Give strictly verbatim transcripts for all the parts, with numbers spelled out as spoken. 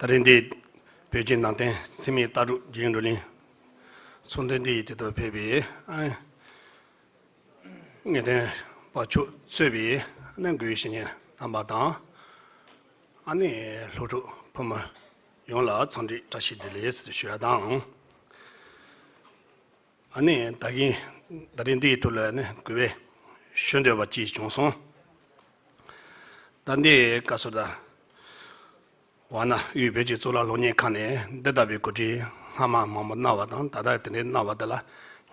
ད་རིང་འདི་བོད་ཀྱི་ནང་བསྟན་འཚེ་མེད་ལྟ་གྲུབ་རྒྱུན་བགྲོ་གླེང་ཚོགས་འདུ་འདིའི་དེ་དུ་ཕེབས་པའི་ཨ་ངེས་གཏན་པ་མཆོག་གཙོས་པའི་ཨ་ནི་འགོ་བའི་བཤེས་གཉེན་རྣམ་པ་དང་། ཨ་ནི་སློབ་ཕྲུག་ཕོ་མོ་ཡོངས་ལ་འཚམས་འདྲི་བཀྲ་ཤིས་བདེ་ལེགས་ཞུ་ཡ་དང་། ཨ་ནི་ད་གིན་ད་རིང་འདིའི་ཐོག་ལ་ནི་གུས་པས་ཞུ་འདོད་པ་ཅིག་བྱུང་སོང་། ད་འདི་སྐབས་སུ་ད་ཝཱ་ཎ་དབུས་བོད་ཀྱི་གཙུག་ལག་སློབ་གཉེར་ཁང་ནས་འདི་ལྟ་བུའི་གོ་སྒྲིག་སྔ་མ་མང་པོ་གནང་བ་དང་ད་ལྟ་དེ་འདྲའི་གནང་བ་དེ་ལ་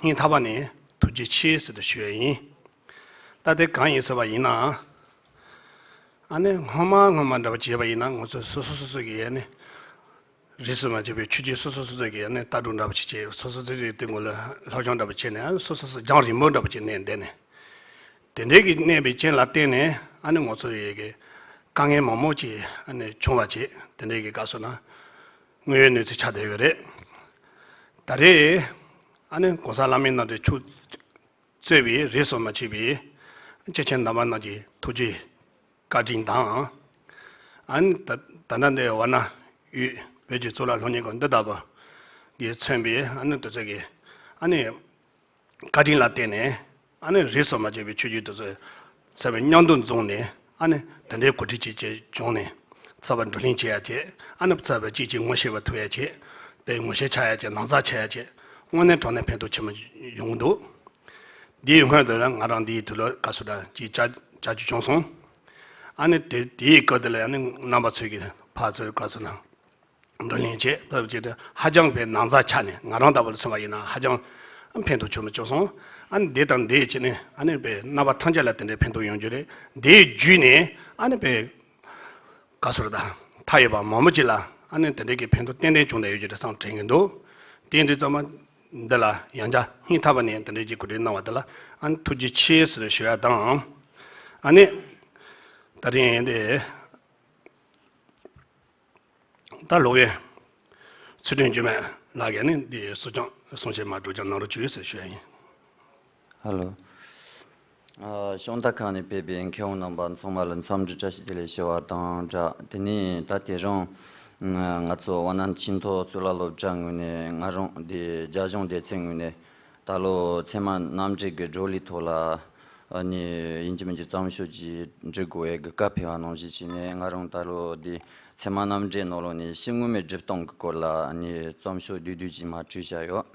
སྙིང་ཐག་པ་ནས་ཐུགས་རྗེ་ཆེ་ཟེར་དུ་ཞུ་ཡ་ཡིན། ད་དེ་གང་ཡིན་ཟེར་བ་ཡིན་ན། ཨ་ནི་སྔོན་མ་སྔོན་མ་འདྲ་བ་བྱས་པ་ཡིན་ན་ང་ཚོ་སོ་སོ་སོ་སོ་གི་ཨ་ནི་རིས་སུ་མ་ཆད་པའི་ཆོས་བརྒྱུད་སོ་སོ་སོ་སོ་གི་ཨ་ནི་ལྟ་གྲུབ་འདྲ་བ་ཞིག་བྱས། སོ་སོ་སོ་སོའི་སྟེང་ངོ་ལ་སློབ་སྦྱོང་འདྲ་བ་བྱས་ནས་ཨ་ནི་སོ་སོ་སོ་རྒྱང་རིང་པོ་འདྲ་བ་ཅིག་གནས་བསྡད་ནས། དེ་འདྲའི་གི་གནས་པའི་རྐྱེན་ལ་བརྟེན་ནས་ཨ་ནི་ང་ཚོ་ཡི་གི་དཀའ་ངལ་མང་མོ་ཅིག་ཨ་ནི་བྱུང་བ་བྱས། དེ་འདྲའི་གི་སྐབས་སུ་ན་དངོས་ཡོད་གནས་ཚུལ་ཆགས་བསྡད་ཡོད་རེད། ད་རེས་ཨ་ནི་༸གོང་ས་ལྷ་མིའི་རྣམ་འདྲེན་མཆོག་གཙོས་པའི་རིས་སུ་མ་ཆད་པའི་སྐྱེས་ཆེན་རྣམ་པ་རྣམས་ཀྱི་ཐུགས་རྗེ་བཀའ་དྲིན་དང་། ཨ་ནི་ད་ད་ལྟ་འདི་ཝཱ་ཎ་དབུས་བོད་ཀྱི་གཙུག་ལག་སློབ་གཉེར་ཁང་འདི་ལྟ་བུ་གིས་མཚོན་པའི་ཨ་ནི་དེ་ཚོ་གི་ཨ་ནི་བཀའ་དྲིན་ལ་བརྟེན་ནས་ཨ་ནི་རིས་སུ་མ་ཆད་པའི་ཆོས་བརྒྱུད་དེ་ཚོ་ཚད་པའི་མཉམ་དུ་འཛོམས་ནས་ཨ་ནི་དེ་འདྲའི་གོ་སྒྲིག་ཅིག་བྱས་བྱུང་ནས་ཚད་པ་བགྲོ་གླེང་བྱེད་ཡ་བྱས། ཨ་ནི་ཚད་པ་གཅིག་གཅིག་ངོ་ཤེས་པ་ཐུབ་ཡ་བྱས། དེ་ངོ་ཤེས་ཆགས་ཡ་བྱས། ནང་ཚགས་ཆགས་ཡ་བྱས། དངོས་གནས་དྲང་གནས་ཕན་ཐོགས་ཆེན་པོ་ཡོང་གི་འདུག་འདིའི་སྔོན་དུ་ང་རང་འདིའི་དུས་ལ་བཀའ་ཟུར་དང་ཅིག་བཅར་བཅར་རྒྱུ་བྱུང་སོང་། ཨ་ནི་དེ་དེའི་སྐབས་དེ་ལ་ཨ་ནི་རྣམ་པ་ཚོས་ཀྱི་ཕར་ཚུར་བཀའ་ཟུར་དང་བགྲོ་གླེང་བྱས། བབ་ཅིག་ཏུ་ཧ་ཅང་པའི་ནང་ཚགས་ཆགས་ནས། ང་རང་ལྟ་བུ་ལ་མཚོན་པ་ཡིན་ན་ཧ་ཅང་ཕན་ཐོགས་ཆེན་པོ་བྱུང་སོང་། ཨ་ནི་འདི་དང་འདི་བྱས་ནས་ཨ་ནི་པའི་རྣམ་པ་ཐམས་ཅད་ལ་དེ་འདྲའི་ཕན་ཐོགས་ཡོང་རྒྱུ་རེད། འདིའི་བརྒྱུད་ནས་ཨ་ནི་པའི་བཀའ་ཟུར་དང་མཐའ་ཡས་པ་མང་པོ་ཅིག་ལ་ཨ་ནི་དེ་འདྲའི་གི་ཕན་ཐོགས་ཏན་ཏན་བྱུང་བསྡད་ཡོད་རྒྱུ་རེད་བསམ་དྲན་གྱི་འདུག་དེ་འདི་ཚང་མ་འདི་ལ་ཡང་བསྐྱར་སྙིང་ཐག་པ་ནས་དེ་འདྲའི་གི་གོ་སྒྲིག་གནང་བ་དེ་ལ་ཨ་ནི་ཐུགས་རྗེ་ཆེ་ཟེར་ཞུ་ཡ་དང་། ཨ་ནི་ད་རིང་འདི་ད་སློབ་དཔོན་ཚུལ་ཁྲིམས་འགྱུར་མེད་ལགས་ཀྱིས་ནི་འདི་གསུང་སྐྱོང་གསུང་བཤད་མར་སྒྲོག་སྦྱང་གནང་རོགས་བྱོས་ཟེར་ཞུ་ཡ་ཡིན། ཧ་ལོ། ཨ། ཤོང་སྟག་ཁང་ནས་ཕེབས་པའི་མཁས་དབང་རྣམ་པ་ཚང་མ་ལ་འཚམས་འདྲི་བཀྲ་ཤིས་བདེ་ལེགས་ཞུ་བ་དང་སྦྲགས། དེ་ནས་ད་དེ་རིང་ང་ཚོ་ཝཱ་ཎ་ཆེས་མཐོ་གཙུག་ལག་སློབ་གྲྭ་ངོས་ནས། ང་རང་འདི་རྒྱ་གཞུང་སྡེ་ཚན་ངོས་ནས་ད་ལོ་ཚད་མ་རྣམ་འགྲེལ་གྱི་བགྲོ་གླེང་ཐོག་ལ་ཨ་ནི་ཡིན་གཅིག་མིན་གཅིག་རྩོམ་ཤོག་ཅིག་འབྲི་དགོས་ཡས་ཀྱི་བཀའ་ཕེབས་པ་ནང་བཞིན་བྱས་ནས། ང་རང་ད་ལོ་འདི་ཚད་མ་རྣམ་འགྲེལ་ནང་ལོགས་ནས་སྤྱི་ངོ་མའི་སྒྲུབ་སྟངས་ཀྱི་སྐོར་ལ་ཨ་ནི་རྩོམ་ཤོག་བསྡུས་བསྡུས་ཅིག་མར་བྲིས་བཞག་ཡོད།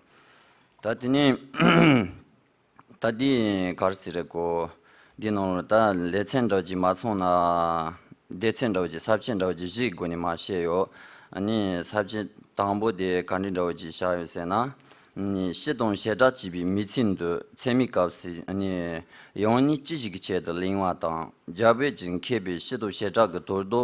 ད་དེ་ནས་ད་འདི་ག་རེ་ཟེར་རེད་གོ། འདི་ནང་ལ་ད་ལེ་ཚན་འདྲ་བོ་ཅིག་མ་སོང་ན། སྡེ་ཚན་འདྲ་བོ་ཅིག་ས་བཅད་འདྲ་བོ་ཅིག་བཞིའི་སྒོ་ནས་མར་བཤད་ཡོད། ཨ་ནི་ས་བཅད་དང་པོ་དེ་ག་འདྲ་འདྲ་བོ་ཅིག་བཞག་ཡོད་ཟེར་ན། ཨ་ནི་སྤྱི་དང་བྱེ་བྲག་ཅེས་པའི་མིང་ཚིག་འདི་ཚད་མའི་སྐབས་སུ་ཨ་ནི་ཡང་སྙིང་ཅི་ཞིག་གི་ཆེད་དུ་གླེང་བ་དང་། རྒྱ་བོད་ཀྱི་མཁས་པའི་སྤྱི་དང་བྱེ་བྲག་གི་དོན་དུ་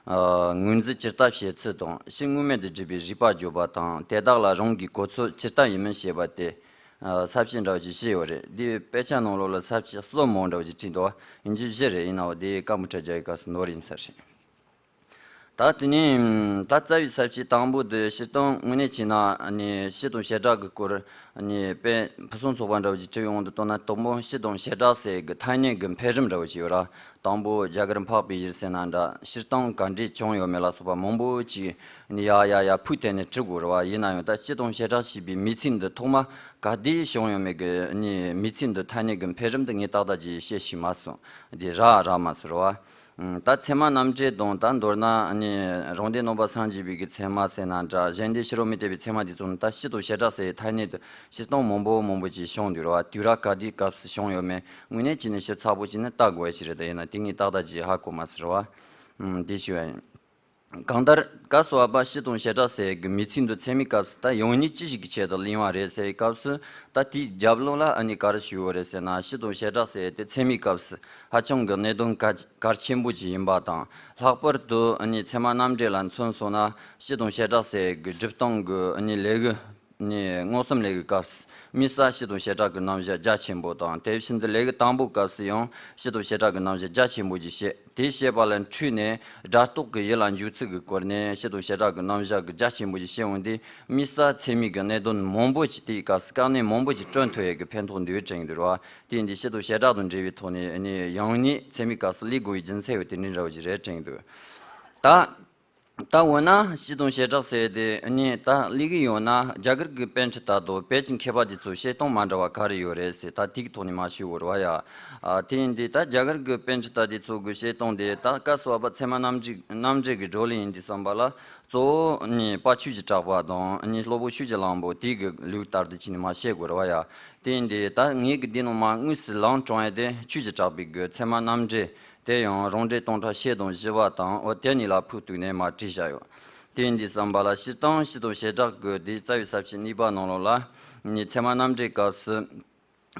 ངོས་འཛིན་ཇི་ལྟར་བྱེད་ཚུལ་དང་། སྤྱི་ངོ་མ་དེ་སྒྲུབ་པའི་རིགས་པ་བརྗོད་པ་དང་། དེ་དག་ལ་རང་གི་གོ་ཚུལ་ཇི་ལྟར་ཡིན་མིན་བཤད་པ་སྟེ། ཨ། ས་བཅད་འདྲ་བོ་ཅིག་བཞི་ཡོད་རེད། འདིའི་དཔེ་ཆ་ནང་ལོགས་ལ་ས་བཅད་གསུམ་མོ་འདྲ་བོ་ཅིག་བྲིས་འདུག་བ། ཡིན་གཅིག་བཞི་རེད། ཡིན་ནའང་དེ་བཀའ་མོལ་འཕྲི་རྒྱག་གི་སྐབས་སུ་ནོར་ཡིན་ས་རེད། ད་དེ་ནས་ད་རྩ་བའི་ས་བཅད་དང་པོ་དེ་སྤྱིར་བཏང་དངོས་གནས་བྱས་ན་ནི་སྤྱི་དང་བྱེ་བྲག་གི་སྐོར་ནི་དཔེ་ཕུན་སུམ་ཚོགས་པ་འདྲ་བོ་ཅིག་བྲིས་ཡོང་དུས་ལྟོས་ན། དང་པོ་སྤྱི་དང་བྱེ་བྲག་ཟེར་གི་ཐ་སྙད་གི་འཕེལ་རིམ་འདྲ་བོ་ཅིག་ཡོད་ར། དང་པོ་རྒྱ་གར་འཕགས་པའི་ཡུལ་ཟེར་ན་འདྲ། སྤྱིར་བཏང་ག་འདྲས་བྱུང་ཡོད་མེད་ལ་སོགས་པ་མང་པོ་ཅིག་ནི་ཡ་ཡ་ཡ་ཕུག་བཏོན་ནས་བྲི་དགོས་རེད་བ། ཡིན་ན་ཡང་ད་སྤྱི་དང་བྱེ་བྲག་ཅེས་པའི་མིང་ཚིག་འདི་ཐོག་མ་ག་དུས་བྱུང་ཡོད་མེད་ཀྱི་ནི་མིང་ཚིག་འདི་ཐ་སྙད་ཀྱི་འཕེལ་རིམ་འདི་ངས་ཏག་ཏག་ཅིག་བཤད་ཤེས་མ་སོང་། འདི་རག་རག་མ་སོང་རེད་བ། ད་ཚད་མ་རྣམ་འགྲེལ་དང་། ད་མདོར་ན་ནི་རང་སྡེ་ནང་པ་སངས་རྒྱས་པའི་གི་ཚད་མ་ཟེར་ན་འདྲ། གཞན་སྡེ་ཕྱི་རོལ་མུ་སྟེགས་པའི་ཚད་མ་དེ་ཚོ་ནི་ད་སྤྱི་དང་བྱེ་བྲག་ཟེར་ཐ་སྙད་དུ་སྤྱིར་བཏང་མང་པོ་མང་པོ་ཅིག་བྱུང་འདུག་རེད་བ། དུས་རབས་ག་དུས་སྐབས་སུ་བྱུང་ཡོད་མེད་དངོས་གནས་བྱས་ནས་ཞིབ་ཚགས་པོ་བྱས་ནས་ལྟ་དགོས་ཡ་ཞིག་རེད། ད་ཡིན་ན་དེ་ངས་ཏག་ཏག་ཅིག་ཧ་གོ་མ་སོང་རེད་བ། འདི་ཞུ་བ་ཡིན། གང་ལྟར་སྐབས་སུ་བབ་པ་སྤྱི་དང་བྱེ་བྲག་ཟེར་གྱི་མིང་ཚིག་འདི་ཚད་མའི་སྐབས་སུ་ད་ཡང་སྙིང་ཅི་ཞིག་གི་ཆེད་དུ་གླེང་བ་རེད་ཟེར་བའི་སྐབས་སུ་ད་དེའི་རྒྱབ་ལོགས་ལ་ཨ་ནི་ག་རེ་ཞུ་དགོས་རེད་ཟེར་ན། སྤྱི་དང་བྱེ་བྲག་ཟེར་དེ་ཚད་མའི་སྐབས་སུ་ཧ་ཅང་གི་གནད་དོན་གལ་གལ་ཆེན་པོ་ཅིག་ཡིན་པ་དང་། ལྷག་པར་དུ་ཨ་ནི་ཚད་མ་རྣམ་འགྲེལ་ལ་མཚོན་སོང་ན། སྤྱི་དང་བྱེ་བྲག་ཟེར་གྱི་སྒྲུབ་སྟངས་ཀྱི་ཨ་ནི་ལས་ཀྱི་ནི་མངོན་སུམ་ལས་ཀྱི་སྐབས་སུ་དམིགས་བསལ་སྤྱི་དང་བྱེ་བྲག་གི་རྣམ་གཞག་རྒྱ་ཆེན་པོ་དང་། དེ་བཞིན་དུ་ལས་ཀྱི་དང་པོའི་སྐབས་སུ་ཡང་སྤྱི་དང་བྱེ་བྲག་གི་རྣམ་གཞག་རྒྱ་ཆེན་པོ་ཅིག་བཤད། དེ་བཤད་པ་ལ་འཁྲིས་ནས་སྒྲ་རྟོག་གི་ཡུལ་ལ་འཇུག་ཚུལ་གྱི་སྐོར་ནས་སྤྱི་དང་བྱེ་བྲག་གི་རྣམ་གཞག་གི་རྒྱ་ཆེན་པོ་ཅིག་བཤད་འོང་དུས། དམིགས་བསལ་ཚད་མའི་གི་གནད་དོན་མང་པོ་ཅིག་དེའི་སྐབས་སུ་དཀའ་གནད་མང་པོ་ཅིག་བསྐྲུན་ཐུབ་ཡས་ཀྱི་ཕན་ཐོགས་འདུག་དྲན་གྱི་འདུག་རེད་བ། དེ་འདི་སྤྱི་དང་བྱེ་བྲག་དང་འབྲེལ་བའི་ཐོག་ནས་ནི་ཡང་སྙིང་ཚད་མའི་སྐབས་སུ་གླེང་དགོས་པའི་རྒྱུ་མཚན་ཡོད། དེ་འདྲའི་འདྲ་བོ་ཅིག་རེད་དྲན་གྱི་འདུག་ད། ད་འོ་ན་སྤྱི་དང་བྱེ་བྲག་ཟེར་དེ་ནི་ད་ལས་ཀྱི་ཡོད་ན་རྒྱ་གར་གྱི་པཎ་ཌི་ཏ་དང་བོད་ཀྱི་མཁས་པ་དེ་ཚོ་བཤད་སྟངས་མ་འདྲ་བ་ག་རེ་ཡོད་རེད་ཟེར། ད་དེ་གི་ཐོག་ནས་མར་ཞུ་དགོས་རེད་བ་ཡ། ཨ། དེ་ཡིན་དུས་ད་རྒྱ་གར་གྱི་པཎ་ཌི་ཏ་དེ་ཚོ་གི་བཤད་སྟངས་དེ་ད་སྐབས་སུ་བབ་པ་ཚད་མ་རྣམ་འགྲེལ་རྣམ་འགྲེལ་གྱི་བགྲོ་གླེང་ཡིན་དུས་ཙམ་པ་ལ། གཙོ་བོ་ནི་དཔལ་ཆོས་ཀྱི་གྲགས་པ་དང་ནི་སློབ་དཔོན་ཆོས་ཀྱི་གླང་པོ་དེ་གི་ལུགས་ལྟར་དུ་བྱས་ནས་མར་བཤད་དགོས་རེད་བ་ཡ། དེ་ཡིན་དུས་ད་ངས་གི་འདི་ནང་མར་དངོས་སུ་ལམ་དྲངས་ཡ་དེ་ཆོས་ཀྱི་གྲགས་པའི་གི་ཚད་མ་རྣམ་འགྲེལ། དེ་ཡང་རང་འགྲེལ་སྟོང་ཕྲག་བཞི་དང་བཞི་པ་དང་། འོ། དེ་གཉིས་ལ་ཕུགས་གཏུགས་ནས་མར་བྲིས་བཞག་ཡོད། དེ་ཡིན་དུས་ཙམ་པ་ལ་སྤྱིར་བཏང་སྤྱི་དང་བྱེ་བྲག་གི་དེ་རྩ་བའི་ས་བཅད་གཉིས་པ་ནང་ལོགས་ལ་ནི་ཚད་མ་རྣམ་འགྲེལ་སྐབས་སུ་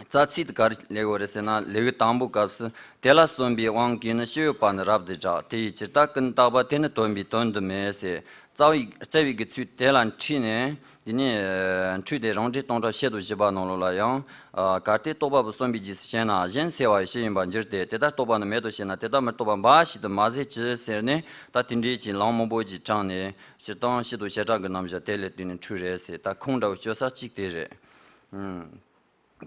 རྩ་ཚིག་དེ་ག་རེ་ལས་དགོས་རེད་ཟེར་ན། ལེའུ་དང་པོ་སྐབས་སུ་དེ་ལ་སོན་པའི་དབང་གིས་ནི་སྤྱི་ཡོད་པ་ནི་རབ་ཏུ་བསྒྲགས། དེ་ཡི་ཕྱིར་ད་ཀུན་བརྟགས་པ་དེ་ནི་སྟོན་པའི་དོན་དུ་མེད་ཟེར། རྩ་བའི་རྩ་བའི་གི་ཚིག་དེ་ལ་འཁྲིས་ནས། དེ་ནས་འཁྲིས་ཏེ་རང་འགྲེལ་སྟོང་ཕྲག་བཞི་དང་བཞི་པ་ནང་ལོགས་ལ་ཡང་། ཨ། གལ་ཏེ་རྟོག་པ་པོ་གསུམ་པའི་རྗེས་སུ་བྱས་ན་གཞན་སེལ་བ་ཡི་སྤྱི་ཡིན་པར་འགྱུར་ཏེ། དེ་ལྟར་རྟོག་པ་ནི་མེད་དོ་ཞེ་ན། དེ་ལྟར་མི་རྟོག་པ་འབའ་ཞིག་ཏུ་མ་ཟད་ཀྱི་ཟེར་ནས། ད་དེ་འདྲའི་ཅིག་ལམ་མང་པོ་ཅིག་དྲངས་ནས་སྤྱིར་བཏང་སྤྱི་དང་བྱེ་བྲག་གི་རྣམ་གཞག་དེ་ལས་བཏོན་ནས་འཁྲུལ་རེད་ཟེར། ད་ཁུངས་འདྲ་བོ་བཅོལ་ས་གཅིག་དེ་རེད། ཨུམ།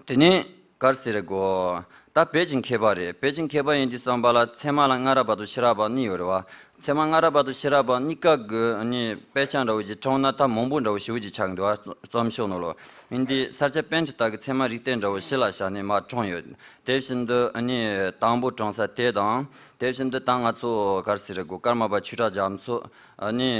དེ་ནས་ག་རེ་ཟེར་དགོས། ད་བོད་ཀྱི་མཁས་པ་རེད། བོད་ཀྱི་མཁས་པ་ཡིན་དུས་ཙམ་པ་ལ་ཚད་མ་ལ་སྔ་རབས་པ་དང་ཕྱི་རབས་པ་གཉིས་ཡོད་རེད་བ། ཚད་མ་སྔ་རབས་པ་དང་ཕྱི་རབས་པ་གཉིས་ཀ་གི་ནི་དཔེ་ཆ་འདྲ་བོ་ཅིག་དྲངས་ན་ད་མང་པོ་འདྲ་བོ་ཞེ་པོ་ཅིག་ཆགས་འདུག་བ། རྩོམ་ཤོག་ནང་ལོགས། ཡིན་དུས་ས་སྐྱ་པཎྜི་ཏ་གི་ཚད་མ་རིགས་གཏེར་འདྲ་བོ་གཞི་ལ་བཞག་ནས་མར་དྲངས་ཡོད། དེ་བཞིན་དུ་ནི་དང་པོ་དྲངས་ས་དེ་དང་། དེ་བཞིན་དུ་ད་ང་ཚོ་ག་རེ་ཟེར་དགོས། ཀརྨ་པ་ཆོས་གྲགས་རྒྱ་མཚོ། ནི་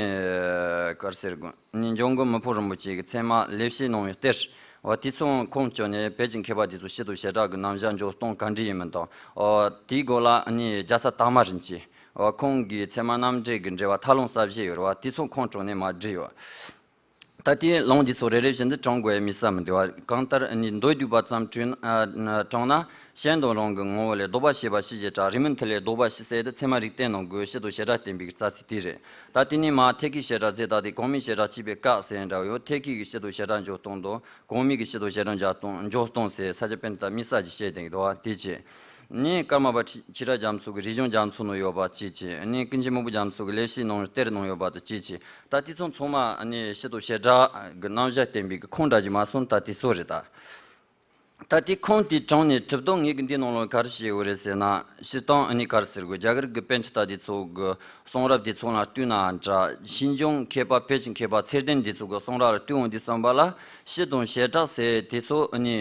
ག་རེ་ཟེར་དགོས། ནི་འཇམ་མགོན་མི་ཕམ་རིན་པོ་ཆེ་གི་ཚད་མ་ལེགས་བཤད་གནང་བའི་གཏེར། འོ། དེ་ཚོ་ཁུངས་བཅོལ་ནས་བོད་ཀྱི་མཁས་པ་དེ་ཚོ་སྤྱི་དང་བྱེ་བྲག་གི་རྣམ་གཞག་འཇོག་སྟངས་ག་འདྲ་ཡིན་མིན་དང་། འོ། དེའི་སྐོར་ལ་ནི་རྒྱལ་ས་དར་མ་རིན་ཆེན། འོ། ཁོང་གིས་ཚད་མ་རྣམ་འགྲེལ་གྱི་འགྲེལ་པ་ཐབས་ལམ་གསལ་བྱེད་ཡོད་རེད་བ། དེ་ཚོ་ཁུངས་དྲངས་ནས་མར་བྲིས་ཡོད། ད་དེའི་ལུང་འདི་ཚོ་རེ་རེ་བཞིན་དུ་དྲངས་དགོས་ཡ་མི་ས་མི་འདུག་བ། གང་ལྟར་ནི་མདོ་སྡུད་པ་ཙམ་དྲངས་ན། དྲངས་ན། གཞན་དང་རང་གི་ངོ་བོ་ལས་ལྡོག་པ་ཤེས་པ་ཕྱིར་བྱེ་བྲག། རེ་མིན་ཐི་ལས་ལྡོག་པ་ཕྱིར་ཟེར་དེ་ཚད་མ་རིགས་གཏེར་ནང་གི་སྤྱི་དང་བྱེ་བྲག་བསྟན་པའི་རྩ་ཚིག་དེ་རེད། ད་དེ་ནས་མར་ཐེག་གི་བྱེ་བྲག་རྫས་བཏགས་ཏེ་གོང་མའི་བྱེ་བྲག་གཅིག་པའི་སྐབས་ཟེར་འདྲ་བོ་ཡོད། ཐེག་གི་གི་སྤྱི་དང་བྱེ་བྲག་འཇོག་སྟངས་དང་། གོང་མའི་གི་སྤྱི་དང་བྱེ་བྲག་འཇོག་སྟངས། འཇོག་སྟངས་ཟེར་ས་སྐྱ་པཎྜི་ཏ་དམིགས་བསལ་གྱིས་བཤད་བསྡད་ཀྱི་འདུག་བ། དེ་བྱས་ནས་ཀརྨ་པ་ཆོས་ཆོས་གྲགས་རྒྱ་མཚོ་གི་རིག་གཞུང་རྒྱ་མཚོ་ནང་ཡོད་པ་བཅས་བྱས། ནས་ཀུན་མཁྱེན་མི་ཕམ་རྒྱ་མཚོ་གི་ལེགས་བཤད་གནང་བའི་གཏེར་ནང་ཡོད་པ་དང་བཅས་བྱས། ད་དེ་ཚོ་ཚང་མ་ནི་སྤྱི་དང་བྱེ་བྲག་གི་རྣམ་གཞག་བསྟན་པའི་གི་ཁུངས་འདྲ་ཅིག་མ་སོང་། ད་དེ་ཚོ་རེད་ད། ད་དེ་ཁུངས་དེ་དྲངས་ནས་གྲུབ་དོན་ངེད་ཀྱི་འདི་ནང་ལ་ག་རེ་བཤད་ཡོད་རེད་ཟེར་ན། སྤྱིར་བཏང་ཨ་ནི་ག་རེ་ཟེར་དགོས། རྒྱ་གར་གྱི་པཎྜི་ཏ་དེ་ཚོ་གི་གསུང་རབ་དེ་ཚོ་ལ་ལྟོས་ན་འདྲ། ཕྱིས་འབྱུང་མཁས་པ་བོད་ཀྱི་མཁས་པ་ཚད་ལྡན་དེ་ཚོ་གི་གསུང་རབ་ལ་ལྟོས་འོང་དུས་ཙམ་པ་ལ། སྤྱི་དང་བྱེ་བྲག་ཟེར་དེ་ཚོ་ཨ་ནི་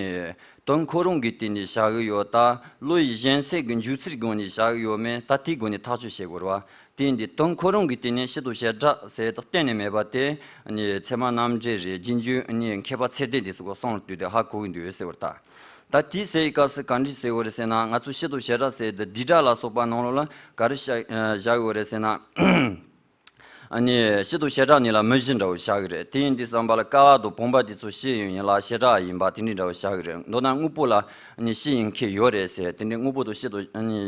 དོན་ཁོ་རང་གི་སྟེང་ནས་བཞག་གི་ཡོད། ད་བློ་ཡི་གཞན་སེལ་གྱི་འཇུག་ཚུལ་སྒོ་ནས་བཞག་གི་ཡོད་མེད། ད་དེའི་སྒོ་ནས་ཐག་གཅོད་བྱེད་དགོས་རེད་བ། དེ་ཡིན་དུས་དོན་ཁོ་རང་གི་སྟེང་ནས་སྤྱི་དང་བྱེ་བྲག་ཟེར་དེ་གཏན་ནས་མེད་པ་དེ་ནི་ཚད་མ་རྣམ་འགྲེལ་རེད། རྗེས་འཇུག་ནི་མཁས་པ་ཚད་ལྡན་དེ་ཚོ་གི་གསུང་ལ་ལྟོས་ཏེ་ཧ་གོ་གི་འདུག་ཟེར་བ་རེད་ད། ད་དེའི་ཟེར་བའི་སྐབས་སུ་ག་འདྲ་ཟེར་དགོས་རེད་ཟེར་ན། ང་ཚོ་སྤྱི་དང་བྱེ་བྲག་ཟེར་དེ་བསྡུས་གྲྭ་ལ་སོགས་པ་ནང་ལོགས་ལ་ག་རེ་བཞག་བཞག་དགོས་རེད་ཟེར་ན། ཨ་ནི་སྤྱི་དང་བྱེ་བྲག་གཉིས་ལ་མུ་བཞི་འདྲ་བོ་བཞག་གི་རེད། དེ་ཡིན་དུས་ཙམ་པ་ལ་ཀ་བ་དང་བུམ་པ་དེ་ཚོ་སྤྱི་ཡིན་ལ་བྱེ་བྲག་ཡིན་པ་དེ་འདྲའི་འདྲ་བོ་བཞག་གི་རེད། མདོར་ན་དངོས་པོ་ལ་ནི་སྤྱི་ཡིན་མཁན་ཡོད་རེད་ཟེར། དེ་འདྲའི་དངོས་པོ་དང་སྤྱི་དང་ནི་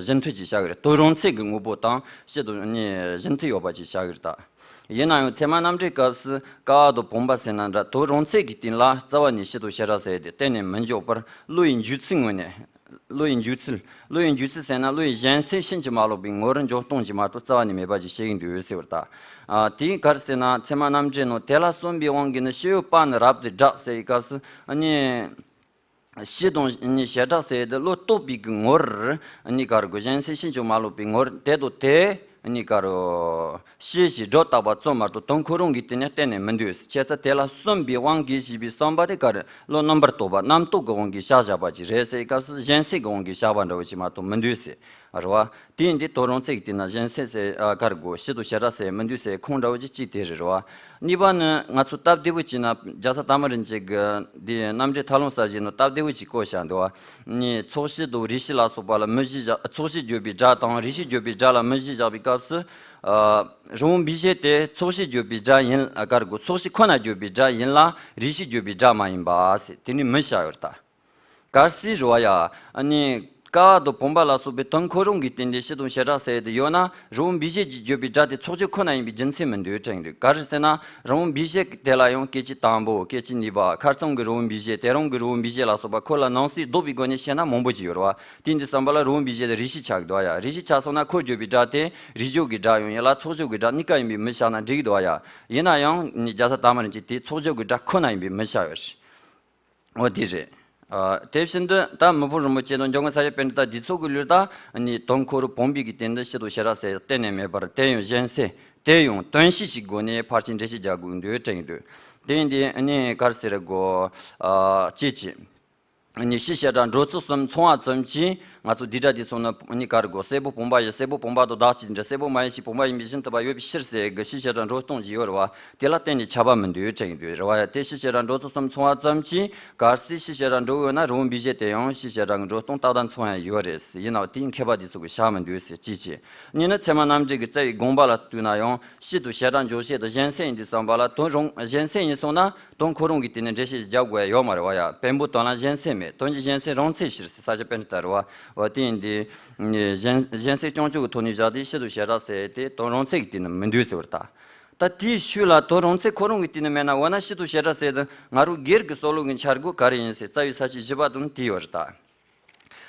གཞན་མཐུན་ཅིག་བཞག་གི་རེད། དོན་རང་ཚད་ཀྱི་དངོས་པོ་དང་སྤྱི་དང་ནི་གཞན་མཐུན་ཡོད་པ་ཅིག་བཞག་གི་རེད་ད། ཡིན་ན་ཡང་ཚད་མ་རྣམ་འགྲེལ་སྐབས་སུ་ཀ་བ་དང་བུམ་པ་ཟེར་ན་འདྲ། དོན་རང་ཚད་ཀྱི་སྟེང་ལ་རྩ་བ་ནས་སྤྱི་དང་བྱེ་བྲག་ཟེར་དེ་གཏན་ནས་མི་འཇོག་པར། བློ་ཡི་འཇུག་ཚུལ་ངོས་ནས། བློ་ཡི་འཇུག་ཚུལ། བློ་ཡི་འཇུག་ཚུལ་ཟེར་ན་བློ་ཡི་གཞན་སེལ་ཕྱིན་ཅི་མ་ལོག་པའི་ངོར་འཇོག་སྟངས་ཀྱི་མ་གཏོགས་རྩ་བ་ནས་མེད་པ་ཅིག་བཤད་ཀྱི་འདུག་ཟེར་བ་རེད་ད། ཨ། དེ་ག་རེ་ཟེར་ན། ཚད་མ་རྣམ་འགྲེལ་ནང་དེ་ལ་སོན་པའི་དབང་གིས་ནི་སྤྱི་ཡོད་པ་ནི་རབ་ཏུ་བསྒྲགས་ཟེར་བའི་སྐབས་སུ་ཨ་ནི། སྤྱི་དང་ནི་བྱེ་བྲག་ཟེར་དེ་བློ་རྟོག་པའི་གི་ངོར་ནི་ག་རེ་དགོས། གཞན་སེལ་ཕྱིན་ཅི་མ་ལོག་པའི་ངོར་དེ་དང་དེ་ནི་ག་རེ་སྤྱི་ཞེས་སྒྲོ་བཏགས་པ་ཙམ་མ་གཏོགས་དོན་ཁོ་རང་གི་སྟེང་ནས་གཏན་ནས་མི་འདུག། བྱས་ཙང་དེ་ལ་སོན་པའི་དབང་གིས་ཞེས་པའི་བསམ་པ་དེ་ག་རེ། བློ་རྣམ་པར་རྟོག་པ་རྣམ་རྟོག་གི་དབང་གིས་བཞག་བཞག་པ་ཅིག་རེད་ཟེར་བའི་སྐབས་སུ་གཞན་སེལ་གྱི་དབང་གིས་བཞག་པ་འདྲ་བོ་ཞིག་མ་གཏོགས་མི་འདུག་ཟེར་བ་རེད་བ། དེ་ཡིན་དུས་དོན་རང་ཚད་ཀྱི་སྟེང་ན་གཞན་སེལ་ཟེར། ཨ། ག་རེ་དགོས། སྤྱི་དང་བྱེ་བྲག་ཟེར་མི་འདུག་ཟེར་ཁུངས་འདྲ་བོ་ཅིག་གཅིག་དེ་རེད་རེད་བ། གཉིས་པ་ནི་ང་ཚོ་སྟབས་བདེ་བོ་བྱས་ན་རྒྱལ་ས་དར་མ་རིན་ཆེན་གྱི་འདི་རྣམ་འགྲེལ་ཐབས་ལམ་གསལ་བྱེད་ནང་སྟབས་བདེ་བོ་ཅིག་བཀོད་བཞག་འདུག་བ། ནི་ཚོགས་སྤྱི་དང་རེ་ཞིག་ལ་སོགས་པ་ལ་མུ་བཞི་བཞག། ཚོགས་སྤྱི་བརྗོད་པའི་སྒྲ་དང་རེ་ཞིག་བརྗོད་པའི་སྒྲ་ལ་མུ་བཞི་བཞག་པའི་སྐབས་སུ། ཨ། རང་དབང་བི་ཞེ་དེ་ཚོགས་སྤྱི་བརྗོད་པའི་སྒྲ་ཡིན། ཨ། ག་རེ་དགོས། ཚོགས་སྤྱི་ཁོ་ན་བརྗོད་པའི་སྒྲ་ཡིན་ལ་རེ་ཞིག་བརྗོད་པའི་སྒྲ་མ་ཡིན་པ་ཟེར་དེ་ནི་མུ་བཞག་ཡོད་རེད་ད། གལ་སྲིད་རེད་བ་ཡ། ཨ་ནི་ཀ་བ་དང་བུམ་པ་ལ་སོགས་པའི་དོན་ཁོ་རང་གི་སྟེང་དེ་སྤྱི་དང་བྱེ་བྲག་ཟེར་དེ་ཡོད་ན། རང་དབང་བི་ཞེ་གྱིས་བརྗོད་པའི་སྒྲ་དེ་ཚོགས་སྤྱི་ཁོ་ན་ཡིན་པའི་རྒྱུ་མཚན་མི་འདུག་དྲན་གྱི་འདུག། ག་རེ་ཟེར་ན། རང་དབང་བི་ཞེ་དེ་ལ་ཡང་སྐད་ཅིག་དང་པོ། སྐད་ཅིག་གཉིས་པ། ཁ་རྩང་གི་རང་དབང་བི་ཞེ། དེ་རིང་གི་རང་དབང་བི་ཞེ་ལ་སོགས་པ་ཁོ་ལ་ནང་གསེས་ལྡོག་པའི་སྒོ་ནས་བཤད་ན་མང་པོ་ཅིག་ཡོད་རེད་བ། དེ་ཡིན་དུས་ཙམ་པ་ལ་རང་དབང་བི་ཞེ་དེ་རེ་ཞིག་ཆགས་ཀྱི་འདུག་བ་ཡ། རེ་ཞིག་ཆགས་སོང་ན་ཁོ་བརྗོད་པའི་སྒྲ་དེ་རེ་བརྗོད་ཀྱི་སྒྲ་ཡང་ཡིན་ལ་ཚོགས་བརྗོད་ཀྱི་སྒྲ་གཉིས་ཀ་ཡིན་པའི་མུ་བཞག་ན་འགྲིག་གི་འདུག་བ་ཡ། ཡིན་ན་ཡང་ནི་རྒྱལ་ས་དར་མ་རིན་ཆེན་དེ་ཚོགས་བརྗོད་ཀྱི་སྒྲ་ཁོ་ན་ཡིན་པའི་མུ་བཞག་ཡོད་རེད། འོ་དེ་རེད། ཨ། དེ་བཞིན་དུ་ད་མི་ཕམ་རིན་པོ་ཆེ་དང་འཇམ་མགོན་ས་སྐྱ་པཎྜི་ཏ་འདི་ཚོ་གི་ལུགས་ལ་ནི་དོན་ཁོ་རང་བུམ་པའི་གི་སྟེང་དུ་སྤྱི་དང་བྱེ་བྲག་ཟེར་གཏན་ནས་མེད་པར། དེ་ཡང་གཞན་སེལ། དེ་ཡང་དོན་བྱེད་ཀྱི་སྒོ་ནས་ཕལ་ཆེར་འགྲེལ་བཤད་རྒྱག་དགོས་འདུག་དྲན་གྱི་འདུག་དེ་ཡིན་དུས་ཨ་ནི་ག་རེ་ཟེར་དགོས། ཨ་ཅེས་ཀྱི། ཨ་ནི་ཕྱི་བྱེ་བྲག་འགྲོ་ཚུལ་གསུམ་མཚུངས་པ་ཙམ་གྱིས་ང་ཚོ་འདི་འདྲ་དེ་སོང་ན་ཨ་ནི་ག་རེ་དགོས། གསལ་པོ་བུམ་པ་ཡིན། གསལ་པོ་བུམ་པ་དང་བདག་གཅིག་འདྲ། གསལ་པོ་མ་ཡིན་ཕྱིར་བུམ་པ་ཡིན་པའི་གཞི་མཐུན་པ་ཡོད་པའི་ཕྱིར་ཟེར་གྱི་ཕྱི་བྱེ་བྲག་འགྲོ་སྟངས་ཀྱི་ཡོད་རེད་བ། དེ་ལ་གཏན་ནས་ཁྱབ་པ་མི་འདུག་དྲན་གྱི་འདུག་རེད་བ། དེ་ཕྱི་བྱེ་བྲག་འགྲོ་ཚུལ་གསུམ་མཚུངས་པ་ཙམ་གྱིས་གལ་སྲིད་ཕྱི་བྱེ་བྲག་འགྲོ་འོས་ན་རི་བོང་འབིགས་བྱེད་དེ་ཡང་ཕྱི་བྱེ་བྲག་གི་འགྲོ་སྟངས་ཏག་ཏག་མཚུངས་ཡ་ཡོད་རེད། ཡིན་ནའང་དེའི་མཁས་པ་དེ་ཚོ་གིས་བཞག་མི་འདུག་ཟེར་གྱི་ཅི་བྱེད། གཉིས་ནི་ཚད་མ་རྣམ་འགྲེལ་གྱི་རྩ་བའི་དགོངས་པ་ལ་ལྟོས་ན་ཡང་སྤྱི་དང་བྱེ་བྲག་འཇོག་བྱེད་དང་གཞན་སེལ་ཡིན་དུས་ཙམ་པ་ལ་དོན་རང་གཞན་སེལ་ཡིན་སོང་ན་དོན་ཁོ་རང་གི་སྟེང་ནས་འགྲེལ་བཤད་རྒྱག་དགོས་ཡ་ཡོད་མ་རེད་བ་ཡ། བེམ་པོ་དོན་ལ་གཞན་སེལ་མེད། དོན་གྱི་གཞན་སེལ་རང་འཚོལ་ཕྱིར་ཟེར་ས་ཆ་པཎྜི་ཏ་རེད་བ། འོ་དེ་ཡིན་དུས་གཞན་གཞན་སེལ་རྐྱང་ཕྱོགས་ཀྱི་ཐོག་ནས་བཞག་སྟེ་སྤྱི་དང་བྱེ་བྲག་ཟེར་དེ་དོན་རང་འཚོལ་གྱི་སྟེང་ནས་མི་འདུག་ཟེར་བ་རེད་ད། ད་དེའི་ཤུལ་ལ་དོན་རང་འཚོལ་ཁོ་རང་གི་སྟེང་ནས་མེད་ན། འོ་ན་སྤྱི་དང་བྱེ་བྲག་ཟེར་དུས་ང་རང་སྒེར་གྱི་སྲོག་ལུས་ཀྱི་འཆར་སྒོ་ག་རེ་ཡིན་ཟེར་རྩ་བའི་ས་བཅད་བཞི་པ་དང་དེ་ཡོད་རེད་ད།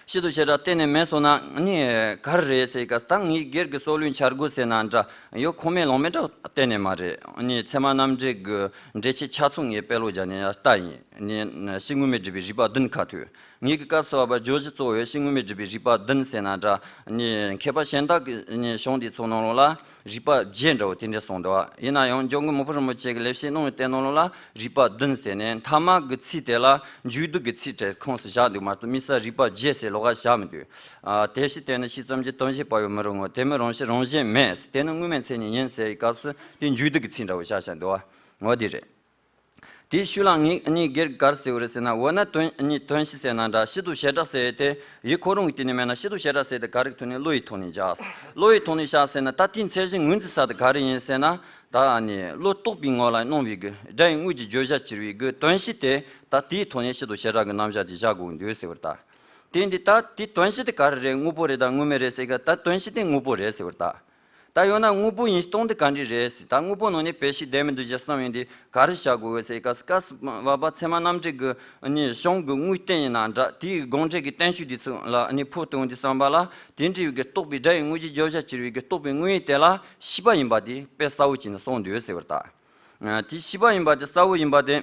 སྤྱི་དང་བྱེ་བྲག་གཏན་ནས་མེད་སོང་ན་ནི་ག་རེ་རེད་ཟེར་ག་ད་ངའི་སྒེར་གྱི་སྲོག་ལུས་འཆར་སྒོ་ཟེར་ན་འདྲ་ཡོད། ཁུངས་མེད་ལུང་མེད་འདྲ་གཏན་ནས་མ་རེད། ནི་ཚད་མ་རྣམ་འགྲེལ་གྱི་འགྲེལ་ཆེན་ཆ་ཚང་ངས་དཔེ་ཀློག་བརྒྱབ་ནས་ཡང་ལྟ་ཡིན། ནི་ཕྱི་དངོས་མེད་སྒྲུབ་པའི་རིགས་པ་བདུན་ཁ་ཐུག་ངེད་ཀྱི་སྐབས་སུ་བབ་པ་བརྗོད་གཞི་གཙོ་བོ་ཕྱི་དངོས་མེད་སྒྲུབ་པའི་རིགས་པ་བདུན་ཟེར་ན་འདྲ། ནི་མཁས་པ་གཞན་དག་གི་ནི་གཞུང་འདི་ཚོ་ནང་ལོགས་ལ་རིགས་པ་བརྒྱད་འདྲ་བོ་དེ་འདྲ་གསུངས་འདུག་ཡིན་ན་ཡང་འཇམ་མགོན་མི་ཕམ་རིན་པོ་ཆེ་གི་ལེགས་བཤད་གླིང་བའི་དེ་ནང་ལོགས་ལ་རིགས་པ་བདུན་ཟེར་ནས་མཐའ་མ་གི་ཚིག་དེ་ལ་མཇུག་བསྡུ་གི་ཚིག་གྲས་ཁོངས་སུ་བཞག་འདུག་མ་གཏོགས་དམིགས་བསལ་རིགས་པ་བརྒྱད་ཟེར་ལོགས་ཀ་བཞག་མི་འདུག་ཨ་དེ་ཕྱིར་དེ་ནི་ཕྱིས་ཙམ་གྱི་དོན་བྱེད་པ་ཡང་མི་རུང་ངོ་། དེ་མིན་རང་བཞིན་རང་བཞིན་མེད། དེ་ནི་དངོས་མེད་མཚན་ཉིད་ཡིན་ཟེར་བའི་སྐབས་སུ་དེ་མཇུག་བསྡུ་གི་ཚིག་འདྲ་བོ་བཞག་བཞག་འདུག་འོ་དེ་རེད། དེའི་ཤུལ་ལ་ངས་ངས་སྒེར་ག་རེ་ཟེར་བ་རེད་ཟེར་ན། འོ་ན་དོན་ནི་དོན་བྱེད་ཟེར་ན་འདྲ། སྤྱི་དང་བྱེ་བྲག་ཟེར་ཏེ་ཡུལ་ཁོ་རང་གི་སྟེང་ནས་མེད་ན་སྤྱི་དང་བྱེ་བྲག་ཟེར་ཏེ་ག་རེ་ཐོག་ནས་བློ་ཡི་ཐོག་ནས་བཞག་བློ་ཡི་ཐོག་ནས་བཞག་ཟེར་ན་ད་དེའི་མཚན་གཞི་ངོས་འཛིན་ས་དེ་ག་རེ་ཡིན་ཟེར་ན། ད་ནི་བློ་རྟོག་པའི་ངང་ལ་སྣང་བའི་གི་སྒྲ་ཡི་དངོས་ཀྱི་བརྗོད་བྱ་གྱུར་པའི་གི་དོན་བྱེད་དེ་ད་དེའི་ཐོག་ནས་སྤྱི་དང་བྱེ་བྲག་གི་རྣམ་གཞག་དེ་བཞག་དགོས་འདུག་ཟེར་བ་རེད་ད། དེ་འདི་ད་དེ་དོན་བྱེད་དེ་ག་རེ་རེད། དངོས་པོ་རེད་དང་དངོས་མེད་རེད་ཟེར་ག་ད་དོན་བྱེད་དེ་དངོས་པོ་རེད་ཟེར་བ་རེད་ད། ད་ཡང་ན་དངོས་པོ་ཡིན་སྟངས་དེ་ག་འདྲ་རེད་ཟེར། ད་དངོས་པོ་ནང་ནས་བེད་ཤེས་ལྡན་མིན་འདུ་བྱེད་གསུམ་ཡིན་དུས་ག་རེ་བྱ་དགོས་ཟེར་ག་སྐབས་སུ་བབ་པ་ཚད་མ་རྣམ་འགྲེལ་གྱི་ནི་གཞུང་གི་དངོས་བསྟན་ཡིན་ན་འདྲ། དེའི་དགོངས་འགྲེལ་གྱི་བསྟན་བཅོས་དེ་ཚོ་ལ་ནི་ཕུགས་གཏོགས་དུས་བསམ་པ་ལ་དེ་འདྲ་བའི་གི་རྟོག་པའི་སྒྲ་ཡི་དངོས་ཀྱི་བརྗོད་བྱ་གྱུར་པའི་གི་རྟོག་པའི་དངོས་ཡུལ་དེ་ལ་ཤེས་པ་ཡིན་པ་དེ་དཔེ་གསལ་བོ་བྱས་ནས་གསུངས་འདུག་ཟེར་བ་རེད་ད། དེ་ཤེས་པ་ཡིན་པ་དེ་གསལ་བོ་ཡིན་པ་དེ།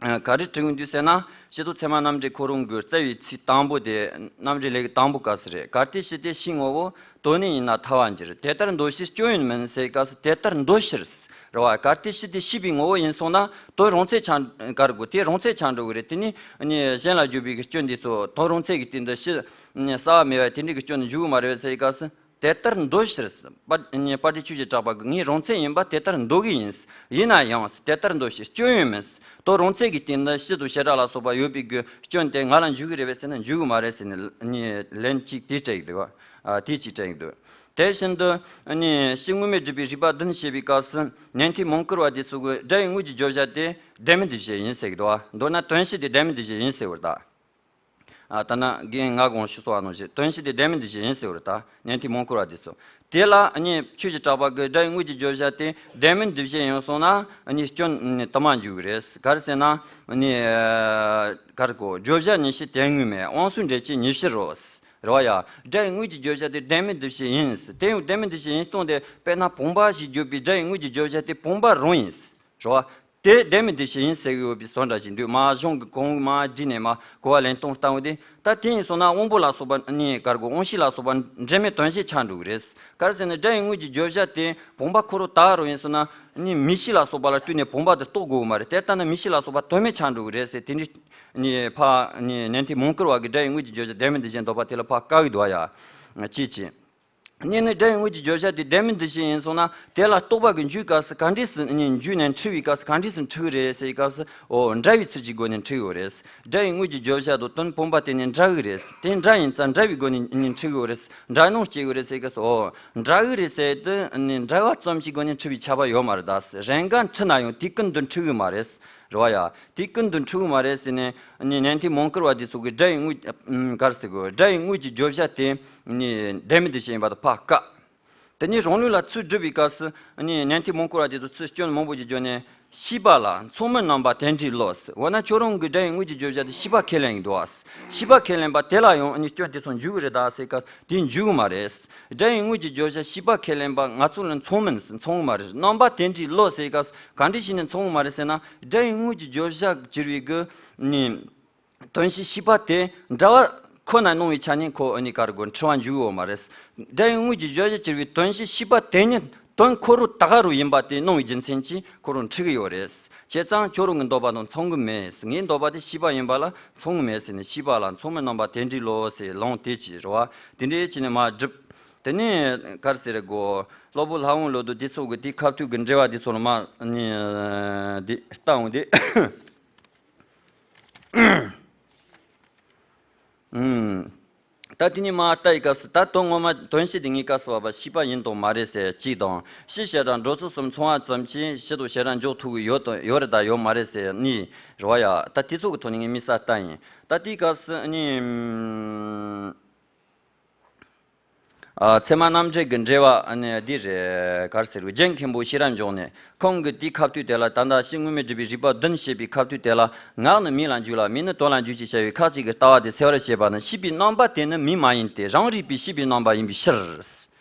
ག་རེ་དྲི་གི་འདུག་ཟེར་ན། སྤྱི་དང་ཚད་མ་རྣམ་འགྲེལ་ཁོ་རང་གི་རྩ་བའི་ཚིག་དང་པོ་དེ་རྣམ་འགྲེལ་ལས་ཀྱི་དང་པོ་སྐབས་སུ་རེད། གལ་ཏེ་ཕྱི་དེ་ཕྱིའི་ངོ་བོ་དོན་ནི་ཡིན་ན་ཐལ་བར་འགྱུར། དེ་ལྟར་འདོད་ཕྱིར་སྐྱོན་ཡོད་མིན་ཟེར་སྐབས་སུ་དེ་ལྟར་འདོད་ཕྱིར་རེད་བ། གལ་ཏེ་ཕྱི་དེ་ཕྱི་པའི་ངོ་བོ་ཡིན་སོང་ན་དོན་རང་ཚད་ཆགས་ག་རེ་དགོས། དེ་རང་ཚད་ཆགས་འགྲོ་གི་རེད། དེ་ནི་གཞན་ལ་བརྗོད་པའི་གི་སྐྱོན་འདི་ཚོ་དོན་རང་ཚད་ཀྱི་སྟེང་དུ་ཕྱི་གསལ་བ་མེད་པ་དེ་འདྲའི་གི་སྐྱོན་འདི་འཇུག་གི་མ་རེད་ཟེར་སྐབས་སུ། དེ་ལྟར་འདོད་ཕྱིར། དཔལ་དཔལ་སྤྲུལ་ཆོས་ཀྱི་གྲགས་པ་གིས་ངའི་རང་མཚན་ཡིན་པ་དེ་ལྟར་འདོད་ཀྱི་ཡིན། ཡིན་ན་ཡང་དེ་ལྟར་འདོད་ཕྱིར་སྐྱོན་ཡོད་མིན། དོན་རང་ཚད་ཀྱི་སྟེང་དུ་སྤྱི་དང་བྱེ་བྲག་ལ་སོགས་པ་ཡོད་པའི་གི་སྐྱོན་དེ་ང་ལ་འཇུག་གི་རེད་པས་ཟེར་ན་འཇུག་གི་མ་རེད་ཟེར་ནས་ནི་ལན་གཅིག་དེ་སྤྲད་ཀྱི་འདུག་ཨ་དེ་གཅིག་སྤྲད་ཀྱི་འདུག་དེ་བཞིན་དུ་ནི་ཕྱི་དངོས་མེད་སྒྲུབ་པའི་རིགས་པ་བདུན་བཤད་པའི་སྐབས་སུ་ནན་ཏན་མོང་བཀུར་བ་དེ་ཚོ་གིས་སྒྲ་ཡི་དངོས་ཀྱི་བརྗོད་བྱ་དེ་ལྡན་མིན་འདུ་བྱེད་ཡིན་ཟེར་གྱི་འདུག་མདོར་ན་དོན་བྱེད་དེ་ལྡན་མིན་འདུ་བྱེད་ཡིན་ཟེར་བ་རེད་ད། ཨ་ད་ནི་རྒན་ང་དགོངས་ཞུས་སོང་བ་ནང་བཞིན་དོན་བྱེད་དེ་ལྡན་མིན་འདུ་བྱེད་ཡིན་ཟེར་བ་རེད་ད། ནན་ཏན་མོང་བཀུར་བ་དེ་ཚོ། དེ་ལ་ནི་ཆོས་ཀྱི་གྲགས་པ་གིས་སྒྲ་ཡི་དངོས་ཀྱི་བརྗོད་བྱ་དེ་ལྡན་མིན་འདུ་བྱེད་ཡིན་སོང་ན་ནི་སྐྱོན་ནི་དུ་མ་འཇུག་གི་རེད། ག་རེ་ཟེར་ན་ནི་ག་རེ་གོ་བརྗོད་བྱ་ཉིད་ཕྱིར་དོན་དངོས་མེད། དབང་ཕྱུག་འབྲེལ་ཆོས་ཉིད་ཕྱིར་རོ། རེད་བ་ཡ། སྒྲ་ཡི་དངོས་ཀྱི་བརྗོད་བྱ་དེ་ལྡན་མིན་འདུ་བྱེད་ཡིན། དེ་ཡང་ལྡན་མིན་འདུ་བྱེད་ཡིན་སྟངས་དེ་དཔེར་ན་བུམ་པ་ཞེས་བརྗོད་པའི་སྒྲ་ཡི་དངོས་ཀྱི་བརྗོད་བྱ་དེ་བུམ་པ་རང་ཡིན། རེད་བ། དེ་ལྡན་མིན་འདུ་བྱེད་ཡིན་ཟེར་གྱི་ཡོད་པའི་བཟོ་འདྲ་ཞིག་འདུག་མ་གཞུང་གི་གོང་མ་བསྒྲིགས་ནས་མ་གོ་བ་ལེན་སྟངས་ལྟ་བུ་དེ། ད་དེ་ཡིན་སོང་ན་དབང་པོ་ལ་སོགས་པ་ནི་གར་གོ་དབང་ཤེས་ལ་སོགས་པ་འབྲེལ་མེད་དོན་བྱེད་ཆགས་འགྲོ་གི་རེད། ག་རེ་ཟེར་ན་སྒྲ་ཡི་དངོས་ཀྱི་བརྗོད་བྱ་དེ་བུམ་པ་ཁོ་རང་དག་རང་ཡིན་སོང་ན་ནི་མིག་ཤེས་ལ་སོགས་པ་ལ་ལྟོས་ནས་བུམ་པ་དེ་རྟོགས་དགོས་གི་མ་རེད། དེ་ལྟ་ན་མིག་ཤེས་ལ་སོགས་པ་དོན་མེད་ཆགས་འགྲོ་གི་རེད་ཟེར། དེ་འདྲའི་ནི་ཕ་ནི་ནན་ཏན་མོང་བཀུར་བ་གི་སྒྲ་ཡི་དངོས་ཀྱི་བརྗོད་བྱ་ལྡན་མིན་འདུ་བྱེད་འདོད་པ་དེ་ལ་ཕ་དཀའ་གི་འདུག་ཡ། ཅེས་བྱས། གཉིས་ནི་སྒྲ་ཡི་དངོས་ཀྱི་བརྗོད་བྱ་དེ་ལྡན་མིན་འདུ་བྱེད་ཡིན་སོང་ན་དེ་ལ་རྟོག་པ་གི་འཇུག་སྐབས་སུ་ག་འདྲས་སུ་ནི་འཇུག་ནས་འཁྲུལ་བའི་སྐབས་སུ་ག་འདྲས་སུ་འཁྲུལ་གི་རེད་ཟེར་བའི་སྐབས་སུ་འོ་འདྲ་བའི་ཚུལ་གྱི་སྒོ་ནས་འཁྲུལ་ཡོད་རེད། སྒྲ་ཡི་དངོས་ཀྱི་བརྗོད་བྱ་དང་དོན་བུམ་པ་དེ་ནི་འདྲ་གི་རེད། དེ་འདྲ་ཡིན་ཙང་འདྲ་བའི་སྒོ་ནས་ནི་འཁྲུལ་གི་ཡོད་རེད། འདྲ་སྣང་སྐྱེ་གི་རེད་ཟེར་བའི་སྐབས་སུ་འོ་འདྲ་གི་རེད་ཟེར་དུས་ནི་འདྲ་བ་ཙམ་གྱི་སྒོ་ནས་འཁྲུལ་བའི་ཁྱབ་པ་ཡོད་མ་རེད། ད་རེས་འགའ་འཁྲུལ་ན་ཡང་དེ་ཀུན་ཏུ་འཁྲུལ་གི་མ་རེད། རེད་བ་ཡ། དེ་ཀུན་ཏུ་འཁྲུལ་གི་མ་རེད་ཟེར་ནས་ནི་ནན་ཏན་མོང་བཀུར་བ་དེ་ཚོ་གིས་སྒྲ་ཡི་དངོས་ག་རེ་ཟེར་དགོས། སྒྲ་ཡི་དངོས་ཀྱི་བརྗོད་བྱ་དེ་ནི་ལྡན་མིན་འདུ་བྱེད་ཡིན་པ་དང་ཕ་ཀ་དེ་ནི་རང་ལུགས་ལ་ཚུར་སྒྲུབ་པའི་སྐབས་སུ་ནི་ནན་ཏན་མོང་བཀུར་བ་དེ་ཚོ་ཚུར་སྐྱོན་མང་པོ་ཞིག་བརྗོད་ནས་ཤེས་པ་ལ་མཚུངས་མིན་རྣམ་པ་དེ་འདྲའི་བློ་ཟེར། འོ་ན་ཁྱོད་རང་གི་སྒྲ་ཡི་དངོས་ཀྱི་བརྗོད་བྱ་དེ་ཤེས་པ་ཁས་ལེན་གྱི་འདུག་བ། ཤེས་པ་ཁས་ལེན་པ་དེ་ལ་ཡང་ནི་སྐྱོན་དེ་ཚོ་འཇུག་གི་རེད་ད་ཟེར་སྐབས་དེ་འཇུག་གི་མ་རེད། སྒྲ་ཡི་དངོས་ཀྱི་བརྗོད་བྱ་ཤེས་པ་ཁས་ལེན་པ་ང་ཚོ་ལ་མཚུངས་མིན་མཚུངས་གི་མ་རེད། རྣམ་པ་དེ་འདྲའི་བློ་ཟེར་སྐབས་ག་འདྲ་ཞིག་ནས་མཚུངས་གི་མ་རེད་ཟེར་ན། སྒྲ་ཡི་དངོས་ཀྱི་བརྗོད་བྱ་གྱུར་པའི་གི་ནི་དོན་བྱེད་ཤེས་པ་དེ་འདྲ་བ་ཁོ་ན་སྣང་བའི་ཆ་ནས་ཁོ་ཨ་ནི་ག་རེ་དགོས་འཁྲུལ་བ་འཇུག་ཡོད་མ་རེད། སྒྲ་ཡི་དངོས་ཀྱི་བརྗོད་བྱ་གྱུར་པའི་དོན་བྱེད་ཤེས་པ་དེ་ཉིད་ དོན་ཁོ་རང་ད་ག་རང་ཡིན་པ་དེ་སྣང་བའི་རྒྱུ་མཚན་གྱིས་ཁོ་རང་འཁྲུལ་གྱི་ཡོད་རེད། བྱས་ཙང་ཁྱོད་རང་གི་འདོད་པ་དང་མཚུངས་ཀྱི་མེད། ངའི་འདོད་པ་དེ་ཤེས་པ་ཡིན་པ་ལ་མཚུངས་ཀྱི་མེད་ཟེར་ནས། ཤེས་པ་ལ་མཚུངས་མེད་རྣམ་པ་དེ་འདྲའི་ལོ་ཟེར། ལུང་དེ་ཅི་རེད་བ། དེ་འདྲའི་བྱས་ནས་མར་བསྒྲུབས། དེ་ནས་ག་རེ་ཟེར་དགོས། སློབ་དཔོན་ལྷ་དབང་བློ་ལྡན་དེ་ཚོ་གི་དེའི་ཁ་ཐུག་གི་འགྲེལ་པ་དེ་ཚོ་ལ་མར་ནི་འདི་ལྟ་འོང་དེ། ཨུམ། ད་དེ་ནས་མར་ལྟ་ཡི་སྐབས་སུ། ད་དོན་ངོ་མ་དོན་སྤྱི་དེ་ངའི་སྐབས་སུ་བབ་པ་ཤེས་པ་ཡིན་དང་མ་རེད་ཟེར་གཅིག་དང་། སྤྱི་བྱེ་བྲག་འགྲོ་ཚུལ་གསུམ་མཚུངས་པ་ཙམ་གྱིས་སྤྱི་དང་བྱེ་བྲག་འཇོག་ཐུབ་ཀྱི་ཡོད་དང་ཡོད་རེད་དང་ཡོད་མ་རེད་ཟེར་གཉིས་རེད་བ་ཡ། ད་དེ་ཚོ་གི་ཐོག་ནས་ངས་དམིགས་བསལ་ལྟ་ཡིན། ད་དེའི་སྐབས་སུ་ནི། ཨ། ཚད་མ་རྣམ་འགྲེལ་གྱི་འགྲེལ་པ་ནི་འདི་རེད། ག་རེ་ཟེར་དགོས། རྒྱན་མཁན་པོ་ཤེས་རབ་འབྱུང་གནས་ཁོང་གིས་དེའི་ཁ་ཐུག་དེ་ལ། ད་ལྟ་སྤྱི་དངོས་མེད་སྒྲུབ་པའི་རིགས་པ་བདུན་བཤད་པའི་ཁ་ཐུག་དེ་ལ། ངག་ནི་མིང་ལ་འཇུག་ལ། མིང་ནི་དོན་ལ་འཇུག་ཅེས་བྱ་བའི་ཁ་ཅིག་གི་ལྟ་བ་དེ་སེལ་བར་བྱེད་པ་ནི། ཤེས་པའི་རྣམ་པ་དེ་ནི་མིང་མ་ཡིན་ཏེ། རང་རིག་པའི་ཤེས་པའི་རྣམ་པ་ཡིན་པའི་ཕྱིར། རེད་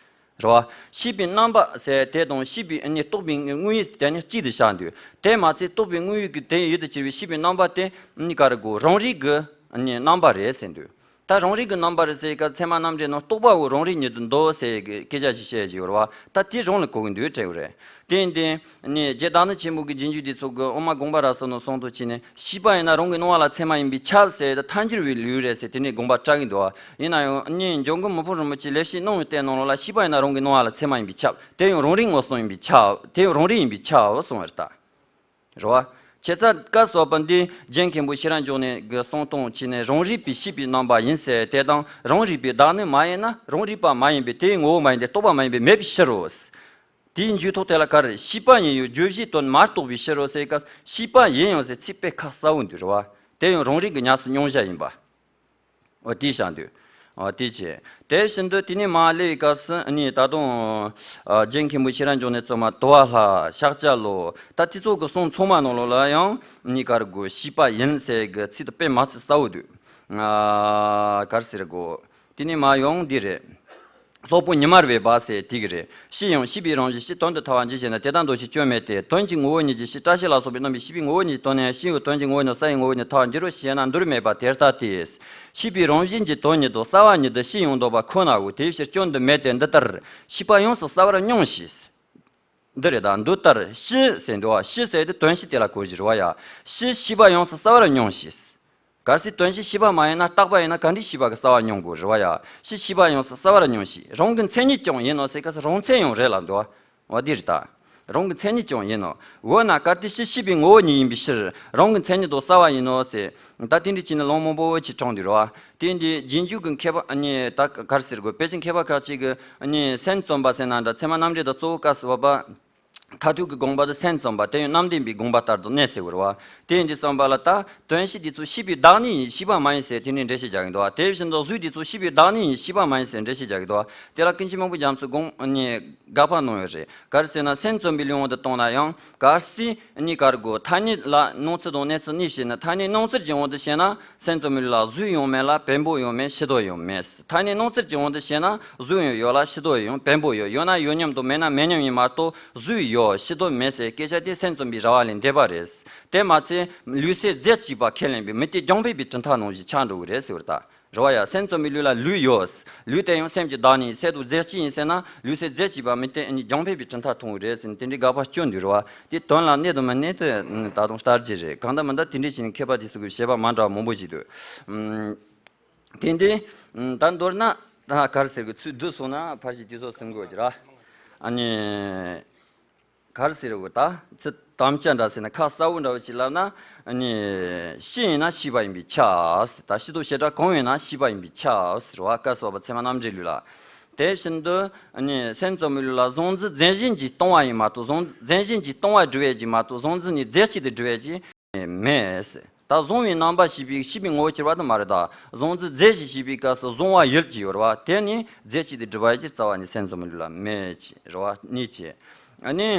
བ། ཤེས་པའི་རྣམ་པ་ཟེར་དེ་དང་ཤེས་པའི་ནི་རྟོགས་པའི་དངོས་ཡུལ་དེ་ནི་གཅིག་ཏུ་བཞག་འདུག་དེ་མ་ཚད་རྟོགས་པའི་དངོས་ཡུལ་གྱི་དེ་ཡུལ་དུ་གྱུར་པའི་ཤེས་པའི་རྣམ་པ་དེ་ནི་ག་རེ་དགོས། རང་རིག་གི་ནི་རྣམ་པ་རེད་ཟེར་འདུག་ད་རང་རིག་གི་རྣམ་པ་རེད་ཟེར་སྐབས། ཚད་མ་རྣམ་འགྲེལ་ནང་རྟོག་པ་པོ་རང་རིག་ཉིད་དུ་འདོད་ཟེར་གྱི་སྐད་ཆ་ཞིག་བཤད་ཀྱི་ཡོད་རེད་བ། ད་དེ་རང་ལ་གོ་གི་འདུག་དྲན་གྱི་རེད། དེ་ཡིན་དུས་ནི་རྗེ་བདག་ཉིད་ཆེན་པོ་གི་རྗེས་འཇུག་དེ་ཚོ་གི་དབུ་མ་དགོངས་པ་རབ་གསལ་ནང་གསུངས་དོན་གྱི་ནི། ཤེས་པ་ཡིན་ན་རང་གི་སྣང་བ་ལ་ཚད་མ་ཡིན་པས་ཁྱབ་ཟེར་ཏེ་ཐལ་འགྱུར་བའི་ལེའུ་རེད་ཟེར། དེ་འདྲའི་དགོངས་པ་བཀྲལ་གྱི་འདུག་ཡིན་ན་ཡང་ནི་འཇམ་མགོན་མི་ཕམ་རིན་པོ་ཆེའི་ལེགས་བཤད་སྣང་བའི་བསྟན་ནང་ལོགས་ལ། ཤེས་པ་ཡིན་ན་རང་གི་སྣང་བ་ལ་ཚད་མ་ཡིན་པས་ཁྱབ། དེ་ཡང་རང་རིག་ངོ་སོང་ཡིན་པས་ཁྱབ། དེ་ཡང་རང་རིག་ཡིན་པས་ཁྱབ་གསུངས་པ་རེད་ད། རེད་བ། བྱས་ཙང་སྐབས་སུ་བབ་པ་འདི་རྒྱན་མཁན་པོ་ཤེས་རབ་འབྱུང་གནས་ཀྱི་གསུང་སྟངས་བྱས་ནས། རང་རིག་པའི་ཤེས་པའི་རྣམ་པ་ཡིན་ཟེར་དེ་དང་། རང་རིག་པའི་བདག་ཉིད་མ་ཡིན་ན། རང་རིག་པ་མ་ཡིན་པས་དེའི་ངོ་བོ་མ་ཡིན་ཏེ། རྟོག་པ་མ་ཡིན་པས་མེད་པའི་ཕྱིར་རོ། དེའི་འཇུག་ཐོག་དེ་ལ་ག་རེ། ཤེས་པ་ཡིན་ཡང་བརྗོད་བྱའི་དོན་མ་རྟོགས་པའི་ཕྱིར་རོ་ཟེར་སྐབས། ཤེས་པ་ཡིན་ཡང་ཟེར་ཚིག་དཔེ་ཁ་གསལ་བོ་འདུག་རེད་བ། དེ་ཡང་རང་རིག་གི་ཉམས་སུ་མྱོང་བྱ་ཡིན་པ། འོ་དེའི་ཞག་འདུག་འོ་དེ་བྱས། དེ་བཞིན་དུ་དེ་ནས་མར་སླེབས་པའི་སྐབས་སུ་ནི་ད་དུང་། ཨ། རྒྱན་མཁན་པོ་ཤེས་རབ་འབྱུང་གནས་གཙོ་མ་དུ་བ་ལྷ། ཤཱཀྱ་བློ། ད་དེ་ཚོ་གི་གསུང་ཚང་མ་ནང་ལོགས་ལ་ཡང་ནི་ག་རེ་དགོས། ཤེས་པ་ཡིན་ཟེར་གི་ཚིག་དེ་དཔེ་མ་ཚིག་གསལ་བོ་འདུག་ཨ། ག་རེ་ཟེར་དགོས། དེ་ནས་མར་ཡོང་འདི་རེད། སློབ་དཔོན་ཉི་མ་རི་བའི་བ་ཟེར་དེ་གི་རེད། ཤེས་ཡང་ཤེས་པའི་རང་བཞིན་ཤེས། དོན་དུ་ཐལ་བ་འཇུག་ཅེ་ན། དེ་ལྟར་འདོད་ཆོས་སྐྱོན་མེད་དེ། དོན་གྱི་ངོ་བོ་ཉིད་ཀྱིས་ཤེས། བཀྲ་ཤིས་ལ་སོགས་པའི་རྣམ་པའི་ཤེས་པའི་ངོ་བོ་ཉིད་ཀྱིས་དོན་ནི་ཤེས་པའི་དོན་གྱི་ངོ་བོ་ཉིད་གསལ་བའི་ངོ་བོ་ཉིད་ཐལ་བར་འགྱུར་རོ་ཞེ་ན། འདུར་མེད་པ་དེ་ལྟ་སྟེ། ཤེས་པའི་རང་བཞིན་གྱིས་དོན་ཉིད་དང་གསལ་བ་ཉིད་དུ་ཤེས་ཡོང་འདོད་པ་ཁོ་ནའོ། དེའི་ཕྱིར་སྐྱོན་དུ་མེད་དེ། འདི་ལྟར་ཤེས་པ་ཡོངས་སུ་གསལ་བར་མྱོང་ཞེས། འདི་རེད་ད། འདི་ལྟར་ཤེས་ཟེར་འདུག་བ། ཤེས་ཟེར་དེ་དོན་སྤྱི་དེ་ལ་གོ་གི་རེད་བ་ཡ། ཤེས་ཤེས་པ་ཡོངས་སུ་གསལ་བར་མྱོང་ཞེས། གལ་སྲིད་དོན་སྤྱི་ཤེས་པ་མ་ཡིན་ན། རྟག་པ་ཡིན་ན་ག་འདྲའི་ཤེས་པ་གི་གསལ་བ་མྱོང་དགོས་རེད་བ་ཡ། ཤེས་ཤེས་པ་ཡོངས་སུ་གསལ་བར་མྱོང་ཞེས། རང་གི་མཚན་ཉིད་ཀྱང་ཡིན་ནོ་ཟེར་སྐབས་སུ་རང་མཚན་ཡང་རེད་ལབ་འདུག་བ། འོ་དེ་རེད་ད། རང་གི་མཚན་ཉིད་ཀྱང་ཡིན་ནོ། འོ་ན་གལ་ཏེ་ཤེས་ཤེས་པའི་ངོ་བོ་ཉིད་ཡིན་པའི་ཕྱིར། རང་གི་མཚན་ཉིད་དུ་གསལ་བ་ཡིན་ནོ་ཟེར། ད་དེ་འདྲ་བྱས་ནས་ལུང་མང་པོ་ཅིག་དྲངས་འདུག་རེད་བ། དེ་འདི་རྗེས་འཇུག་གི་མཁས་པ་ནི་ད་ག་རེ་ཟེར་དགོས། དཔེ་ཆ་མཁས་པ་ཁག་ཅིག་གིས་ནི་སེམས་ཙམ་པ་ཟེར་ན་འདྲ། ཚད་མ་རྣམ་འགྲེལ་དང་གཙོ་བོ་སྐབས་སུ་བབ་པ། མཐར་ཐུག་གི་དགོངས་པ་དེ་སེམས་ཙམ་པ། དེ་ཡང་རྣམ་བདེན་པའི་དགོངས་པ་ལྟར་དུ་གནས་ཟེར་བ་རེད་བ། དེ་ཡིན་དུས་ཙམ་པ་ལ་ད་དོན་སྤྱི་དེ་ཚོ་ཤེས་པའི་བདག་ཉིད་ཡིན། ཤེས་པ་མ་ཡིན་ཟེར་དེ་ནས་འགྲེལ་བཤད་རྒྱག་གི་འདུག་བ། དེ་བཞིན་དུ་གཟུགས་དེ་ཚོ་ཤེས་པའི་བདག་ཉིད་ཡིན། ཤེས་པ་མ་ཡིན་ཟེར་འགྲེལ་བཤད་རྒྱག་གི་འདུག་བ། དེ་ལ་ཀུན་མཁྱེན་མང་པོ་རྒྱ་མཚོས་དགོངས་ནས་དགག་པ་གནང་ཡོད་རེད། ག་རེ་ཟེར་ན། སེམས་ཙམ་པའི་ལུགས་དབང་དུ་བཏང་ན་ཡང་གལ་སྲིད་ནི་ག་རེ་དགོས། ཐ་སྙད་ལ་སྣང་ཚུལ་དང་གནས་ཚུལ་གཉིས་བཤད་ན། ཐ་སྙད་སྣང་ཚུལ་གྱི་དབང་དུ་བཤད་ན། སེམས་ཙམ་པའི་ལུགས་ལ་གཟུགས་ཡང་མེད་ལ་བེམ་པོ་ཡང་མེད། ཕྱི་དོན་ཡང་མེད། ཐ་སྙད་སྣང་ཚུལ་གྱི་དབང་དུ་བཤད་ན། གཟུགས་ཡང་ཡོད་ལ་ཕྱི་དོན་ཡང་བེམ་པོ་ཡང་ཡོད། ཡོད་ན་ཡོད་མཉམ་དང་མེད་ན་མེད་མཉམ་ཡིན་མ་གཏོགས། གཟུགས་ཡོད་ཕྱི་དོན་མེད་ཟེར་སྐད་ཆ་དེ་སེམས་ཙམ་པའི་ར་བ་ལས་འདས་པ་རེད། དེ་མ་ཚད་ལུས་སེམས་རྫས་གཅིག་པ་ཁས་ལེན་པའི་མི་དེ་རྒྱང་འཕེན་པའི་གྲུབ་མཐའ་ནང་བཞིན་ཆགས་འགྲོ་གི་རེད་ཟེར་བ་རེད་ད། རེད་བ་ཡ། སེམས་ཙམ་པའི་ལུགས་ལ་ལུས་ཡོད། ལུས་དེ་ཡང་སེམས་ཀྱི་བདག་ཉིད། སེམས་དང་རྫས་གཅིག་ཡིན་ཟེར་ན། ལུས་སེམས་རྫས་གཅིག་པ་མི་དེ་ནི་རྒྱང་འཕེན་པའི་གྲུབ་མཐའ་མཐོང་གི་རེད་ཟེར་ནས་དེ་འདྲའི་དགག་པ་སྐྱོན་འདུག་རེད་བ། དེ་དོན་ལ་གནས་དང་མི་གནས་དེ་ད་དུང་ལྟ་རྒྱུ་རེད། གང་ལྟར་མི་ལྟར་དེ་འདྲའི་བྱས་ནས་མཁས་པ་དེ་ཚོ་གི་བཤད་པ་མ་འདྲ་བ་མང་པོ་ཞིག་འདུག་དེ་འདི་ད་མདོར་ན་ད་ག་རེ་ཟེར་གི། ཚུལ་བསྡུས་སོང་ན་ཕར་ཞིག་དུས་ཚོད་ཟིན་དགོས་ཀྱི་ར། ཨ་ནི། ག་རེ་ཟེར་དགོས། ད་ཚིག་དམ་བཅའ་འདྲ་ཟེར་ན་ཁ་གསལ་བོ་འདྲ་བོ་ཅིག་ལབ་ན། ཨ་ནི། ཤེས་ཡིན་ན་ཤེས་པ་ཡིན་པས་ཁྱབ་ཟེར། ད་ཤེས་རྟོགས་བྱེ་བྲག་གང་ཡིན་ན་ཤེས་པ་ཡིན་པས་ཁྱབ་ཟེར་བ། སྐབས་སུ་བབ་པ་ཚད་མ་རྣམ་འགྲེལ་ལུགས་ལ། དེ་བཞིན་དུ་ཨ་ནི་སེམས་ཙམ་པའི་ལུགས་ལ་གཟུང་འཛིན་རྫས་གཞན་གྱིས་སྟོང་བ་ཡིན་མ་གཏོགས། གཟུང་རྫས་གཞན་གྱིས་སྟོང་བ་སྒྲུབ་ཡས་ཀྱི་མ་གཏོགས། གཟུང་འཛིན་ནི་རྫས་གཅིག་ཏུ་སྒྲུབ་ཡས་ཀྱི་མེད་ཟེར། ད་གཟུང་བའི་རྣམ་པ་ཤེས་པའི་ཤེས་པའི་ངོ་བོ་གྱུར་པ་དེ་མ་རེད་ད། གཟུང་འཛིན་རྫས་ཞེས་བྱས་པའི་སྐབས་སུ་གཟུང་བ་ཡུལ་གྱི་ཡོད་རེད་བ། དེ་ནི་རྫས་གཅིག་ཏུ་སྒྲུབ་པ་ཡིན་གྱི་རྩ་བ་ནས་སེམས་ཙམ་པའི་ལུགས་ལ་མེད་ཅེས་རེད་བ། གཉིས་ཀྱིས། ཨ་ནི།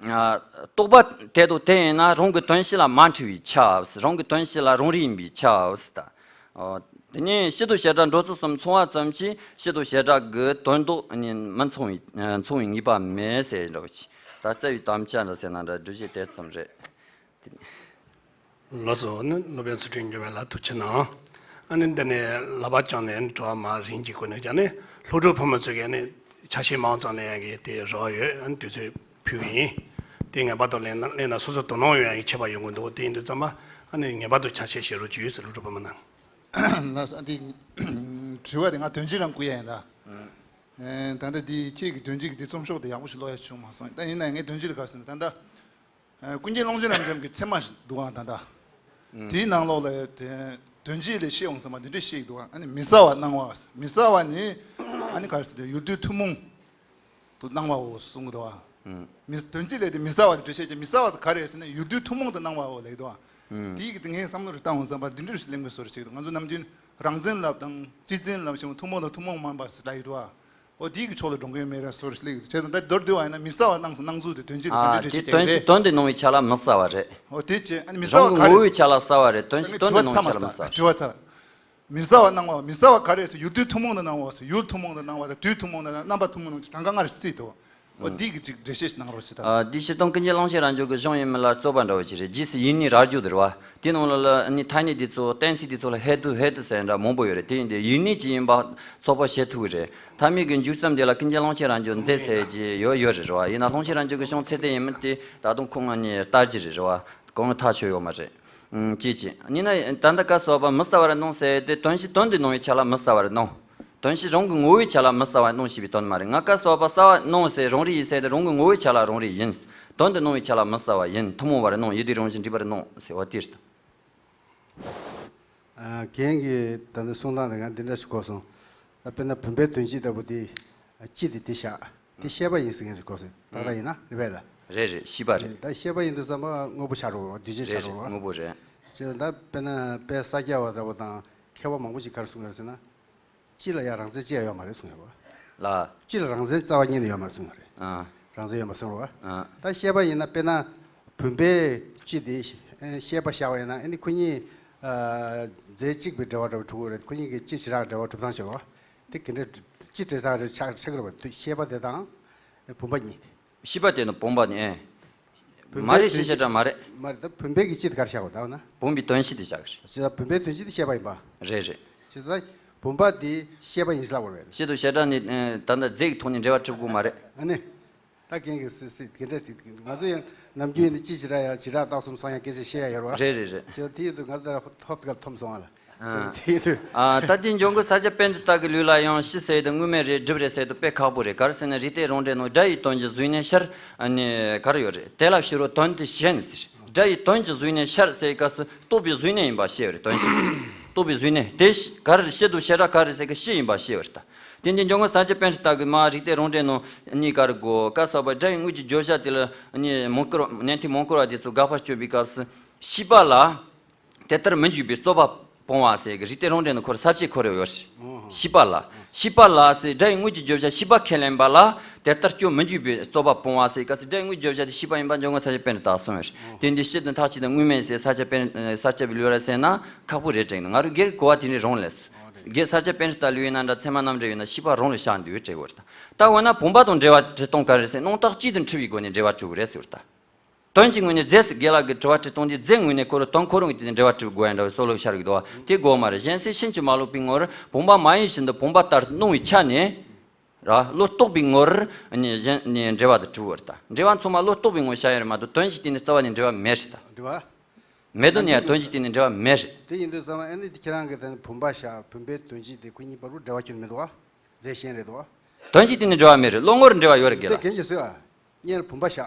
ཨ། རྟོག་པ་དེ་དང་དེ་ཡིན་ན་རང་གི་དོན་སྤྱི་ལ་མ་འཁྲུལ་བས་ཁྱབ། རང་གི་དོན་སྤྱི་ལ་རང་རིག་ཡིན་པས་ཁྱབ་ཟེར་ད། ཨོ། དེ་ནས་སྤྱི་དང་བྱེ་བྲག་འགྲོ་ཚུལ་གསུམ་མཚུངས་པ་ཙམ་གྱིས་སྤྱི་དང་བྱེ་བྲག་གི་དོན་ལྡོག་ནི་མི་མཚུངས་པའི་མཚུངས་པའི་ངེས་པ་མེད་ཟེར་འདྲ་བོ་ཅིག་ད་རྩ་བའི་དམ་བཅའ་འདྲ་ཟེར་ན་འདྲ། སྒྲུབ་བྱེད་དེ་ཙམ་རེད། ལགས་སོ། ནི་སློབ་དཔོན་ཚུལ་ཁྲིམས་འགྱུར་མེད་ལགས་ཐུགས་རྗེ་གནང་། ཨ་ནི་འདི་ནས་ལག་པ་བརྐྱངས་ནས་དྲི་བ་མར་རིམ་གྱིས་བཀོད་ནས་ཀྱང་ནི་སློབ་ཕྲུག་ཕོ་མོ་ཚོ་གིས་ནི་ ཆ་ཤས་མང་ཙམ་ལེན་ཡག་གི་དེ་རེ་བ་ཡོད། ཨ་ནི་དུས་ཚོད་ཕུལ་གི་ཡིན། དེ་ངེས་པར་དུ་ལེན་ན་ལེན་ན་སོ་སོ་དོ་སྣང་ཡོང་ཡག་གི་ཁྱད་པར་ཡོང་གི་འདུག་དེ་ཡིན་དུས་ཙམ་པ་ཨ་ནི་ངེས་པར་དུ་ཆ་ཤས་བཞེས་རོགས་བྱོས་ཟེར་སློབ་ཕྲུག་པ་མི་ནང་། ལགས་སོ། ཨ་འདི་དྲི་བ་དེ་ང་དོན་གཅིག་རང་བསྐུར་ཡ་ཡིན་ད། ཨེ་ད་ལྟ་འདི་ཁྱེད་ཀྱི་དོན་གཅིག་གི་འདི་རྩོམ་ཤོག་དེ་ཡག་པོ་ཞིག་ཀློག་ཡ་བྱུང་མ་སོང་། ད་ཡིན་ན་ངས་དོན་གཅིག་ལ་ག་རེ་ཟེར་ན་ད་ལྟ། ཨ་ཀུན་མཁྱེན་ཀློང་ཆེན་རབ་འབྱམས་ཀྱི་ཚད་མ་ཞིག་འདུག་ཨང་ད་ལྟ། དེའི་ནང་ལོགས་ལ་དེ་དོན་གཅིག་ལས་བཤད་འོང་ཙམ་པ་འདི་འདྲས་བཤད་ཀྱི་འདུག་ཨང་། ཨ་ནི་མི་གསལ་བ་སྣང་བ། མི་གསལ་བ་ནི་ཨ་ནི་ག་རེ་ཟེར་དེ་ཡུལ་དུས་ཐུན་མོང་དུ་སྣང་བའོ་གསུང་གི་འདུག་ཨང་། མི་དོན་གཅིག་ལས་དེ་མི་གསལ་བ་དེ་འགྲེལ་བཤད་ཀྱི་མི་གསལ་བ་ག་རེ་ཟེར་ན་ཡུལ་དུས་ཐུན་མོང་དུ་སྣང་བའོ་ལེགས་འདུག་ཨང་། དེའི་གི་དེ་ངས་བསམ་བློ་རེ་བཏང་འོང་ཙམ་པ་འདི་འདྲས་ཞིག་གླེང་དགོས་བཟོ་རེ་བྱེད་ཀྱི་འདུག་ང་ཚོ་ནམ་རྒྱུན་རང་བཙན་ལབ་དང་སྤྱི་བཙན་ལབ་ཞིག་ཐུན་མོང་དང་ཐུན་མོང་མ་ཡིན་པ་ཟེར་ལབ་ཡོད་འདུག་ཨང་། ཨོ་དེའི་གི་ཕྱོགས་ལ་འགྲོ་གི་ཡོད་མེད་ར་སོར་སླེབས་ཡོད། བྱས་ཙང་ད་མདོར་བསྡུས་པ་ཡིན་ན་མི་གསལ་བ་སྣང་ཟེར་སྣང་ཚུལ་དེ་དོན་གཅིག་ལ་ཨ་དེ་དོན་གཅིག་དོན་དུ་སྣང་བའི་ཆ་ལ་མི་གསལ་བ་རེད། ཨོ་དེ་བྱས་ཨ་ནི་མི་གསལ་རང་བ་གི་ག་ངོ་རེད། བོའི་ཆ་ལ་གསལ་བ་རེད། དོན་གཅིག་དོན་དུ་སྣང་བའི་ཆ་ལ་མི་གསལ་བ་རེད། དྲི་བ་ཚར། མི་གསལ་བ་སྣང་བ། མི་གསལ་བ་ག་རེ་ཟེར་ཡུལ་དུས་ཐུན་མོང་དུ་སྣང་བ་ཟེར་ཡུལ་ཐུན་མོང་དུ་སྣང་བ་དང་དུས་ཐུན་མོང་དུ་སྣང་རྣམ་པ་ཐུན་མོང་དུ་གྲངས་ཀ་སྔར་བརྩིས་ཏོ། ཨོ་དེའི་གི་ཅིག་འགྲེལ་བཤད་ཞིག་གནང་རོགས་བྱེད་དང་། ཨ་འདི་སྤྱིར་བཏང་ཀུན་མཁྱེན་ཀློང་ཆེན་རབ་འབྱམས་ཀྱི་གཞུང་ཡིན་མིན་ལ་རྩོད་པ་འདྲ་བོ་ཅིག་རེད། རྗེས་སུ་ཡིག་སྣའི་རྭ་ཅོ་དེ་རེད་བ། དེའི་ནང་ལ་ལ་ནི་ཐ་སྙད་དེ་ཚོ་གཏན་ཚིགས་དེ་ཚོ་ལ་ཧེ་ཏུ་ཧེ་ཏུ་ཟེར་འདྲ་མང་པོ་ཡོད་རེད། དེ་ཡིན་དུས་ཡིག་སྣ་ཅིག་ཡིན་པ་ཚོད་དཔག་བྱེད་ཐུབ་ཀྱི་རེད། ཐ་མའི་གི་མཇུག་ཙམ་དེ་ལ་ཀུན་མཁྱེན་ཀློང་ཆེན་རབ་འབྱམས་མཛད་ཟེར་གྱི་ཡོད་ཡོད་རེད་རེད་བ། ཡིན་ན་ཀློང་ཆེན་རབ་འབྱམས་ཀྱི་གཞུང་ཚད་ལྡན་ཡིན་མིན་དེ་ད་དུང་ཁོང་ང་ནི་ལྟ་རྒྱུ་རེད་རེད་བ། གང་ཐག་ཆོད་ཡོད་མ་རེད། ཨུམ། ཅེས་བྱས། ཡིན་ན་ད་ལྟ་སྐབས་སུ་བབ་པ་མི་གསལ་བར་སྣང་ཟེར་དེ་དོན་གཞི་དོན་དུ་སྣང་བའི་ཆ་ལ་མི་གསལ་བར་སྣང་། དོན་གཞི་རང་གི་ངོ་བོའི་ཆ་ལ་མི་གསལ་བར་སྣང་ཞེས་པའི་དོན་མ་རེད། ང་སྐབས་སུ་བབ་པ་གསལ་བར་སྣང་ཟེར་རང་རིག་ཡིན་ཟེར་དེ་རང་གི་ངོ་བོའི་ཆ་ལ་རང་རིག་ཡིན། དོན་དུ་སྣང་བའི་ཆ་ལ་མི་གསལ་བ་ཡིན། ཐུན་མོང་བར་སྣང་། ཡུལ་དུས་རང་བཞིན་འདྲེས་པར་སྣང་ཟེར་བ་དེ་རེད། ཨ་རྒན་གྱིས་ད་ནི་གསུང་སྟངས་དེ་ང་འདི་འདྲ་ཞིག་གོ་སོང་། ད་དཔེར་ན་བུམ་པའི་དོན་སྤྱི་ལྟ་བུ་དེ་སྤྱི་དེ་དེ་བཞག་དེ་ཤེས་པ་ཡིན་ཟེར་མཁན་ཞིག་གོ་སོང་། ཏག་ཏག་ཡིན་ན་རེད་པས་ལ། རེད་རེད། ཤེས་པ་རེད། ད་ཤེས་པ་ཡིན་དུས་ཙམ་པ་དངོས་པོ་ཆགས་འགྲོ་བ། འདུས་བྱས་ཆགས་རེད་རེད། འགྲོ་བ། དངོས་པོ་རེད། ཅེས་ད་དཔེར་ན་དཔེ་ས་སྐྱ་བ་ལྟ་བུ་དང་མཁས་པ་མང་པོ་ཞིག་ག་རེ་གསུང་ཡོད་ཟེར་ན། སྤྱི་ལ་ཡང་རང་མཚན་ཅི་ཡང་ཡོད་མ་རེད་གསུང་ཡོད་པ། ལ། སྤྱི་ལ་རང་མཚན་རྩ་བ་ཉིད་ནས་ཡོད་མ་རེད་གསུང་ཡོད་རེད། ཨ། རང་མཚན་ཡོད་མ་གསུང་རོགས། ཨ། ད་ཤེས་པ་ཡིན་ན་དཔེར་ན་བུམ་པའི་སྤྱི་དེ་ཤེས་པ་བཞག་པ་ཡིན་ན་ཨ་ནི་ཁོ་གཉིས་རྫས་གཅིག་པའི་འབྲེལ་བ་འདྲ་བོ་གྲུབ་ཀྱི་རེད། ཁོ་གཉིས་ཀྱི་སྤྱི་བྱེ་བྲག་འབྲེལ་བ་གྲུབ་སྟངས་བྱེད་པ། དེ་ག་འདྲ་སྤྱི་བྱེ་བྲག་རེད་ཆགས་ཆགས་ཀྱི་རེད་པ། ཤེས་པ་དེ་དང་བུམ་པ་གཉིས། ཤེས་པ་དེ་ནི་བུམ་པ་ནི་ཨེ། བུམ་པའི་མ་རེད། དོན་ཤེས་བྱེ་བྲག་མ་རེད། མ་རེད། ད་བུམ་པའི་གི་སྤྱི་དེ་ག་རེ་བཞག་པ་ད་འོ་ན། བུམ་པའི་དོན་སྤྱི་དེ་བཞག་གི་རེད། ཅི་ད་བུམ་པའི་དོན་སྤྱི་དེ་ཤེས་པ་ཡིན་པ། རེད་རེད། ཅི་ད་བུམ་པ་དེ་ཤེས་པ་ཡིན་ཞེས་ལབ་དགོས་རེད། སྤྱི་དོན་བྱེ་བྲག་ནི་ད་ལྟ་རྫས་ཀྱི་ཐོག་ནས་འབྲེལ་བ་གྲུབ་དགོས་མ་རེད། ཨ་ནི། ད་རྒན་གྱིས་སི་སི་དེ་འདྲ་ཅིག་ང་ཚོ་ཡང་ནམ་རྒྱུན་ནི་སྤྱི་བྱེ་བྲག་ཡང་བྱེ་བྲག་རྟགས་གསུམ་སོང་ཡང་སྐད་ཆ་བཤད་ཡ་ཡོད་རེད་བ། རེད་རེད་རེད། ཅི་ད་དེ་ཡིན་དུས་ང་ཚོ་ད་ཧོབ་ཏེ་ག་ཐོམ་སོང་ཨ་ལ། ཨ། དེ་ཡིན་དུས། ཨ། ད་ལྟའི་འཇོན་གོ་ས་སྐྱ་པཎྜི་ཏ་གི་ལུགས་ལ་ཡང་སྤྱི་ཟེར་དེ་དངོས་མེད་རེད་སྒྲུབ་རེད་ཟེར་དེ་དཔེ་ཁག་པོ་རེད། ག་རེ་ཟེར་ན་རིགས་གཏེར་རང་འགྲེལ་ནང་སྒྲ་ཡི་དོན་གྱི་གཟུགས་བརྙན་ཤར། ཨ་ནི་ག་རེ་ཡོད་རེད། དེ་ལ་ཕྱི་རོལ་དོན་དུ་བྱེད་ཟེར། སྒྲ་ཡི་དོན་གྱི་གཟུགས་བརྙན་ཤར་ཟེར་སྐབས་སུ་རྟོག་པའི་གཟུགས་བརྙན་ཡིན་པ་ཤེས་པ་རེད། དོན་ཤེས། རྟོག་པའི་གཟུགས་བརྙན་དེ་ག་རེ་རེད། སྤྱི་དང་བྱེ་བྲག་ག་རེ་ཟེར་གི་སྤྱི་ཡིན་པ་ཤེས་པ་རེད་ད། དེ་འདི་འཇོན་གོ་ས་སྐྱ་པཎྜི་ཏ་གི་མ་རིགས་གཏེར་རང་འགྲེལ་ནང་གཉིས་ཀ་རེད་གོ། སྐབས་སུ་བབ་པ་སྒྲ་ཡི་དངོས་ཀྱི་བརྗོད་བྱ་དེ་ལ་ནི་མུན་སྐོར་ནན་ཏན་མུན་སྐོར་བ་དེ་ཚོ་དགག་པ་སྐྱོན་པའི་སྐབས་སུ་ཤེས་པ་ལ། དེ་ལྟར་མི་འཇུག་པའི་རྩོད་པ་སྤོང་བ་ཟེར་གི་རིགས་གཏེར་རང་འགྲེལ་ནང་ཁོ་ར་ས་བཅད་ཁོ་ར་ཡོད་རེད། ཤེས་པ་ལ། ཤེས་པ་ལ་ཟེར་སྒྲ་ཡི་དངོས་ཀྱི་བརྗོད་བྱ་ཤེས་པ་ཁས་ལེན་པ་ལ་དེ་ལྟར་སྐྱོན་མི་འཇུག་པའི་རྩོད་པ་སྤོང་བ་ཟེར་སྐབས་སུ་སྒྲ་ཡི་དངོས་ཀྱི་བརྗོད་བྱ་དེ་ཤེས་པ་ཡིན་པ་འཇོན་གོ་ས་སྐྱ་པཎྜི་ཏ་གསུངས་ཡོད་རེད། དེ་འདི་སྤྱི་དང་མཐའ་གཅིག་དང་དངོས་མེད་ཟེར་ས་སྐྱ་པཎྜི་ས་སྐྱ་པའི་ལུགས་ལ་ཟེར་ན་ཁག་པོ་རེད་དྲན་གི་འདུག་ང་རང་སྒེར་གོ་བ་དེ་འདྲ་རང་ལས། སྒེར་ས་སྐྱ་པཎྜི་ཏ་ལུགས་ཡིན་ན་འདྲ་ཚད་མ་རྣམ་འགྲེལ་ཡིན་ན་ཤེས་པ་རང་ལ་བཞག་འདུག་དྲན་གི་ཡོད་རེད་ད། ད་འོ་ན་བུམ་པ་དང་འབྲེལ་བ་འབྲི་སྟངས་ག་རེ་ཟེར་སྣང་བཏགས་གཅིག་ཏུ་འཁྲུལ་བའི་སྒོ་ནས་འབྲེལ་བ་གྲུབ་ཀྱི་རེད་ཟེར་ད། དོན་གྱི་ངོས་ནས་རྫས་སུ་དགེ་ལགས་ཀྱིས་དྲི་བ་དྲི་སྟངས་དེ་རྫས་ངོས་ནས་ཁོ་རང་དོན་ཁོ་རང་གི་དེ་ནས་འབྲེལ་བ་གྲུབ་དགོས་ཡ་འདྲ་བའི་བསམ་བློ་ཤར་གྱི་འདུག་བ། དེ་དགོས་མ་རེད། གཞན་སེལ་ཕྱིན་ཅི་མ་ལོག་པའི་ངོར་བུམ་པ་མ་ཡིན་བཞིན་དུ་བུམ་པ་ལྟར་སྣང་བའི་ཆ་ནས། ར་བློ་རྟོག་པའི་ངོར་ནི་གཞན་ནི་འབྲེལ་བ་དེ་གྲུབ་པ་རེད་ད། འབྲེལ་བ་ཚང་མ་བློ་རྟོག་པའི་ངོར་བྱ་ཡ་རེད་མ་གཏོགས་དོན་གཞི་དེ་ནི་རྩ་བ་ནས་འབྲེལ་བ་མེད་རེད་ད། འབྲེལ་བ། མེད་དོ་ནི་ཡ་དོན་གཞི་དེ་ནི་འབྲེལ་བ་མེད་རེད། དེ་ཡིན་དུས་ཙམ་པ་ཨ་ནི་དེ་ཁྱེད་རང་གིས་ད་ནི་བུམ་པ་བཞག་བུམ་པའི་དོན་གཞི་དེ་ཁོ་གཉིས་བར་དུ་འབྲེལ་བ་ཁྱོན་ནས་མི་འདུག་བ། རྫས་གཞན་རེད་འདུག་བ། དོན་གཞི་དེ་ནི་འབྲེལ་བ་མེད་རེད། བློ་ངོར་འབྲེལ་བ་ཡོད་རེད་དགེ་དེ་ལགས། རྒན་གྱིས་གསུངས་ཨ། སྔོན་ལ་བུམ་པ་བཞག་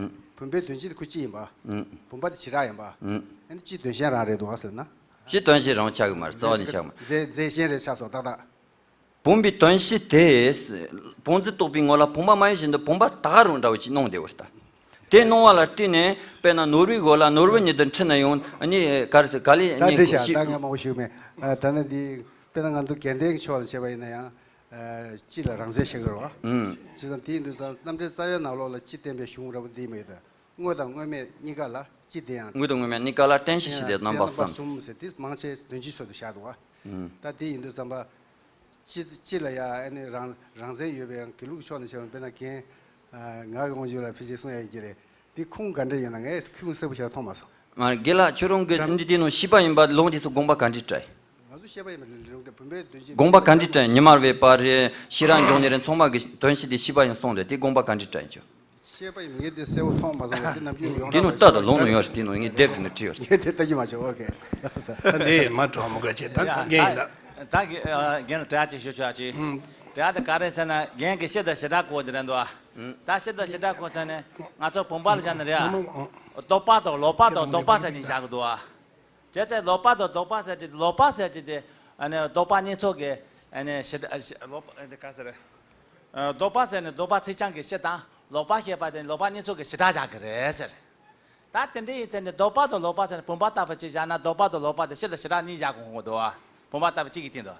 ཨུམ། བུམ་པའི་དོན་གཞི་དེ་ཁོ་གཅིག་ཡིན་པ། ཨུམ། བུམ་པ་དེ་བྱེ་བྲག་ཡིན་པ། ཨུམ། ཨ་ནི་སྤྱིའི་དོན་གཞན་རང་རེད་འདུག་བ་ཟེར་ན། སྤྱིའི་དོན་གཞན་རང་ཆགས་ཀྱི་མ་རེད། རྩ་བ་ནས་ཆགས་མ་རེད། རྫས་རྫས་གཞན་རེད་ཆགས་སོང་ཏག་ཏག་བུམ་པའི་དོན་གཞི་དེ། བོངས་འཛིན་རྟོག་པའི་ངོ་ལ་བུམ་པ་མ་ཡིན་བཞིན་དུ་བུམ་པ་ད་ག་རང་འདྲ་བོ་ཅིག་སྣང་བསྡད་པ་རེད་ད། དེ་སྣང་བ་ལ་བརྟེན་ནས་དཔེར་ན་ནོར་བུའི་མགོ་ལ་ནོར་བུ་ཉིད་དུ་འཁྲུལ་ན་ཡང་ཨ་ནི་ག་རེ་ཟེར་ག་ལེ་ད་ནི་འགྲིག་ཤག་ཤི་ད་ངས་མང་པོ་ཞུས་མེད། ཨ་ད་ནི་འདི་དཔེར་ན་ང་ཚོ་དགེ་ལྡན་གྱི་ཕྱོགས་ལ་བྱས་པ་ཡིན་ན་ཡང་། ཨ་སྤྱི་ལ་རང་མཚན་ཤེས་ཀྱི་རེད་བ། ཨུམ། བྱས་ཙང་དེ་ཡིན་དུས་ཙང་རྣམ་འགྲེལ་རྩ་བའི་ནང་ལོགས་ལ་སྤྱི་བསྟན་པའི་གཞུང་འདྲ་པོ་འདི་མ་ཡོད་ད། དངོས་དང་དངོས་མེད་གཉིས་ཀ་ལ་སྤྱི་དེ་ཡང་། དངོས་དང་དངོས་མེད་གཉིས་ཀ་ལ་རྟེན་གཞི་གཞི་དེ་རྣམ་པ་གསུམ། ཟེར་དེ་མང་ཆེ་དོན་སྤྱིའི་ཚུལ་དུ་བཞག་འདུག་བ། ཨུམ། ད་དེ་ཡིན་དུས་ཙམ་པ། སྤྱི་སྤྱི་ལ་ཡང་ཨ་ནི་རང་རང་བཙན་ཡོད་པའི་དགེ་ལུགས་ཕྱོགས་ནས་བྱས་པ་དཔེར་ན་རྒན། ཨ་ང་གི་དབང་ཕྱུག་ལ་ཕལ་ཆེར་གསུང་ཡ་ཡོད་ཀྱི་རེད། འདི་ཁུངས་ག་འདྲ་ཡིན་ན་ངས་ཁུངས་གསལ་པོ་ཞིག་མཐོང་མ་སོང་། ང་དགེ་ལགས་ཁྱོད་རང་གི་འདི་དེ་ནང་ཤེས་པ་ཡིན་པ་ལུང་དེ་ཚོ་དགོངས་པ་ག་འདྲ་སྤྲད། དགོངས་པ་ག་འདྲ་བྲལ་ཡིན། ཉི་མ་རེ་བ་རེ་ཤེས་རབ་འབྱུང་གནས་རེ་ཚང་མ་གི་དོན་བཤད་དེ་ཤེས་པ་ཡིན་གསུངས་འདུག་དེ་དགོངས་པ་ག་འདྲ་བྲལ་ཡིན་ཅོ། ཤེས་པ་ཡིན་ངས་དེ་གསལ་བོ་མཐོང་མ་སོང་། དེ་ནམ་རྒྱུན་ཡོང་དེ་ནང་ལྟ་དང་ལོང་ནང་ཡོད་རེད། དེ་ནང་ངས་དེབ་དེ་ནང་བྲིས་ཡོད་རེད། ངས་དེ་ལྟ་རྒྱུ་མ་བྱུང་། ཨོ་ཁེ། ད་འདི་མ་གྲོགས་མོ་ག་ཅེ་ད་རྒན་ཡིན་ད། ད་རྒན་ལ་དྲི་བ་ཅིག་ཞུ་ཆོག་ཅིག་དྲི་བ་དེ་ག་རེ་ཟེར་ན། རྒན་གྱི་ཤེས་དང་བྱེ་བྲག་སྐོར་དེ་རེད་འདུག་ད་ཤེས་དང་བྱེ་བྲག་སྐོར་ཟེར་ནས་ང་ཚོ་བུམ་པ་ལ་བཞག་ན་རེད། ལྡོག་པ་དང་ལོག་པ་དང་ལྡོག་པ་ཟེར་ནས་བཞག་གི་འདུག་བྱས་ཙང་ལོག་པ་དང་ལྡོག་པ་ཟེར་གྱི་ལོག་པ་ཟེར་གྱི་དེ་ཨ་ནི་ལྡོག་པ་གཉིས་ཚོགས་ཀྱི་ཨ་ནི་ཞེ་དྲག་ལོག་པ་དེ་ག་ཟེར། ལྡོག་པ་ཟེར་ནས་ལྡོག་པ་ཚིག་རྐྱང་གི་ཤེས་དང་ལོག་པ་ཤེས་པ་དེ་ལོག་པ་གཉིས་ཚོགས་ཀྱི་བྱེ་བྲག་བཞག་གི་རེད་ཟེར། ད་དེ་འདྲ་ཡིན་ཚེ་ནི་ལྡོག་པ་དང་ལོག་པ་ཟེར་ནས་བུམ་པ་ལྟ་བུ་གཅིག་བཞག་ན་ལྡོག་པ་དང་ལོག་པ་དེ་ཤེས་དང་བྱེ་བྲག་གཉིས་བཞག་དགོས་འདུག་བུམ་པ་ལྟ་བུ་གཅིག་གི་སྟེང་དུ།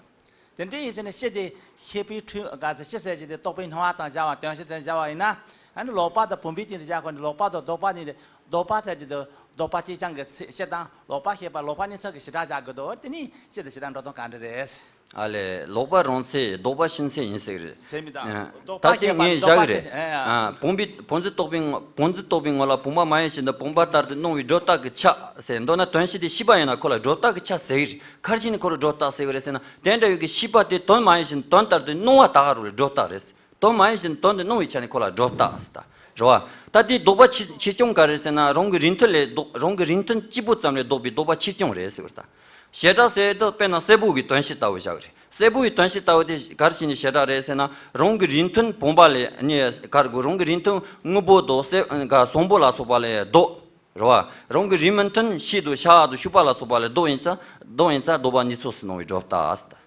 དེ་འདྲ་ཡིན་ཟེར་ནས་ཤེས་དེ་ཤེས་པའི་འཁྲུལ་ག་ཚོད་ཤེས་ཟེར་གྱི་དེ་རྟོག་པའི་སྣང་བ་ཙམ་བཞག་པ་དོན་ཤེས་དེ་བཞག་པ་ཡིན་ན། ཨ་ནི་ལོག་པ་དང་བུམ་པའི་སྟེང་དུ་བཞག་དགོས་ནས་ལོག་པ་དང་ལྡོག་པ་གཉིས་དེ་ལྡོག་པ་ཟེར་གྱི་དེ་ལྡོག་པ་གཅིག་རྐྱང་གི་ཚིག་ཤེས་དང་ལོག་པ་ཤེས་པ་ལོག་པ་གཉིས་ཚོགས་ཀྱི་བྱེ་བྲག་བཞག་དགོས་འདུག་དེ་ནི་ཤེས་དང་བྱེ་བྲག་འགྲོ་སྟངས་ག་འདྲ་རེད། ཨ་ལས། ལོག་པ་རང་ཚད་ལྡོག་པ་ཕྱིན་ཚད་ཡིན་ཟེར་གི་རེད། ཚད་མི་དང་ཨ། ལྡོག་ད་པ་དེ་ཤེས་པ་ངས་ལྡོག་བཞག་པ་གི་རེད། ཅེས་ཨ། བུམ་པའི་བུམ་འཛིན་རྟོག་པའི་ངོ་བུམ་འཛིན་རྟོག་པའི་ངོ་ལ་བུམ་པ་མ་ཡིན་ཞིང་དུ་བུམ་པ་ལྟར་དུ་སྣང་བའི་སྒྲོ་བཏགས་ཀྱི་ཆ་ཟེར། མདོར་ན་དོན་ཤེས་དེ་ཤེས་པ་ཡིན་ན་ཁོ་ལ་སྒྲོ་བཏགས་ཀྱི་ཆ་ཟེར་གི་རེད། ག་རེ་བྱས་ནས་ཁོ་ལ་སྒྲོ་བཏགས་ཟེར་གི་རེད་ཟེར་ན། དེ་འདྲ་ཡོད་ཀྱི་ཤེས་པ་དེ་དོན་མ་ཡིན་ཞིང་དོན་ལྟར་དུ་སྣང་བ་ད་ག་རུ་རེད་སྒྲོ་བཏགས་རེད། དོན་མ་ཡིན་ཞིང་དོན་དུ་སྣང་བའི་ཆ་ནས་ཁོ་ལ་སྒྲོ་བཏགས་ཟེར་ད། རེད་བ། ད་དེའི་ལྡོག་པ་ཆེ་ཆེ་ཆུང་ག་རེ་ཟེར་ན། རང་གི་རིགས་མཐུན་ལས་ལྡོག་རང་གི་རིགས་མཐུན་གཅིག་པུ་ཙམ་ལས་ལྡོག་པའི་ལྡོག་པ་ཆེ་ཆུང་རེད་ཟེར་བ་ད། བྱེ་བྲག་ཟེར་དུས་དཔེར་ན་སྲད་བུ་གི་དོན་ཤེས་ལྟ་བུ་བཞག་རེད། སྲད་བུ་གི་དོན་ཤེས་ལྟ་བུ་དེ་ག་རེ་བྱས་ནས་བྱེ་བྲག་རེད་ཟེར་ན། རང་གི་རིགས་མཐུན་བུམ་པ་ལས་ནི་ག་རེ་གོ་རང་གི་རིགས་མཐུན་དངོས་པོ་དང་སྲད་ག་བཟང་པོ་ལ་སོགས་པ་ལས་ལྡོག་རེད་བ། རང་གི་རིགས་མི་མཐུན་ཤེས་དང་ཤ་དང་ཤུག་པ་ལ་སོགས་པ་ལས་ལྡོག་ཡིན་ཙང་ལྡོག་ཡིན་ཙང་ལྡོག་པ་གཉིས་ཚོགས་སུ་སྣང་བའི་སྒྲོ་བཏགས་ཟེར་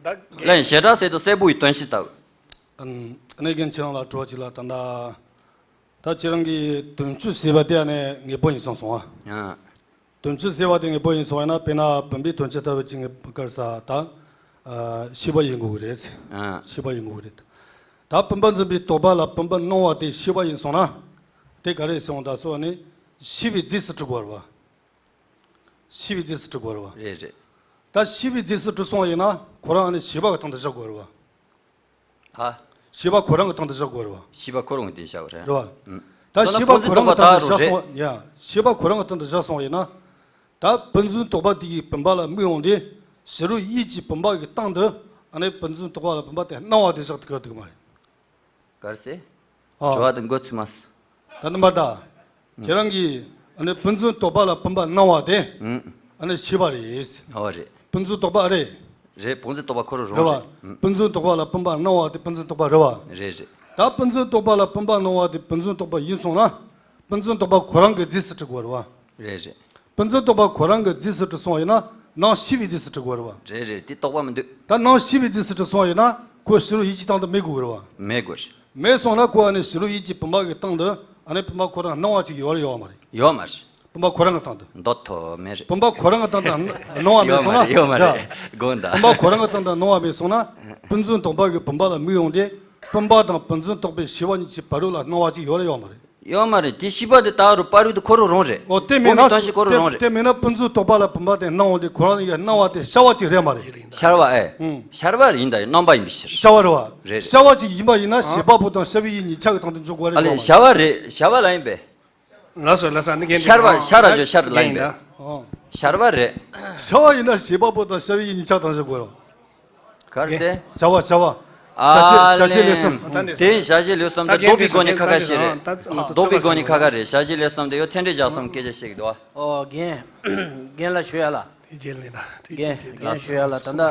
ད། ལན་བྱེ་བྲག་ཟེར་དུས་སྲད་བུ་གི་དོན་ཤེས་ལྟ་བུ། ཨ་ནི་རྒན་ཁྱེད་རང་ལ་དྲི་བ་ཅིག་ལ་ད་ལྟ། ད་ཁྱེད་རང་གིས་དོན་སྤྱི་ཟེར་བ་དེ་ཨ་ནི་ངེས་པོ་ཡིན་གསུངས་སོང་ཨ། ཨ། དོན་སྤྱི་ཟེར་བ་དེ་ངེས་པོ་ཡིན་གསུངས་ཡིན་ན། དཔེར་ན་བུམ་པའི་དོན་སྤྱི་ལྟ་བུ་ཅིག་ངེས་པོ་ག་རེ་ཟ་ད། ཨ། ཤེས་པ་ཡིན་དགོས་ཀྱི་རེད། ཨ། ཤེས་པ་ཡིན་དགོས་ཀྱི་རེད། ད་བུམ་པ་འཛིན་པའི་རྟོག་པ་ལ་བུམ་པ་སྣང་བ་དེ་ཤེས་པ་ཡིན་སོང་ན། དེ་ག་རེ་སོང་ད་སོ་ཨ་ནི་ཤེས་པའི་རྫས་སུ་གྲུབ་དགོས་རེད་བ། ཤེས་པའི་རྫས་སུ་གྲུབ་དགོས་རེད་བ། རེད་རེད། ད་ཤེས་པའི་རྫས་སུ་གྲུབ་སོང་བ་ཡིན་ན་ཁོ་རང་ཨ་ནི་ཤེས་པ་གི་སྟེང་དུ་བཞག་དགོས་རེད་བ། ཨ། ཤེས་པ་ཁོ་རང་གི་སྟེང་དུ་བཞག་དགོས་རེད་བ། ཤེས་པ་ཁོ་རང་གི་སྟེང་བཞག་རེད། རེད་བ། ཨུམ། ད་ད་ལྟ་ཤེས་པ་ཁོ་རང་གི་སྟེང་དུ་བཞག་སོང་བ་ཡ། ཤེས་པ་ཁོ་རང་གི་སྟེང་དུ་བཞག་སོང་བ་ཡིན་ན། ད་བུམ་འཛིན་རྟོག་པ་དེ་གིས་བུམ་པ་ལ་དམིགས་འོང་དུས་ཕྱི་རོལ་ཡུལ་གྱི་བུམ་པ་གི་སྟེང་དུ་ཨ་ནི་བུམ་འཛིན་རྟོག་པ་ལ་བུམ་པ་དེ་སྣང་བ་དེ་བཞག་ཐུབ་ཀྱི་རེད་ཐུབ་ཀྱི་མ་རེད། ག་རེ་ཟེར། ཨ། དྲི་བ་དེ་འགོ་ཚུགས་མ་སོང་། ད་ནི་མར་ད། ཁྱེད་རང་གིས་ཨ་ནི་བུམ་འཛིན་རྟོག་པ་ལ་བུམ་པ་སྣང་བ་དེ། ཨུམ། ཨ་ནི་ཤེས་པ་རེད། ཨོ་རེད། བུམ་འཛིན་རྟོག་པ་རེད། རེད། བུམ་འཛིན་རྟོག་པ་ཁོ་རང་རང་རེད་བ། རེད། ཨུམ། བུམ་འཛིན་རྟོག་པ་ལ་བུམ་པ་སྣང་བ་དེ་བུམ་འཛིན་རྟོག་པ་རེད་བ། རེད་རེད། ད་བུམ་འཛིན་རྟོག་པ་ལ་བུམ་པ་སྣང་བ་དེ་བུམ་འཛིན་རྟོག་པ་ཡིན་སོང་ན། བུམ་འཛིན་རྟོག་པ་ཁོ་རང་གི་རྫས་སུ་གྲུབ་དགོས་རེད་བ། རེད་རེད། བུམ་འཛིན་རྟོག་པ་ཁོ་རང་གི་རྫས་སུ་གྲུབ་སོང་བ་ཡིན་ན་སྣང་ཤེས་པའི་རྫས་སུ་གྲུབ་དགོས་རེད་བ། རེད་རེད། དེ་རྟོག་པ་མི་འདུག་ད་སྣང་ཤེས་པའི་རྫས་སུ་གྲུབ་སོང་བ་ཡིན་ན་ཁོ་ཕྱི་རོལ་ཡུལ་གྱི་སྟེང་དུ་མེད་དགོས་རེད་བ། མེད་དགོས་རེད། མེད་སོང་ན་ཁོ་ཨ་ནི་ཕྱི་རོལ་ཡུལ་གྱི་བུམ་པ་གི་སྟེང་དུ་ཨ་ནི་བུམ་པ་ཁོ་རང་སྣང་བ་ཅིག་ཡོད་རེད་ཡོད་མ་རེད། ཡོད་མ་རེད། བུམ་པ་ཁོ་རང་གི་སྟེང་དུ། མདོ་ཐོ་མེད་རེད། བུམ་པ་ཁོ་རང་གི་སྟེང་དུ་སྣང་བ་མེད་སོང་ན། ཡོད་མ་རེད་ཡོད་མ་རེད། ཡ། དགོངས་དག་བུམ་པ་ཁོ་རང་གི་སྟེང་དུ་སྣང་བ་མེད་སོང་ན། བུམ་འཛིན་རྟོག་པ་གི་བུམ་པ་ལ་དམིགས་ཡོང་དུས། བུམ་པ་དང་བུམ་འཛིན་རྟོག་པའི་ཤེས་པ་གཉིས་ཀྱི་བར་དུ་ལ་སྣང་བ་ཅིག་ཡོད་རེད་ཡོད་མ་རེད། ཡོད་མ་རེད། དེ་ཤེས་པ་དེ་ད་རུ་པ་རུ་དེ་ཁོ་རང་རང་རེད། འོ་དེ་མེད་ན། བུམ་པའི་དོན་ཤེས་ཁོ་རང་རང་རེད། དེ་མེད་ན་བུམ་འཛིན་རྟོག་པ་ལ་བུམ་པ་དེ་སྣང་བ་དེ་ཁོ་རང་ཡང་སྣང་བ་དེ་ཤར་བ་ཅིག་རེད་མ་རེད། ཤར་བ་ཨེ། ཨུམ། ཤར་བ་རེད། ཡིན་ད་རྣམ་པ་ཡིན་པའི་ཕྱིར། ཤར་བ་རེད་བ། རེད་རེད། ཤར་བ་ཅིག་ཡིན་པ་ཡིན་ན་ཨ། བྱེད་པ་པོ་དང་ཤར་བའི་ཡུལ་གཉིས་ཆ་གི་སྟེང་དུ་འཇོག་དགོས་རེད། ཨ་ལས་ཡོད་མ་རེད། བྱ་བ་རེད། བྱ་བ་ལ་ཡིན་པས། ལགས་སོ་ལགས་སོ། ཨ་ནི་རྒན་ཤར་བ་ཤར་ར་ཞོ་ཤར་ལ་ཡིན་པས། ཨོ། ཤར་བ་རེད། ཤར་བ་ཡིན་ན་བྱེད་པ་པོ་དང་ཤར་བའི་ཡུལ་གཉིས་ཆ་སྟེང་འཇོག་དགོས་རེད། ག་རེ་ཟེར། བྱ་བ་བྱ་བ། བྱ་བྱེད་བྱ་བྱེད་ལས་གསུམ། ཨ་ལས། དེ་བྱ་བྱེད་ལས་གསུམ་དེ་ལྡོག་པའི་སྒོ་ནས་ཁ་ཁ་བཤད་རེད། ལྡོག་པའི་སྒོ་ནས་ཁ་ཁ་རེད། བྱ་བྱེད་ལས་གསུམ་དེ་ཡོད་ཚད་འབྲས་བཞག་གསུམ་སྐད་ཆ་བཤད་ཀྱི་འདུག་ཨ། ཨོ་རྒན། རྒན་ལ་ཞུ་ཡ་ལ། རྒན། རྒན་ཞུ་ཡ་ལ་ད་ལྟ།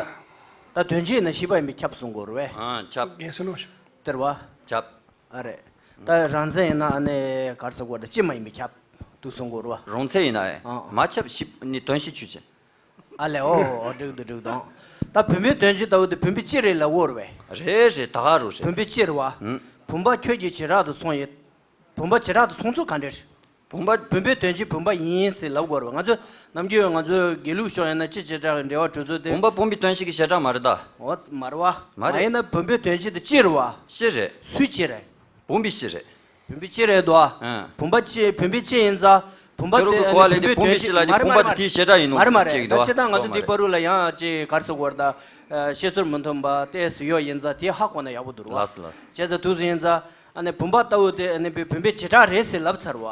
ད་དོན་སྤྱི་ཡིན་ན་ཤེས་པ་ཡིན་པས་ཁྱབ་གསུང་དགོས་རེད་བས། ཨ་ཁྱབ། རྒན་སུ་ནོ་ཞུ། དེ་རེད་བ། ཁྱབ། ཨ་རེད། ད་རང་མཚན་ཡིན་ན་ཨ་ནི་ག་རེ་ཟེར་དགོས་རེད། སྤྱི་མ་ཡིན་པས་ཁྱབ་འདུག་གསུང་དགོས་རེད་བ། རང་མཚན་ཡིན་ན་ཨེ། ཨ། མ་ཁྱབ་ཤེས་ནི་དོན་ཤེས་ཆོས་ཅན། ཨ་ལས། ཨོ་ཨོ་འགྲིག་འདུག་འགྲིག་འདུག་ད་བུམ་པའི་དོན་སྤྱི་ལྟ་བུ་དེ་བུམ་པའི་སྤྱི་རེད་ལབ་དགོས་རེད་བས། རེད་རེད། ད་ག་རུ་རེད། བུམ་པའི་སྤྱི་རེད་བ། ཨུམ། བུམ་པ་ཁྱོད་ཀྱི་བྱེ་བྲག་ཏུ་སོང་ཡོད། བུམ་པ་བྱེ་བྲག་ཏུ་སོང་ཚུལ་ག་འདྲ་རེད། བུམ་པ། བུམ་པའི་དོན་སྤྱི་བུམ་པ་ཡིན་ཟེར་ལབ་དགོས་རེད་བ། ང་ཚོ་ནམ་རྒྱུན་ང་ཚོ་དགེ་ལུགས་ཕྱོགས་ཡིན་ན་སྤྱི་བྱེ་བྲག་གི་འབྲེལ་བ་གྲོས་ཚོགས་དེ། བུམ་པ་བུམ་པའི་དོན་སྤྱི་གི་བྱེ་བྲག་མ་རེད་ད། འོ་མ་རེད་བ། མ་རེད། མ་ཡིན་ན་བུམ་པའི་དོན་སྤྱི་དེ་སྤྱི་རེད་བ། སྤྱི་རེད། སུའི་སྤྱི་རེད། བུམ་པའི་སྤྱི་རེད། བུམ་པའི་སྤྱི་རེད་དོ། ཨང་། བུམ་པ་སྤྱི། བུམ་པའི་སྤྱི་ཡིན་ཙང་། བུམ་པ་ཁྱོད་རང་གི་གོ་བ་ལེན་དུས་བུམ་པའི་སྤྱི་ལ་དེ་བུམ་པ་དེ་དེའི་བྱེ་བྲག་ཡིན་ནོ་མ་རེད་མ་རེད། ཅིག་ད་འདུག་བ། སྤྱིར་བཏང་ང་ཚོ་འདི་བར་དུ་ལ་ཡང་ཅིག་ག་རེ་ཟེར་དགོས་རེད་ད། བཤད་སྲོལ་མི་མཐུན་པ་ཏོག་ཙམ་ཡོད་ཡིན་ཙང་དེ་ཧ་གོ་ན་ཡག་པོ་འདུག་ར། ལགས་སོ་ལགས་སོ། བྱས་ཙང་དུས་ཚོད་ཡིན་ཙང་ཨ་ནི་བུམ་པ་ལྟ་བུ་དེ་ཨ་ནི་བུམ་པའི་བྱེ་བྲག་རེད་ཟེར་ལབ་ཚར་བ།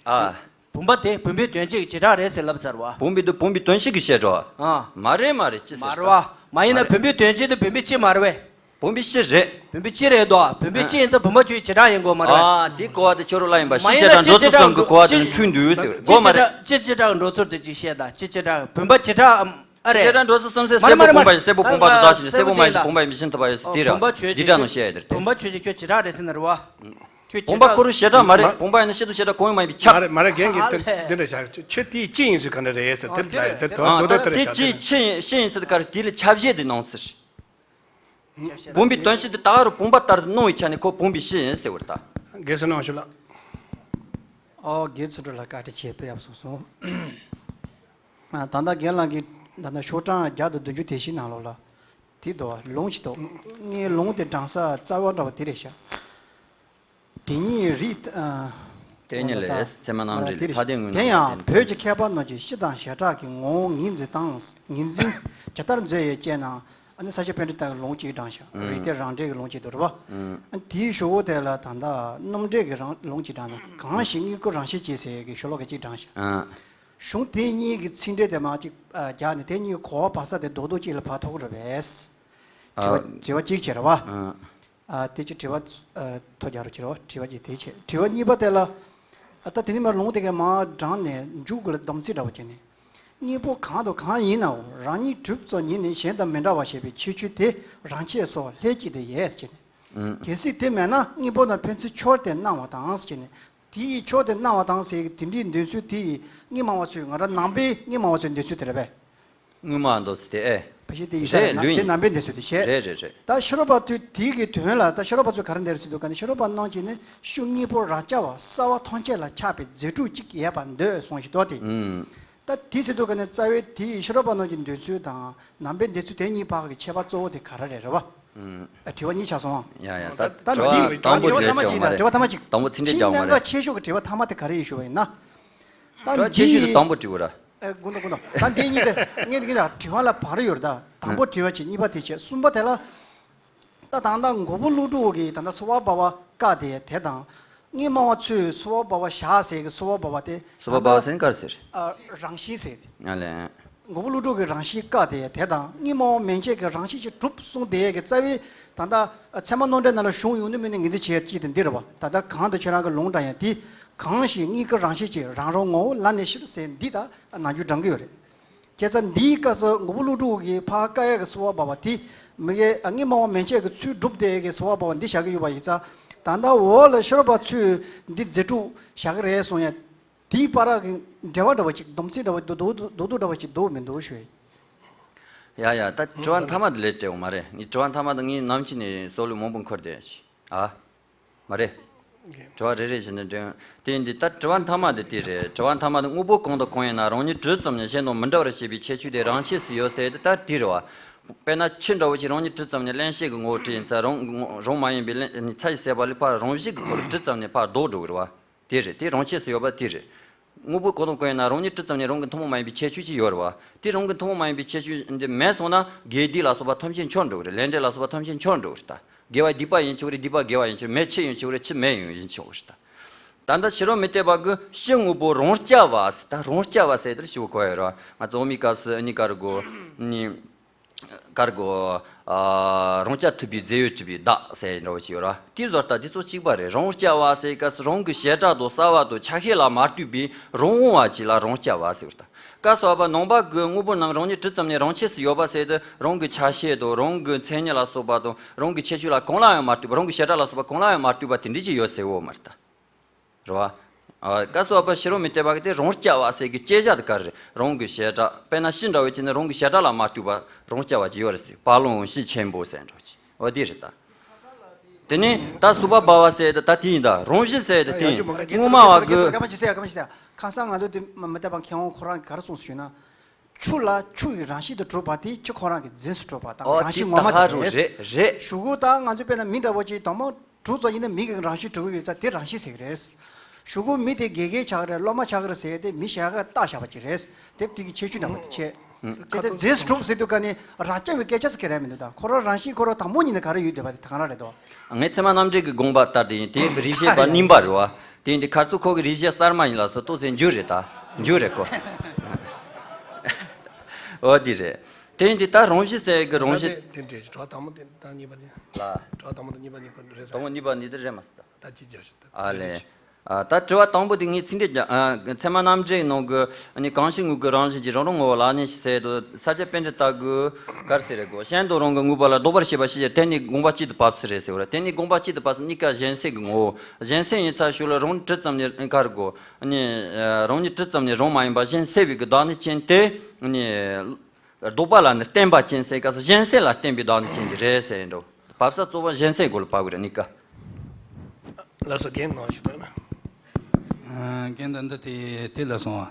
ཨ། བུམ་པ་དེ་བུམ་པའི་དོན་བྱེད་ཀྱི་བྱེ་བྲག་རེད་ཟེར་ལབ་ཚར་བ། བུམ་པའི་དུ་བུམ་པའི་དོན་བྱེད་ཀྱི་བྱེ་བྲག་ཨ། མ་རེད་མ་རེད་ཅི་ཟེར། མ་རེད་བ། མ་ཡིན་ན་བུམ་པའི་དོན་བྱེད་དུ་བུམ་པའི་སྤྱི་མ་རེད་བས། བུམ་པའི་སྤྱི་རེད། བུམ་པའི་སྤྱི་རེད་དོ། བུམ་པའི་སྤྱི་ཡིན་ཙང་བུམ་པ་ཁྱོད་ཀྱི་བྱེ་བྲག་ཡིན་དགོས་མ་རེད་བས། ཨ་དེ་གོ་བ་དེ་ཁྱོད་རོ་ལ་ཡིན་པ་མ་ཤི་ཡིན་ན་བྱེ་བྲག་སྤྱི་འགྲོ་ཚུལ་བྱེ་བྲག་གསུམ་གྱི་གོ་བ་དེ་འཁྲུལ་འདུག་ཟེར་གོ་མ་རེད། སྤྱི་བྱེ་བྲག་སྤྱི་བྱེ་བྲག་འགྲོ་ཚུལ་དེ་ཅིག་བཤད་དང་སྤྱི་བྱེ་བྲག་བུམ་པ་བྱེ་བྲག་ཨ་རེད། བྱེ་བྲག་འགྲོ་ཚུལ་གསུམ་ཟེར་སེར་པོ་བུམ་པ་དང་ཟླ་ཞིག་ནས་སེར་པོ་བུམ་པ་དང་ཟླ་ཞིག་ནས་སེར་པོ་མ་ཡིན་ཞིག་བུམ་པ་ཡིན་མི་ཤེས་ཐུབ་པ་ཡོད་ཟེར་དེ་ར་འདི་འདྲ་ནང་བཤད་ཡོད་དེ་རེད། བུམ་པ་ཁྱོད་ཀྱི་བྱེ་བྲག་རེད་ཟེར་ན་རེད་བ། ཁྱོད་བྱེ་བྲག་བུམ་པ་ཁོ་རང་བྱེ་བྲག་མ་རེད། བུམ་པ་ཡིན་ན་ཤེས་ཐུབ་བྱེ་བྲག་གང་ཡང་མ་ཡིན་པས་ཁྱབ། མ་རེད་མ་རེད་རྒན་གྱིས་དེ་འདི་འདྲ་བཤད་ཁྱོད་དེའི་སྤྱི་ཡིན་ཚུལ་ག་འདྲ་རེད་ཟེར་དེ་ལ་དེ་དོ་དོ་དེ་ལྟར་དེ་བཤད་ཅི་ཆི་ཤི་ཡིན་ཟེར་ག་རེ་དེ་ལ་ཁྱབ་བྱེད་དེ་གནང་ཚུལ། བུམ་པའི་དོན་བྱེད་དེ་ད་རུ་བུམ་པ་ལྟར་དུ་སྣང་བའི་ཆ་ནས་ཁོ་བུམ་པའི་སྤྱི་ཡིན་ཟེར་བར་ད། དགེ་བསོད་ནམས་ཞུ་ལགས། ཨོ་དགེ་ཚུལ་ཁྲིམས་ལགས་བཀའ་དྲིན་ཆེ་དཔེ་ཡག་སོང་སོང་། ད་ལྟ་རྒན་ལགས་ཀྱིས་ད་ལྟ་ཤོག་གྲངས་བརྒྱ་དང་བདུན་ཅུ་དེ་བཞི་ནང་ལོགས་ལ། དེ་དོ་ལུང་ཞིག་འདུག་ངའི་ལུང་དེ་དྲང་ས་རྩ་བ་འདྲ་བ་དེ་རེད་ཤག་དེ་ཉིད་རིགས། དེ་ཉིད་ལས་ཚད་མ་རྣམ་འགྲེལ་ལས་ཐ་དད་དངོས་གནས་དེ་ཡང་བོད་ཀྱི་མཁས་པ་རྣམས་ཀྱིས་སྤྱི་དང་བྱེ་བྲག་གི་ངོ་བོ་ངོས་འཛིན་སྟངས་ངོས་འཛིན་ཇི་ལྟར་མཛད་ཡོད་ཅེ་ན། ཨ་ནི་ས་སྐྱ་པཎྜི་ཏ་གི་ལུང་གཅིག་དྲངས་ཤག་རིགས་གཏེར་རང་འགྲེལ་གྱི་ལུང་གཅིག་འདུག་རེད་བ། དེའི་གཞུག་གུ་དེ་ལ་ད་ལྟ་རྣམ་འགྲེལ་གྱི་རང་ལུང་གཅིག་དྲངས་ནས་གང་ཞིག་དངོས་ཀུན་རང་བཞིན་གྱིས་ཟེར་གྱི་ཤོ་ལོ་ཀ་གཅིག་དྲངས་ཤག་གཞུང་དེ་གཉིས་ཀྱི་ཚིག་འགྲེལ་དེ་མར་གཅིག་རྒྱག་ནས་དེ་གཉིས་ཀྱི་གོ་བ་བར་ས་དེ་རྡོག་རྡོག་གཅིག་ལ་བར་ཐོགས་རེད་པས། དྲི་བ་དྲི་བ་གཅིག་བྱས་རེད་བ། ཨ་དེ་ཅི་དྲི་བ། ཐོ་རྒྱག་རོགས་བྱེད་རོགས་དྲི་བ་གཅིག་དེ་བྱས་དྲི་བ་གཉིས་པ་དེ་ལ། ད་དེ་ནི་མ་ལུང་དེ་གའི་མ་དྲངས་ནས་མཇུག་ལ་སྡོམ་ཚིག་འདྲ་བོ་བྱས་ནས། དངོས་པོ་གང་དང་གང་ཡིན་ནའང་རང་ཉིད་གྲུབ་ཙམ་ཉིད་ནས་གཞན་དང་མི་འདྲ་བ་ཞེས་པའི་ཁྱད་ཆོས་དེ་རང་ཆས་སོགས་ལྷད་ཀྱི་དེ་ཡས་བྱས་ནས། གལ་སྲིད་དེ་མེད་ན་དངོས་པོ་དང་ཕན་ཚུན་ཕྱོགས་དེ་སྣང་བ་དང་བྱས་ནས། དེ་ཡི་ཕྱོགས་དེ་སྣང་བ་དང་ཟེར་གྱི་དེ་འདྲའི་འདོད་ཚུལ་དེ་ཡི་དངོས་སྨྲ་བ་ཚོས་ང་རང་ནང་པའི་དངོས་སྨྲ་བ་ཚོའི་འདོད་ཚུལ་དེ་རེད་པས། དངོས་སྨྲ་འདོད་ཚུལ་དེ་ཨེ། ཕལ་ཆེར་དེ་ཡིན་ས་རེད་ན་ལོས་དེ་ཡིན། ནང་པའི་འདོད་ཚུལ་དེ་བཤད། རེད་རེད་རེད། ད་ཤེས་རབ་པ་ཚོས་དེའི་གི་དོན་ལ་ད་ཤེས་རབ་པ་ཚོས་ག་རེ་འདོད་ཚུལ་འདུག་ག་ནི་ཤེས་རབ་པ་རྣམས་ཀྱིས་ནི་ཤུགས་དངོས་པོ་རང་རྐྱ་བ་གསལ་བ་ཐམས་ཅད་ལ་ཁྱབ་པའི་རྫས་གྲུབ་གཅིག་ཡོད་པར་འདོད་གསུངས་ཤིག་ཏོ་དེ། ད་དེ་ཟེར་འདུག་ག་ནི་རྩ་བའི་དེ་ཡི་ཤེས་རབ་པ་རྣམས་ཀྱི་འདོད་ཚུལ་དང་ནང་པའི་འདོད་ཚུལ་དེ་གཉིས་བར་གྱི་ཁྱད་པར་གཙོ་བོ་དེ་ག་རེ་རེད་རེད་བ། ཨ་དྲི་བ་གཉིས་ཆགས་སོང་། ཡ་ཡ་ད་ད་དྲི་བ་འདི་དང་པོ་དྲི་བ་དྲི་བ་ཐ་མ་ཅིག་ཡིན་ད་དྲི་བ་ཐ་མ་ཅིག་དང་པོ་ཚིག་འགྲེལ་རྒྱག་མ་རེད། གནད་འགག་ཆེ་ཤོས་ཀྱི་དྲི་བ་ཐ་མ་དེ་ག་རེ་ཡིན་ཞུ་བ་ཡིན་ན། ད་དྲི་བ་ཆེ་ཤོས་དེ་དང་པོ་དྲི་བ་ར། ཨེ་དགུ་འདུག་དགུ་འདུག་ད་འདི་གཉིས་དེ་ངས་འདི་གཉིས་དང་དྲི་བ་ལ་བར་ཡོད་རེད་ད། དང་པོ་དྲི་བ་བྱས་གཉིས་པ་དེ་བྱས་གསུམ་པ་དེ་ལ། ད་ད་ལྟ་མགོན་པོ་ཀླུ་སྒྲུབ་ཀྱིས་ད་ལྟ་སྭ་བྷཱ་ཝ་བཀག་དེ་དེ་དང་། དངོས་སྨྲ་བ་ཚོས་སྭ་བྷཱ་ཝ་བཞག་ཟེར་གྱི་སྭ་བྷཱ་ཝ་དེ། སྭ་བྷཱ་ཝ་ཟེར་ག་རེ་ཟེར། ཨ་རང་བཞིན་ཟེར་ཏེ། ཨ་ལས། མགོན་པོ་ཀླུ་སྒྲུབ་ཀྱི་རང་བཞིན་བཀག་དེ་དེ་དང་དངོས་སྨྲ་བ་མན་ཆད་ཀྱི་རང་བཞིན་གྱིས་གྲུབ་གསུངས་དེ་གི་རྩ་བའི་ད་ལྟ་ཚད་མ་རྣམ་འགྲེལ་ནང་ལ་བྱུང་ཡོང་ནི་མིན་ནི་ངེས་འཛིན་བྱེད་ཡ་ཅིག་དེ་འདི་རེད་བ། ད་ལྟ་གང་དུ་ཁྱེད་རང་གི་ལུང་དྲངས་ཡ་དེ། གང་ཞིག་དངོས་ཀུན་རང་བཞིན་གྱིས་རང་རང་ངོ་བོ་ལ་ནི་ཤེས་ཟེར་འདི་ད་ནང་རྒྱུད་དྲངས་ཀྱི་ཡོད་རེད། བྱས་ཙང་འདིའི་སྐབས་སུ་མགོན་པོ་ཀླུ་སྒྲུབ་ཀྱིས་ཕར་བཀག་ཡས་ཀྱི་སྭ་བྷཱ་ཝ་དེ་མི་དགེ་དངོས་སྨྲ་བ་མན་ཆད་ཀྱི་ཚུལ་སྒྲུབ་བསྡད་ཡས་ཀྱི་སྭ་བྷཱ་ཝ་འདི་བཞག་གི་ཡོད་པ་ཡིན་ཙང་། ད་ལྟ་འོག་ལ་ཤེས་རབ་པ་ཚོས་འདི་རྫས་གྲུབ་བཞག་གི་རེད་གསུང་ཡས་དེའི་བར་གྱི་འབྲེལ་བ་འདྲ་བ་ཅིག་སྡོམ་ཚིག་འདྲ་བ་འདུག་འདུག་འདུག་འདུག་འདྲ་བ་ཅིག་འདུག་མི་འདུག་ཞུ་ཡས། ཡ་ཡ་ད་དྲི་བ་མཐའ་མ་དེ་ལས་སྤྲད་འོང་མ་རེད། ངས་དྲི་བ་མཐའ་མ་དེ་ངས་ནམ་ཕྱིན་ནས་བསམ་བློ་མང་པོ་འཁོར་བསྡད་ཡ་ཅིག་ཨ། མ་རེད། དྲི་བ་རེ་རེ་བྱས་ནས་འདྲེན། དེ་ཡིན་དུས་ད་དྲི་བ་མཐའ་མ་དེ་དེ་རེད། དྲི་བ་མཐའ་མ་དེ་དངོས་པོ་གང་དང་གང་ཡིན་ན་རང་ཉིད་གྲུབ་ཙམ་ནས་གཞན་དང་མི་འདྲ་བར་བྱེད་པའི་ཁྱད་ཆོས་དེ་རང་ཆས་སུ་ཡོད་ཟེར་དེ་ད་དེ་རེད་བ། དཔེར་ན་ཆུ་འདྲ་བོ་ཞིག་རང་ཉིད་གྲུབ་ཙམ་ནས་བརླན་གཤེར་གྱི་ངོ་བོར་གྲུབ་ཡིན་ཙང་རང་རང་མ་ཡིན་པའི་བརླན་ཚ་ཡིས་བསྲེགས་པ་ལས་ཕར་རང་བཞིན་གྱི་ཁོ་རང་གྲུབ་ཙམ་ནས་ཕར་ལྡོག་འགྲོ་གི་རེད་བ། དེ་རེད། དེ་རང་ཆས་སུ་ཡོད་པ་དེ་རེད། དངོས་པོ་གང་དང་གང་ཡིན་ན་རང་ཉིད་གྲུབ་ཙམ་ནས་རང་གི་ཐུན་མོང་མ་ཡིན་པའི་ཁྱད་ཆོས་ཅིག་ཡོད་རེད་བ། དེ་རང་གི་ཐུན་མོང་མ་ཡིན་པའི་ཁྱད་ཆོས་འདི་མེད་སོང་ན་དགེ་སྡིག་ལ་སོགས་པ་ཐམས་ཅད་འཆོར་འགྲོ་གི་རེད། ལས་འབྲས་ལ་སོགས་པ་ཐམས་ཅད་འཆོར་འགྲོ་གི་རེད་ད། དགེ་བ་སྡིག་པ་ཡིན་ཆོག་རེད། སྡིག་པ་དགེ་བ་ཡིན་ཆོག་རེད། མེ་ཆུ་ཡིན་ཆོག་རེད། ཆུ་མེ་ཡིན་ཡིན་ཆོག་རེད་ད། ད་ལྟ་ཕྱི་རོལ་མུ་སྟེགས་པ་གི་སྤྱི་དངོས་པོ་རང་རྐྱ་བ་ཟེར། ད་རང་རྐྱ་བ་ཟེར་དེར་ཞིབ་གོ་ཡོད་རེད་བ། ང་ཚོ་འོ་མའི་སྐབས་སུ་ཨ་ནི་ག་རེ་གོ་ནི། ཀར་གོ། ཨ། རང་རྐྱ་ཐུབ་པའི་རྫས་ཡོད་གྲུབ་པའི་བདག་ཟེར་འདྲ་བོ་ཅིག་ཡོད་ར། དེའི་བཟོ་ལྟ་དེ་ཚོ་གཅིག་པ་རེད། རང་རྐྱ་བ་ཟེར་སྐབས་སུ་རང་གི་བྱེ་བྲག་དང་རྩ་བ་དང་ཆ་ཤས་ལ་མ་ལྟོས་པའི་རང་དབང་བ་ཅིག་ལ་རང་རྐྱ་བ་ཟེར་བ་དང་། སྐབས་སུ་བབ་པ་ནང་པ་གི་དངོས་པོ་རྣམས་རང་ཉིད་གྲུབ་ཙམ་ནས་རང་ཆས་སུ་ཡོད་པ་ཟེར་དུས་རང་གི་ཆ་ཤས་དང་རང་གི་མཚན་ཉིད་ལ་སོགས་པ་དང་རང་གི་ཁྱད་ཆོས་ལ་གང་ལ་ཡང་མ་ལྟོས་པ། རང་གི་བྱེ་བྲག་ལ་སོགས་པ་གང་ལ་ཡང་མ་ལྟོས་པ་དེ་འདྲ་ཅིག་ཡོད་ཟེར་བོ་མ་རེད་ད། རེད་བ། ཨ། སྐབས་སུ་བབ་པ་ཕྱི་རོལ་མུ་སྟེགས་པ་གིས་དེ་རང་རྐྱ་བ་ཟེར་གི་དཔྱད་བྱ་དེ་ག་རེ་རེད། རང་གི་བྱེ་བྲག་དཔེར་ན་ཤིང་འདྲ་བོ་ཅིག་ནི་རང་གི་བྱེ་བྲག་ལ་མ་ལྟོས་པ་རང་རྐྱ་བ་ཅིག་ཡོད་རེད་ཟེར། བ་ལང་ཤིང་ཆེན་པོ་ཟེར་འདྲ་བོ་ཅིག་འོ་དེ་རེད་ད། དེ་ནས་ད་སྭ་བྷཱ་ཝ་ཟེར་དེ་ད་དེ་ཡིན་ད། རང་བཞིན་ཟེར་དེ་དེ་ཡིན། དངོས་སྨྲ་བ་གི། སྐད་ཆ་སྐད་ཆ་སྐད་ཆ་སྐད་ཆ། ཁ་སང་ང་ཚོ་དེ་མུ་སྟེགས་པ་མཁས་དབང་ཁོ་རང་གིས་ག་རེ་གསུངས་སོང་ཞུས་ན། ཆུ་ལ་ཆུ་ཡི་རང་བཞིན་དུ་གྲུབ་པ་དེ་ཆུ་ཁོ་རང་གི་རྫས་སུ་གྲུབ་པ་དང་། ཨོ་རང་བཞིན་དེ་ངོ་མ་ད་དེ་རུ་རེད། རེད་རེད། གཞུག་གུ་ད་ང་ཚོས་དཔེར་ན་མི་འདྲ་བོ་ཅིག་དང་པོ་གྲུབ་ཙམ་ཡིན་ན་མི་གི་རང་བཞིན་གྲུབ་ཀྱི་ཡོད་ཙང་དེ་རང་བཞིན་ཟེར་གི་རེད། གཞུག་གུ་མི་དེ་དགེ་རྒན་ཆགས་ཀྱི་རེད། སློབ་མ་ཆགས་ཀྱི་རེད་ཟེར་དེ་མི་གཞན་ག་བཏགས་བཞག་པ་ཅིག་རེད། དེ་དེ་གི་ཁྱད་ཆོས་འདྲ་པོ་དེ་ཆེ། ཁ་དེ་ཚོ་རྫས་སུ་གྲུབ་ཟེར་དུས་ཀ་ནི་རང་རྐྱ་བའི་སྐད་ཆ་ཟེར་གི་རེད་མི་འདུག་ད་ཁོ་རང་རང་བཞིན་ཁོ་རང་དང་པོ་ཉིད་ནས་ག་རེ་ཡོད་བསྡད་པ་དེ་ད་ག་རང་རེད་དོ། ངས་ཚད་མ་རྣམ་འགྲེལ་གྱི་དགོངས་པ་ལྟར་དེ་ཡིན། དེ་རིགས་ཤེས་པ་གཉིས་པ་རེད་བ། དེ་ཡིན་དུས་ཁ་སང་ཁོ་གི་རིགས་གཞན་གསར་མ་ཡིན་ལ་སོགས་ཏོག་ཙམ་འགྱུར་རེད་ད། འགྱུར་རེད་ཁོ། འོ་དེ་རེད། དེ་ཡིན་དུས་ད་རང་བཞིན་ཟེར་གི་རང་ད་བཞིན། དེ་དེ་འདྲས་གྲོགས་དང་པོ་དེ་དང་གཉིས་པ་དེ། ལ། གྲོགས་དང་པོ་དེ་གཉིས་པ་གཉིས་པ་རེད་ཟེར། དང་པོ་གཉིས་པ་གཉིས་དེ་རེད་མ་ཟེར་ད། ད་ཅི་བྱ་ཞིག་ད་ཨ་དེ་ལས། འདྲས་ཤིག་ཨ། ད་དྲི་བ་དང་པོ་དེ་ངས་ཚིག་འགྲེལ་རྒྱག་ཨ། ཚད་མ་རྣམ་འགྲེལ་ནང་གི་ཨ་ནི་གང་ཞིག་དངོས་ཀྱི་རང་བཞིན་གྱིས་རང་རང་ངོ་བོ་ལ་གནས་ཤིང་ཟེར་དུས་ས་སྐྱ་པཎྜི་ཏ་གིས་ག་རེ་ཟེར་རེད་གོ། གཞན་དང་རང་གི་དངོས་པོ་ལ་ལྡོག་པར་ཤེས་པ་ཞིག་ཡོད་དེ་ནི་དགོངས་པ་གཅིག་ཏུ་བབས་ཚུལ་རེད་ཟེར་བ་རེད། དེ་ནི་དགོངས་པ་གཅིག་ཏུ་བབས་ཚུལ་གཉིས་ཀ་གཞན་སེལ་གྱི་ངོ་བོ། གཞན་སེལ་ཡིན་ཚར་ཞོར་ལ་རང་གྲུབ་ཙམ་ནས་ག་རེ་གོ། ཨ་ནི་རང་ཉིད་གྲུབ་ཙམ་ནས་རང་མ་ཡིན་པ་གཞན་སེལ་བའི་གི་བདག་ཉིད་ཅན་དེ་ནི། ལྡོག་པ་ལ་ནི་བརྟེན་པ་ཅན་ཟེར་སྐབས་སུ་གཞན་སེལ་ལ་བརྟེན་པའི་བདག་ཉིད་ཅན་གྱི་རེད་ཟེར་འགྲོ། བབས་ས་གཙོ་བོ་གཞན་སེལ་སྒོ་ལ་བབས་དགོས་རེད་གཉིས་ཀ། ལགས་སོ། རྒན་གནང་ཞུ་དགོས་ན། ཨ། རྒན་ད་ལྟ་དེ་དེ་ལ་སོང་བ།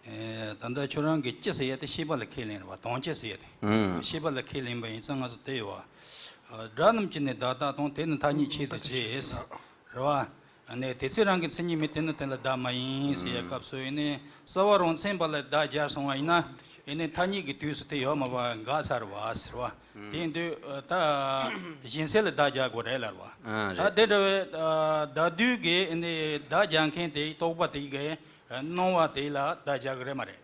ཨེ། ད་ལྟ་ཁྱོད་རང་གི་སྤྱི་ཟེར་ཡ་དེ་ཤེས་པ་ལ་ཁས་ལེན་རེད་བ། དོན་སྤྱི་ཟེར་ཡ་དེ། ཨང་། ཤེས་པ་ལ་ཁས་ལེན་པ་ཡིན་ཙང་ང་ཚོ་དེ་ཡོད་བ། སྒྲ་རྣམས་ཀྱི་ནི་བདག་ལྟ་དང་དེ་ནི་མཐའ་གཉིས་ཆོས་སུ་བྱེད། རེད་བ། ནས་དེ་ཚེ་རང་གི་མཚན་ཉིད་མེད་དེ་ནི་དེ་ལ་བདག་མ་ཡིན་ཟེར་ཡ་སྐབས་སུ་ཡིན་ནས་རྩ་བ་རང་མཚན་པ་ལ་བདག་སྦྱར་སོང་བ་ཡིན་ན། ཡིན་ནས་མཐའ་གཉིས་ཀྱི་དུས་སུ་དེ་ཡོད་མ་པ་འགག་ཚར་བ་ཟེར་བ། དེ་ཡིན་དུས་ད་གཞན་སེལ་ལ་བདག་སྦྱར་དགོས་རེད་ལབ་པ། ཨ། ད་རེད། དེ་འདྲ་བའི་བདག་དུས་ཀྱི་ནི་བདག་སྦྱར་མཁན་དེ་རྟོག་པ་དེ་གའི་སྣང་བ་དེ་ལ་བདག་སྦྱར་གི་རེད་མ་རེད།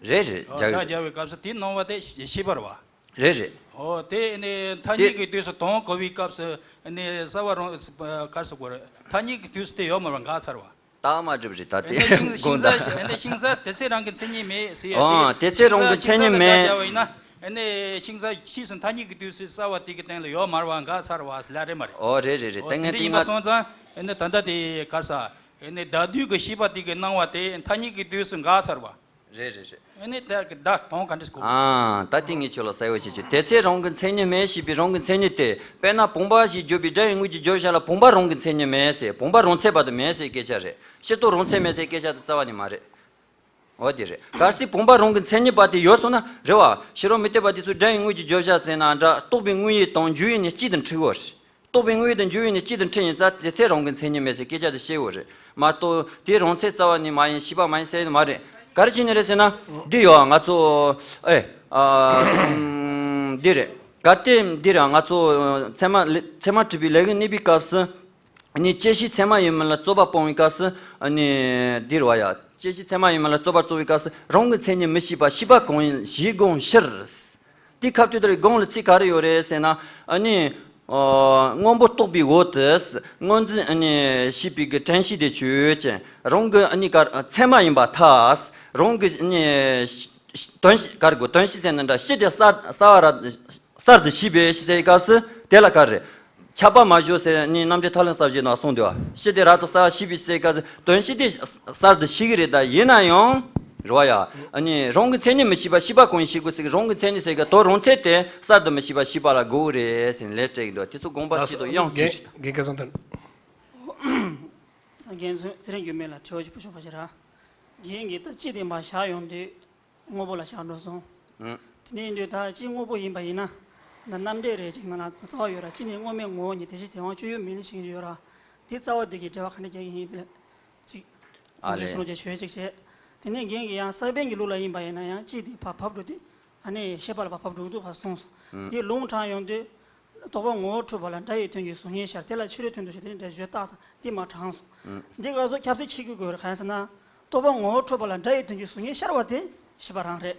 རེད་རེད། ཨོ། རྒྱག་ད་རེད། རྒྱག་པའི་སྐབས་སུ་དེའི་སྣང་བ་དེ་ཤེས་པ་རེད་བ། རེད་རེད། ཨོ། དེ་ནི་མཐའ་དེ་གཉིས་ཀྱི་དུས་སུ་དོན་གོ་བའི་སྐབས་སུ་ནི་རྩ་བ་རང་ག་རེ་ཟེར་དགོས་རེད། མཐའ་གཉིས་ཀྱི་དུས་སུ་དེ་ཡོད་མ་རེད་བ། འགག་ཚར་བ། རྟགས་མ་གྲུབ་རེད་ད། དེ་ནི་ཤིང་དགོངས་ཤིང་རྩ་དག་ནི་ཤིང་རྩ་དེ་ཚེ་རང་གི་མཚན་ཉིད་མེད་ཟེར་ཡ་དེ། ཨོ། དེ་ཚེ་རང་གི་མཚན་ཉིད་མེད། ཤིང་རྩ་ཕྱིས་སུ་མཐའ་གཉིས་ཀྱི་དུས་སུ་རྩ་བ་དེ་གི་སྟེང་ལ་ཡོད་མ་རེད་བ། འགག་ཚར་བ་ཟེར་ལ་རེད་མ་རེད། ཨོ། རེད་རེད་རེད། ཨོ། དེ་དེ་འདྲ་ཡིན་པ་སོང་ཙང་ནི་ད་ལྟ་དེ་ག་རེ་ཟེར། ནི་བདག་དུས་ཀྱི་ཤེས་པ་དེ་གི་སྣང་བ་དེ་མཐའ་གཉིས་ཀྱི་དུས་སུ་འགག་ཚར་བ། རེད་རེད་རེད། ཨ་ནི་ད་གི་བདག་དོན་ག་འདྲ་གོ། ཨ། ད་དེ་ངས་ཁྱོད་ལ་གསལ་བོ་ཞིག་བྱེད། དེ་ཚེ་རང་གི་མཚན་ཉིད་མེད་ཞེས་པའི་རང་གི་མཚན་ཉིད་དེ། དཔེར་ན་བུམ་པ་ཞེས་བརྗོད་པའི་སྒྲ་ཡི་དངོས་ཀྱི་བརྗོད་བྱ་ལ་བུམ་པ་རང་གི་མཚན་ཉིད་མེད་ཟེར། བུམ་པ་རང་ཚད་པ་དེ་མེད་ཟེར་སྐད་ཆ་རེད། སྤྱིར་བཏང་རང་ཚད་མེད་ཟེར་སྐད་ཆ་དེ་རྩ་བ་ནས་མ་རེད། འོ་དེ་རེད། གལ་སྲིད་བུམ་པ་རང་གི་མཚན་ཉིད་པ་དེ་ཡོད་སོང་ན་རེད་བ། ཕྱི་རོལ་མུ་སྟེགས་པ་དེ་ཚོས་སྒྲ་ཡི་དངོས་ཀྱི་བརྗོད་བྱ་ཟེར་ན་འདྲ། རྟོག་པའི་དངོས་ཡུལ་དང་འཇུག་ཡུལ་ནི་གཅིག་ཏུ་འཁྲུལ་ཡོད་རེད། རྟོག་པའི་དངོས་ཡུལ་དང་འཇུག་ཡུལ་ནི་གཅིག་ཏུ་འཁྲུལ་ཡིན་ཙང་དེ་ཚེ་རང་གི་མཚན་ཉིད་མེད་ཟེར་སྐད་ཆ་དེ་བཤད་ཡོད་རེད་མ་གཏོགས། དེ་རང་ཚད་རྩ་བ་ནས་མ་ཡིན། ཤེས་པ་མ་ཡིན་ཟེར་ཡ་དེ་མ་རེད། ག་རེ་བྱས་ནས་རེད་ཟེར་ན། འདི་ཡོད་ང་ཚོ། ཨེ། ཨ། འདི་རེད། གལ་ཏེ་འདི་རེད། ང་ཚོ་ཚད་མ་ཚད་མ་གྲུབ་པའི་ལས་ཀྱི་གནས་པའི་སྐབས་སུ། ནི་བཅད་ཤེས་ཚད་མ་ཡིན་མིན་ལ་རྩོད་པ་སྤོང་བའི་སྐབས་སུ། ནི་འདི་རེད་བ་ཡ། བཅད་ཤེས་ཚད་མ་ཡིན་མིན་ལ་རྩོད་པ་རྩོད་པའི་སྐབས་སུ་རང་གི་མཚན་ཉིད་མི་ཤེས་པ་ཤེས་པ་གང་ཡིན་ཞེས་དགོངས་ཕྱིར། དེ་ཁ་ཐུག་དེར་དགོངས་ལ་ཚིག་ག་རེ་ཡོད་རེད་ཟེར་ན། ཨ་ནི། ཨོ། སྔོན་པོ་རྟོགས་པའི་འོག་ཏུ། སྔོ་འཛིན་ཨ་ནི་ཤེས་པའི་གི་དྲན་ཤེས་དེ་ཆོས་ཅན། རང་གི་ཨ་ནི་ག་ཚད་མ་ཡིན་པར་ཐལ། རང་གི་ཨ་ནི་དོན་ཤེས་ག་རེ་གོ། དོན་ཤེས་ཟེར་ན་འདྲ། ཤེས་དེ་གསར་གསར་བ་ར་གསར་དུ་ཤེས་པའི་ཤེས་ཟེར་སྐབས་སུ་དེ་ལ་ག་རེ། ཆགས་པ་མ་བྱུང་ཟེར་ནི་རྣམ་འགྲེལ་ཐར་ལམ་གསལ་བྱེད་ནང་གསུངས་འདུག་ཤེས་དེ་རབ་ཏུ་གསལ་བར་ཤེས་པའི་ཟེར་སྐབས་སུ་དོན་ཤེས་དེ་གསར་དུ་ཤེས་ཀྱི་རེད། ད་ཡིན་ན་ཡང་རེད་བ་ཡ། ཨ་ནི་རང་གི་མཚན་ཉིད་མི་ཤེས་པ་ཤེས་པ་གང་ཡིན་ཤེས་དགོས་ཟེར་གི། རང་གི་མཚན་ཉིད་ཟེར་གི་དོན་རང་ཚད་དེ་གསར་དུ་མི་ཤེས་པ་ཤེས་པ་ལ་གོ་གི་རེད་ཟེར་ནས་ལན་སྤྲད་ཀྱི་འདུག་དེ་ཚོ་དགོངས་པ་ལགས་སོ། གཅིག་ཏུ་དབྱངས་གཅིག་རྒན་རྒན་ཁ་སང་ཐོན། རྒན་ཚུལ་ཚེ་རིང་འགྱུར་མེད་ལ་དྲི་བ་ཞིག་ཕུལ་ཆོག་པ་ཞིག་ར། རྒན་གྱིས་ད་སྤྱི་དེ་མར་བཞག་ཡོང་དུས་དངོས་པོ་ལ་བཞག་འགྲོ་སོང་། ཨང་། དེ་ནས་ཡིན་དུས་ད་སྤྱི་དངོས་པོ་ཡིན་པ་ཡིན་ན། ད་རྣམ་འགྲེལ་རེ་ཅིག་ནང་ལ་རྩ་བ་ཡོད་ར། སྤྱི་ནི་དངོས་མེད་ངོ་བོ་ཉིད་དེ་བཞིན་དེ་དབང་སྤྱོད་ཡུལ་མིན་ལ་བྱེད་ཀྱི་ཡོད་ར། དེ་རྩ་བ་དེ་གི་འགྲེལ་བ་ག་འདྲ་རྒྱག་གི་ཡིན་དེ་ལ་ཅིག་ཨ་ལས། གསུང་བྱས་ཆོས་ཅིག་བྱས། དེ་ནས་རྒན་གྱིས་ཡང་ས་པཎ་གྱི་ལུགས་ལ་ཡིན་པ་ཡིན་ན་ཡང་སྤྱི་དེ་ཕར་ཕབ་འགྲོ་དུས། ཨ་ནི་ཤེས་པ་ལ་ཕར་ཕབ་འགྲོ་འདུག་ཕར་གསུངས་སོང་། ཨང་། དེ་ལུང་དྲངས་ཡོང་དུས། རྟོག་པ་ངོ་བོ་འཁྲུལ་པ་ལ་སྒྲ་ཡི་དོན་གྱི་གཟུགས་བརྙན་ཤར། དེ་ལ་ཕྱི་རོལ་དོན་དུ་ཞེན། དེ་ནི་སྒྲ་བརྗོད་རྟགས་སམ། དེ་མར་དྲངས་སོང་། ཨང་། འདི་ག་ཚོད་ཁྱབ་ཚད་ཆེ་དགོས་དགོས་རེད། གང་ཡིན་ཟེར་ན། རྟོག་པ་ངོ་བོ་འཁྲུལ་པ་ལ་སྒྲ་ཡི་དོན་གྱི་གཟུགས་བརྙན་ཤར་བ་དེ་ཤེས་པ་རང་རེད།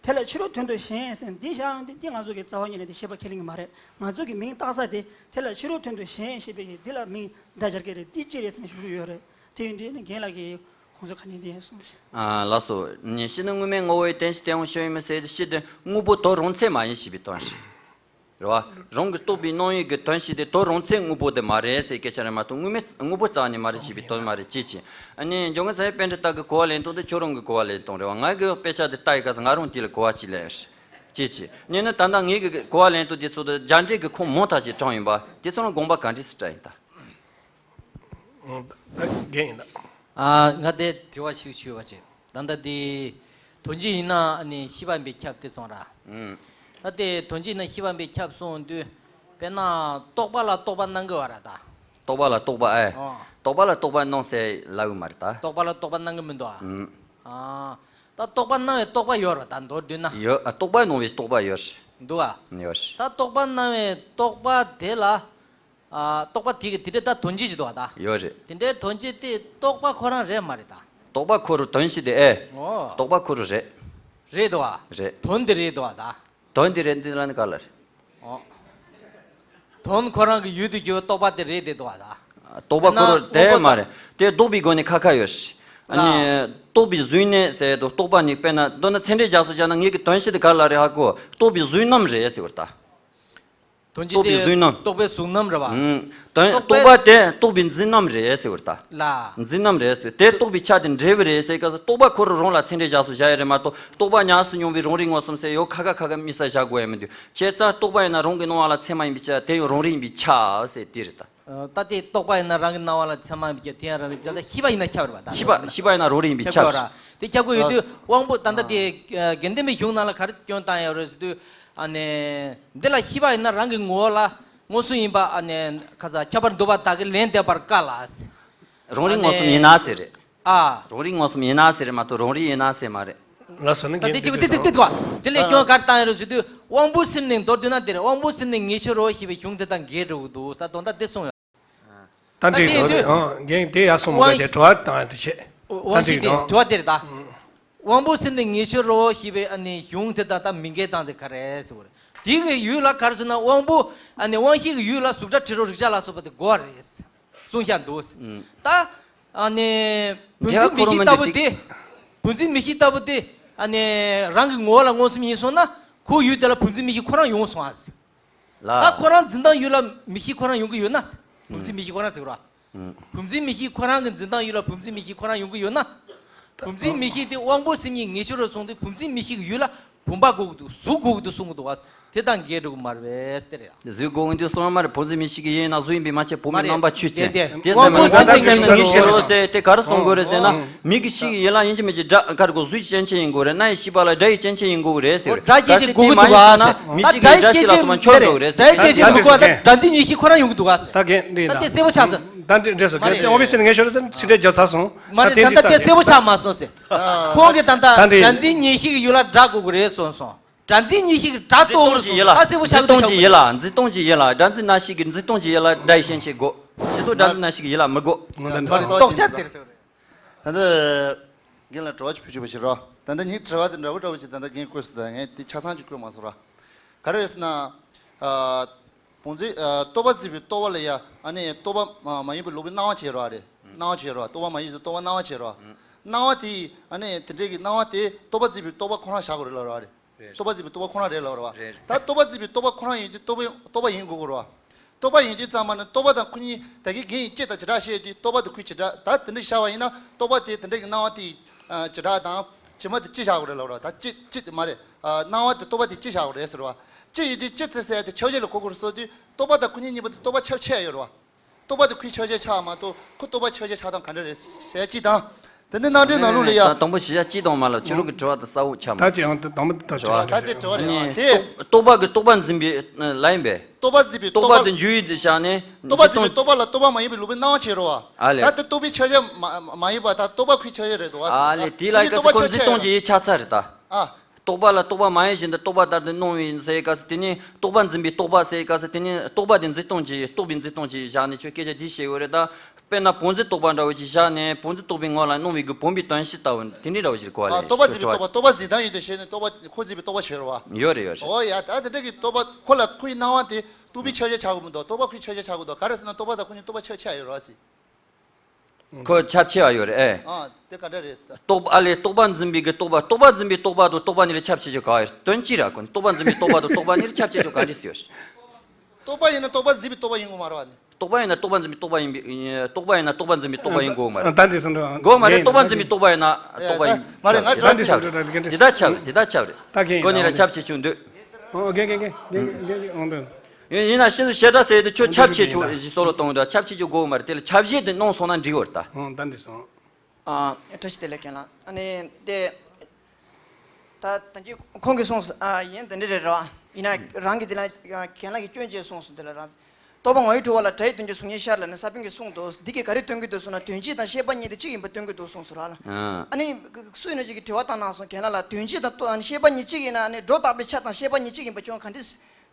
དེ་ལ་ཕྱི་རོལ་དོན་དུ་ཞེན་ཟེར་འདི་བཞག་ཡོང་དུས་འདི་ང་ཚོ་གི་རྩ་བ་ཉིད་ནས་འདི་ཤེས་པ་ཁས་ལེན་གྱི་མ་རེད། ང་ཚོ་གི་མིང་བཏགས་ས་དེ་དེ་ལ་ཕྱི་རོལ་དོན་དུ་ཞེན་ཞེས་པའི་གི་འདི་ལ་མིང་བརྡ་སྦྱར་གི་རེད། འདི་ཅི་རེད་ཟེར་ནས་ཞུ་གི་ཡོད་རེད། དེ་ཡིན་དུས་ནི་རྒན་ལགས་ཀྱིས་གོང་ཚོད་ག་ནས་འདི་གསུངས་ཤིང་། ཨ། ལགས་སོ། ནི་སྤྱི་ནི་དངོས་མེད་ངོ་བོའི་རྟེན་གཞི་སྟེ། དབང་སྤྱོད་ཡུལ་མིན་ཟེར་ཏེ། སྤྱི་དེ་དངོས་པོ་དོན་རང་ཚད་མ་ཡིན་ཞེས་པའི་དོན་ཞིག་རེད་བ། རང་གི་རྟོག་པའི་སྣང་ཡུལ་གྱི་དོན་ཞིག་དེ་དོན་རང་ཚད་དངོས་པོ་དེ་མ་རེད་ཟེར་སྐད་ཆ་རེད་མ་གཏོགས། དངོས་མེད་དངོས་པོ་རྩ་བ་ནས་མ་རེད་ཞེས་པའི་དོན་མ་རེད། ཅེས་བྱས། ཨ་ནི་འཇམ་མགོན་ས་སྐྱ་པཎྜི་ཏ་གི་གོ་བ་ལེན་སྟངས་དེ་ཁྱོད་རང་གི་གོ་བ་ལེན་སྟངས་རེད་བ། ང་གི་དཔེ་ཆ་དེ་ལྟ་ཡི་སྐབས་སུ་ང་རང་དེ་ལ་གོ་བ་ཅིག་ལེན། ཅེས་བྱས། ཨ་ནི་ད་ལྟ་ངེད་ཀྱི་གོ་བ་ལེན་སྟངས་དེ་ཚོ་དང་རྒྱ་འགྲེལ་གྱི་ཁུངས་མང་དག་ཅིག་དྲངས་ཡིན་པ་དེ་ཚོ་ལ་དགོངས་པ་ག་འདྲས་སུ་བཀྲལ་ཡིན་ད། ཨང་། ད་རྒན་ཡིན་ད། ཨ། ང་དེ་དྲི་བ་ཞིག་ཞུས་པ་བྱས། ད་ལྟ་དེ་དོན་སྤྱི་ཡིན་ན་ནི་ཤེས་པ་པས་ཁྱབ་སྟེ་སོང་ར། ཨང་། ད་དེ་དོན་སྤྱི་ཡིན་ན་ཤེས་པ་པས་ཁྱབ་སོང་དུས། དཔེར་ན་རྟོག་པ་ལ་རྟོག་པ་སྣང་གི་བ་ར་ད། རྟོག་པ་ལ་རྟོག་པ་ཨེ། ཨོ། རྟོག་པ་ལ་རྟོག་པ་སྣང་ཟེར་ལབ་ཡོད་མ་རེད་ད། རྟོག་པ་ལ་རྟོག་པ་སྣང་གི་མི་འདུག་ཨ། ཨང་། ཨ། ད་རྟོག་པ་སྣང་བའི་རྟོག་པ་ཡོད་ར་ད་མདོར་བསྡུས་ན། ཡོད། ཨ། རྟོག་པ་སྣང་བའི་རྟོག་པ་ཡོད། འདུག་ཨ། ཡོད། ད་རྟོག་པ་སྣང་བའི་རྟོག་པ་དེ་ལ། ཨ། རྟོག་པ་དེ་གི་དེ་འདྲ་ད་དོན་སྤྱི་ཞིག་འདུག་བ་ད། ཡོད་རེད། དེ་འདྲའི་དོན་སྤྱི་དེ་རྟོག་པ་ཁོ་རང་རེད་མ་རེད་ད། རྟོག་པ་ཁོ་རང་དོན་སྤྱི་དེ་ཨེ། ཨོ། རྟོག་པ་ཁོ་རང་རེད། རེད་འདུག་བ། རེད། དོན་དེ་རེད་འདུག་བ་ད། དོན་དེ་རེད་འདི་ལ་ནི་ག་ལ་རེད། ཨོ། དོན་ཁོ་རང་གི་ཡུལ་དུ་གྱུར་པའི་རྟོག་པ་དེ་རེད་དེ་འདུག་བ་ད། རྟོག་པ་ཁོ་རང་དེ་མ་རེད། དེ་ལྡོག་པའི་སྒོ་ནས་ཁ་ཁ་ཡོད་ཤི། ཨ་ནི་རྟོག་པའི་གཟུགས་ནས་ཟེར་དུས་རྟོག་པ་ནི་དཔེར་ན་མདོར་ན་ཚད་འབྲས་བཞག་སོ་བྱས་ན་ངེད་ཀྱི་དོན་སྤྱི་དེ་ག་ལ་རེད་ཧ་གོ། རྟོག་པའི་གཟུགས་རྣམས་རེད་ཟེར་བ་ད། དོན་སྤྱི་རྟོག་པའི་དེ་གཟུགས་རྣམས། རྟོག་པའི་གཟུགས་རྣམས་རེད་བ། ཨུམ། དོན་རྟོག་པའི། རྟོག་པ་དེ་རྟོག་པའི་འཛིན་རྣམ་རེད་ཟེར་བ་ད། ལ། འཛིན་རྣམ་རེད་ཟེར་དེ་རྟོག་པའི་ཆ་དེ་འབྲས་བུ་རེད་ཟེར་སྐབས་སུ་རྟོག་པ་ཁོ་རང་རང་ལ་ཚད་འབྲས་བཞག་སོ་བྱས་ཡ་རེད་མ་གཏོགས་རྟོག་པ་ཉམས་སུ་མྱོང་བའི་རང་རིག་མངོན་སུམ་ཟེར་ཡོད་ཁ་ཁ་ཁ་ཁ་དམིགས་བསལ་བཞག་དགོས་ཡ་མི་འདུག་བྱས་ཙང་རྟོག་པ་ཡིན་ན་རང་གི་སྣང་བ་ལ་ཚད་མ་ཡིན་པའི་ཆ་དེ་ཡང་རང་རིག་ཡིན་པའི་ཆ་ཟེར་དེ་རེད་ད། ད་དེ་རྟོག་པ་ཡིན་ན་རང་གི་སྣང་བ་ལ་ཚད་མ་ཡིན་པའི་ཆ་དེ་ཡང་རང་རིག་ཡིན་པའི་ཆ་ད་ཤེས་པ་ཡིན་ན་ཁྱབ་རེད་པ་ད། ཤེས་པ་ཤེས་པ་ཡིན་ན་རང་རིག་ཡིན་པའི་ཆ་ཁྱབ་དགོས་ར། དེ་ཁྱབ་དགོས་ཡོད་དུས་དབང་པོ་ད་ལྟ་དེ་དགེ་ལྡན་པའི་གཞུང་ནང་ལ་ག་རེ་སྐྱོན་བཏང་ཡོད་རེད་ཟེར་དུས། ཨ་ནི། འདི་ལ་ཤེས་པ་ཡིན་ན་རང་གི་ངོ་བོ་ལ་མངོན་སུམ་ཡིན་པ་ཨ་ནི་ཁ་ཚ་ཁྱབ་པར་འདོད་པ་དག་གིས་ལན་འདེབས་པར་དཀའ་ལ། རང་རིག་མངོན་སུམ་ཡིན་ན་ཟེར་རེད། ཨ། རང་རིག་མངོན་སུམ་ཡིན་ན་ཟེར་རེད་མ་གཏོགས་རང་རིག་ཡིན་ན་ཟེར་མ་རེད། ལགས་སོ་ནི་ད་དེ་གཅིག་པ་དེ་དེ་དེ་དེ་དེ་ལས་སྐྱོན་ག་རེ་བཏང་ཡོད་རེད་ཟེར་དུས་དབང་པོ་སེམས་གནས་མདོར་བསྡུས་ན་དེ་རེད། དབང་པོ་སེམས་གནས་ངེས་ཤེས་རོ་ཞེས་པའི་གཞུང་དེ་དང་འགལ་འགྲོ་གི་འདུག་ད་དོན་དག་དེ་གསུངས་ཡོད། ད་འགྲིག་ད་དེ་ཡོད་རེད། དུས་ཨང་རྒན་དེ་ཡར་སོང་མ་དབང་བྱས་དྲི་བ་བཏང་ཡ་དེ་བྱས། དབང་ཤེས་དེ་དྲི་བ་དེ་རེད་ད། དབང་པོ་སེམས་གནས་ངེས་ཤེས་རོ་ཞེས་པའི་ཨ་ནི་གཞུང་དེ་དང་ད་མི་འགལ་སྟངས་དེ་ག་རེ་ཟེར་བ་རེད། དེ་གི་ཡུལ་ལ་ག་རེ་ཟེར་ན་དབང་པོ་ཨ་ནི་དབང་ཤེས་ཀྱི་ཡུལ་ལ་གཟུགས་སྒྲ་དྲི་རོ་རེག་བྱ་ལ་སོགས་པ་དེ་དགོས་རེད་གསུངས་བཞག་འདུག་ད་ཨ་ནི་བུམ་འཛིན་མིག་ཤེས་ལྟ་བུ་དེ། བུམ་འཛིན་མིག་ཤེས་ལྟ་བུ་དེ་ཨ་ནི་རང་གི་ངོ་བོ་ལ་མངོན་སུམ་ཡིན་སོང་ན་ཁོའི་ཡུལ་དེ་ལ་བུམ་འཛིན་མིག་ཤེས་ཁོ་རང་ཡོང་སོང་ཨ། ལ། ད་ཁོ་རང་འཛིན་སྟངས་ཡུལ་ལ་མིག་ཤེས་ཁོ་རང་ཡོང་གི་ཡོད་ན། བུམ་འཛིན་མིག་ཤེས་ཁོ་རང་ཟེར་གི་ར། བུམ་འཛིན་མིག་ཤེས་ཁོ་རང་གི་འཛིན་སྟངས་ཡུལ་ལ་བུམ་འཛིན་མིག་ཤེས་ཁོ་རང་ཡོང་གི་ཡོད་ན། བུམ་འཛིན་མིག་ཤེས་དེ་དབང་པོ་སེམས་ཉིད་ངེས་ཤེས་རུ་སོང་སྟེ་བུམ་འཛིན་མིག་ཤེས་ཀྱི་ཡུལ་ལ་བུམ་པ་གོ་གི་འདུག་གཟུགས་གོ་གི་འདུག་གསུང་གི་འདུག་བ། དེ་དང་འགལ་འགྲོ་གི་མ་རེད་པས་དེ་རེད། གཟུགས་གོ་གི་འདུག་གསུང་མ་རེད། བུམ་འཛིན་མིག་ཤེས་ཀྱི་ཡིན་ན་གཟུགས་ཡིན་པས་མ་ཚད་བུམ་པའི་རྣམ་པ་ཆོས་ཅན། དེ་ལྟར་མ་དབང་པོ་སེམས་ཉིད་ངེས་ཤེས་རུ་ཟེར་དེ་ག་རེ་གསུང་དགོས་རེད་ཟེར་ན། མིག་གི་ཤེས་ཀྱི་ཡིན་ལ་ཡིན་གྱི་མིན་གྱི་སྒྲ་ག་རེ་གོ་གཟུགས་ཀྱི་རྐྱེན་ཅན་ཡིན་དགོས་རེད། སྣ་ཡི་ཤེས་པ་ལ་སྒྲ་ཡི་རྐྱེན་ཅན་ཡིན་དགོས་རེད་ཟེར། སྒྲ་གི་རྐྱེན་མ་ཡིན་ཟེར་ན་མིག་ཤེས་ཀྱི་སྒྲ་ཤེས་ལ་སོགས་པ་འཆོར་འགྲོ་གི་རེད་ཟེར། སྒྲ་གི་རྐྱེན་མི་དགོས་པ་དང་སྒྲ་འཛིན་ཉེར་ཞིག་ཁོ་རང་ཡོང་གི་འདུག་ག་ཟེར། ད་གན་འདི་ད་དེ་གསལ་པོ་ཆགས་སོང་། ད་འདི་འདྲས་སོ་གན་དབང་པོའི་སེམས་ངེས་ཤོར་ཟེར་ཚིག་འགྲེལ་རྒྱག་ཚར་སོང་། མ་རེད། ད་ལྟ་དེ་གསལ་པོ་ཆགས་མ་སོང་ཟེར། ཁོང་གིས་ད་ལྟ་སྒྲ་འཛིན་ཉེར་ཞིག་གི་ཡུལ་ལ་སྒྲ་གོ་གི་རེད་གསུངས་སོང་། སྒྲ་འཛིན་ཉེར་ཞིག་གི་སྒྲ་རྟོགས་སོང་། ད་གསལ་པོ་ཆགས་འདུག་ཆགས་འདུག་འཛིན་སྟངས་ཀྱི་ཡུལ་ལ་འཛིན་སྟངས་ཀྱི་ཡུལ་ལ་སྒྲ་འཛིན་སྣ་ཞིག་གི་འཛིན་སྟངས་ཀྱི་ཡུལ་ལ་སྒྲ་ཡི་ཤན་ཆེ་དགོས། ཇི་ལྟར་སྒྲ་འཛིན་སྣ་ཞིག་གི་ཡུལ་ལ་མི་དགོས། ངོ་མ་འདི་འདྲས་སོ། རྟོགས་འཆར་དེ་རེད་ཟེར་བ་རེད། ད་ལྟ་རྒན་ལ་དྲི་བ་ཅིག་ཕུལ་ཆོག་པ་ཞིག་རོགས། ད་ལྟ་ངས་དྲི་བ་དེ་འདྲ་བོ་འདྲ་བོ་ཅིག་ད་ལྟ་རྒན་བཀོད་སོང་ཙང་ངས་དེ་ཆ་ཚང་ཅིག་བཀོད་མ་སོང་ར། ག་རེ་རེད་ཟེར་ན། ཨ། བུམ་འཛིན་ཨ། རྟོག་པ་འཛིན་པའི་རྟོག་པ་ལ་ཡ་ཨ་ནི་རྟོག་པ་མ་མ་ཡིན་པའི་ལོག་པའི་སྣང་བ་བྱེད་རོགས་ཨ་རེད། སྣང་བ་བྱེད་རོགས། རྟོག་པ་མ་ཡིན་ཟེར་རྟོག་པ་སྣང་བ་བྱེད་རོགས། སྣང་བ་དེ་ཨ་ནི་དེ་འདྲའི་གི་སྣང་བ་དེ་རྟོག་པ་འཛིན་པའི་རྟོག་པ་ཁོ་རང་བཞག་དགོས་རེད་ལབ་རོགས་ཨ་རེད། རེད། རྟོག་པ་འཛིན་པའི་རྟོག་པ་ཁོ་རང་རེད་ལབ་རོགས། རེད། ད་རྟོག་པ་འཛིན་པའི་རྟོག་པ་ཁོ་རང་ཡིན་དུས་རྟོག་པའི་རྟོག་པ་ཡིན་དགོས་རོགས། རྟོག་པ་ཡིན་དུས་ཙམ་པ་ནི་རྟོག་པ་དང་ཁོ་གཉིས་ད་གིན་རྒན་ཡིས་སྤྱི་དང་བྱེ་བྲག་བཤད་དུས་རྟོག་པ་དང་ཁོའི་བྱེ་བྲག་ད་དེ་འདྲ་བཞག་པ་ཡིན་ན་རྟོག་པ་དེ་དེ་འདྲ་གི་སྣང་བ་དེ་ཡི་བྱེ་བྲག་དང་བྱེ་མ་དེ་སྤྱི་བཞག་དགོས་རེད་ལབ་རོགས། ད་སྤྱི་སྤྱི་དེ་མ་རེད། སྣང་བ་དེ་རྟོག་པ་དེ་སྤྱི་བཞག་དགོས་རེད་ཟེར་བ། སྤྱི་ཡིན་དུས་སྤྱི་དེ་ཟེར་ཡ་དེ་ཁྱབ་བྱེད་ལ་གོ་དགོས་རེད་ཟེར་དུས་རྟོག་པ་དང་ཁོ་གཉིས་གཉིས་པོ་དེ་རྟོག་པ་ཁྱབ་ཆེ་ཡ་ཡོད་རེད་བ། རྟོག་པ་དེ་ཁོའི་ཁྱབ་བྱེད་ཆགས་མ་གཏོགས་ཁོ་རྟོག་པ་ཁྱབ་བྱེད་ཆགས་སྟངས་ག་འདྲ་རེད་ཟེར་གཅིག་དང་། དེ་ནི་རྣམ་འགྲེལ་ནང་ལོགས་ལ་ཡ། ད་དང་པོ་གཞི་བཞག་གཅིག་དང་མ་ལ་ཕྱི་རོལ་གྱི་དྲི་བ་དེ་གསལ་བོ་ཆགས་མ་ད་ཅི་ཡང་དེ་དང་པོ་དེ་ད་ཅི་ད་དེ་དྲི་བ་རེད་ཨ་དེ། རྟོག་པ་གི་རྟོག་པ་འཛིན་པའི་ལ་ཡིན་པས། རྟོག་པ་འཛིན་པའི་རྟོག་པ་དེ་འཇུག་ཡུལ་དུ་བཞག་ནས་རྟོག་པ་འཛིན་པའི་རྟོག་པ་ལ་རྟོག་པ་མ་ཡིན་པའི་ལོག་པའི་སྣང་བ་བྱེད་རོགས་ཨ། ཨ་ལས། ད་དེ་རྟོག་པའི་ཁྱབ་བྱེད་མ་མ་ཡིན་པ་ད་རྟོག་པ་ཁོའི་ཁྱབ་བྱེད་རེད་འདུག་ཨ། ཨ་ལས་དེ་ལ་ཁྱབ་བྱེད་ཁོ་འཛིན་སྟངས་ཀྱི་ཡུལ་ཆགས་ཚར་རེད་ད། ཨ། རྟོག་པ་ལ་རྟོག་པ་མ་ཡིན་བཞིན་དུ་རྟོག་པ་ལྟར་དུ་སྣང་བའི་ཟེར་སྐབས་སུ་དེ་ནི་རྟོག་པ་འཛིན་པའི་རྟོག་པ་ཟེར་སྐབས་སུ་དེ་ནི་རྟོག་པ་དེ་འཛིན་སྟངས་ཀྱི་རྟོག་པའི་འཛིན་སྟངས་ཀྱི་བཞག་ནས་ཁྱོད་སྐད་ཆ་འདི་བཤད་ཡོད་རེད་ད། དཔེར་ན་བུམ་འཛིན་རྟོག་པ་འདྲ་བོ་ཅིག་བཞག་ནས་བུམ་འཛིན་རྟོག་པའི་ངོ་ལ་སྣང་བའི་གི་བུམ་པའི་དོན་སྤྱི་ལྟ་བུ་དེ་འདྲའི་འདྲ་བོ་ཞིག་གོ་བ་ལས། རྟོག་པ་འཛིན་པའི་རྟོག་པ་རྟོག་པ་འཛིན་སྟངས་ཡོད་དུ་བྱས་ནས་རྟོག་པ་ཁོ་འཛིན་པའི་རྟོག་པ་བྱེད་རོགས་བ། ཡོད་རེད་ཡོད་རེད། ཨོ་ཡ་ད་དེ་འདྲ་གི་རྟོག་པ་ཁོ་ལ་ཁོའི་སྣང་བ་དེ་རྟོག་པའི་ཁྱབ་བྱེད་ཆགས་དགོས་མི་འདུག་རྟོག་པ་ཁོའི་ཁྱབ་བྱེད་ཆགས་དགོས་འདུག་ག་རེ་ཟེར་ན་རྟོག་པ་དང་ཁོ་གཉིས་རྟོག་པ་ཁྱབ་ཆེ་ཡོད་རོགས་ཟེར། ཁོ་ཁྱབ་ཆེ་བ་ཡོད་རེད་ཨེ། ཨ་དེ་ག་འདྲ་རེད་ཟེར། རྟོག་པ་ཨ་ལས་རྟོག་པ་འཛིན་པའི་གི་རྟོག་པ་རྟོག་པ་འཛིན་པའི་རྟོག་པ་དང་རྟོག་པ་གཉིས་ལ་ཁྱབ་ཆེ་ཆོག་ག་བ་དོན་གཅིག་ར་ཁོ་ནི་རྟོག་པ་འཛིན་པའི་རྟོག་པ་དང་རྟོག་པ་གཉིས་ལ་ཁྱབ་ཆེ་ཆོག་ག་འདྲ་ཟེར་ཡོད། རྟོག་པ་ཡིན་ན་རྟོག་པ་འཛིན་པའི་རྟོག་པ་ཡིན་དགོས་མ་རེད་བ་ནི། རྟོག་པ་ཡིན་ན་རྟོག་པ་འཛིན་པའི་རྟོག་པ་ཡིན་པའི་རྟོག་པ་ཡིན་ན་རྟོག་པ་འཛིན་པའི་རྟོག་པ་ཡིན་དགོས་མ་རེད། ད་འདྲ་ཟེར་འགྲོ། དགོས་མ་རེད། རྟོག་པ་འཛིན་པའི་རྟོག་པ་ཡིན་ན་རྟོག་པ་ཡིན། མ་རེད་ང་ད་འདྲ་ཟེར་འགྲོ་ད་འདྲ་ཟེར་འགྲོ། དེ་ད་ཁྱབ་རེད་དེ་ད་ཁྱབ་རེད། ད་གན་ཡིན་ཁོ་གཉིས་ལ་ཁྱབ་ཆེ་ཆུང་འདོད། ཨོ་གན་གན་གན་གན་གན་གན་ཨོ་འདོད། ཡིན་ཡིན་ན་ཤིན་ཏུ་ཞེ་དྲག་ཟེར་དུས་ཁྱོད་ཁྱབ་ཆེ་ཆུང་ཞིག་བསམ་བློ་གཏོང་འདོད་ཁྱབ་ཆེ་ཆུང་དགོས་མ་རེད། དེ་ལ་ཁྱབ་བྱེད་དེ་གནང་སོང་ན་འགྲིག་བར་ད། ཨོ་ད་འགྲིག་སོང་། ཨ་བཀྲ་ཤིས་བདེ་ལེགས་རྒན་ལགས། ཨ་ནི་དེ་ད་ད་གིན་ཁོང་གིས་གསུངས་སོང་ཨ་ཡིན་དེ་འདྲ་རེད་ར། ཡིན་ན་རང་གིས་དེ་ལ་རྒན་ལགས་ཀྱིས་སྐྱོན་བརྗོད་གསུངས་སོང་དེ་ལ་ར། རྟོག་པ་ངོ་བོའི་དྲི་བ་ལ་སྒྲ་ཡི་དོན་གྱི་གཟུགས་བརྙན་ཤར་ལབ་ནས་ས་པཎ་གྱིས་གསུངས་འདུག་འདི་གིས་ག་རེ་སྟོན་གྱི་འདུག་ཟེར་ན་དོན་སྤྱི་དང་ཤེས་པ་གཉིས་དེ་གཅིག་ཡིན་པ་སྟོན་གྱི་འདུག་གསུངས་སོང་ར་ལ། ཨ་ནི་སུ་ཡིན་ན་ཅིག་གིས་དྲི་བ་བཏང་གནང་སོང་རྒན་ལགས་ལ་དོན་སྤྱི་དང་ཤེས་པ་གཉིས་གཅིག་ཡིན་ན་ཨ་ནི་སྒྲོ་བཏགས་པའི་ཆ་དང་ཤེས་པ་གཉིས་གཅིག་ཡིན་པ་ཁྱོད་ག་འདྲས།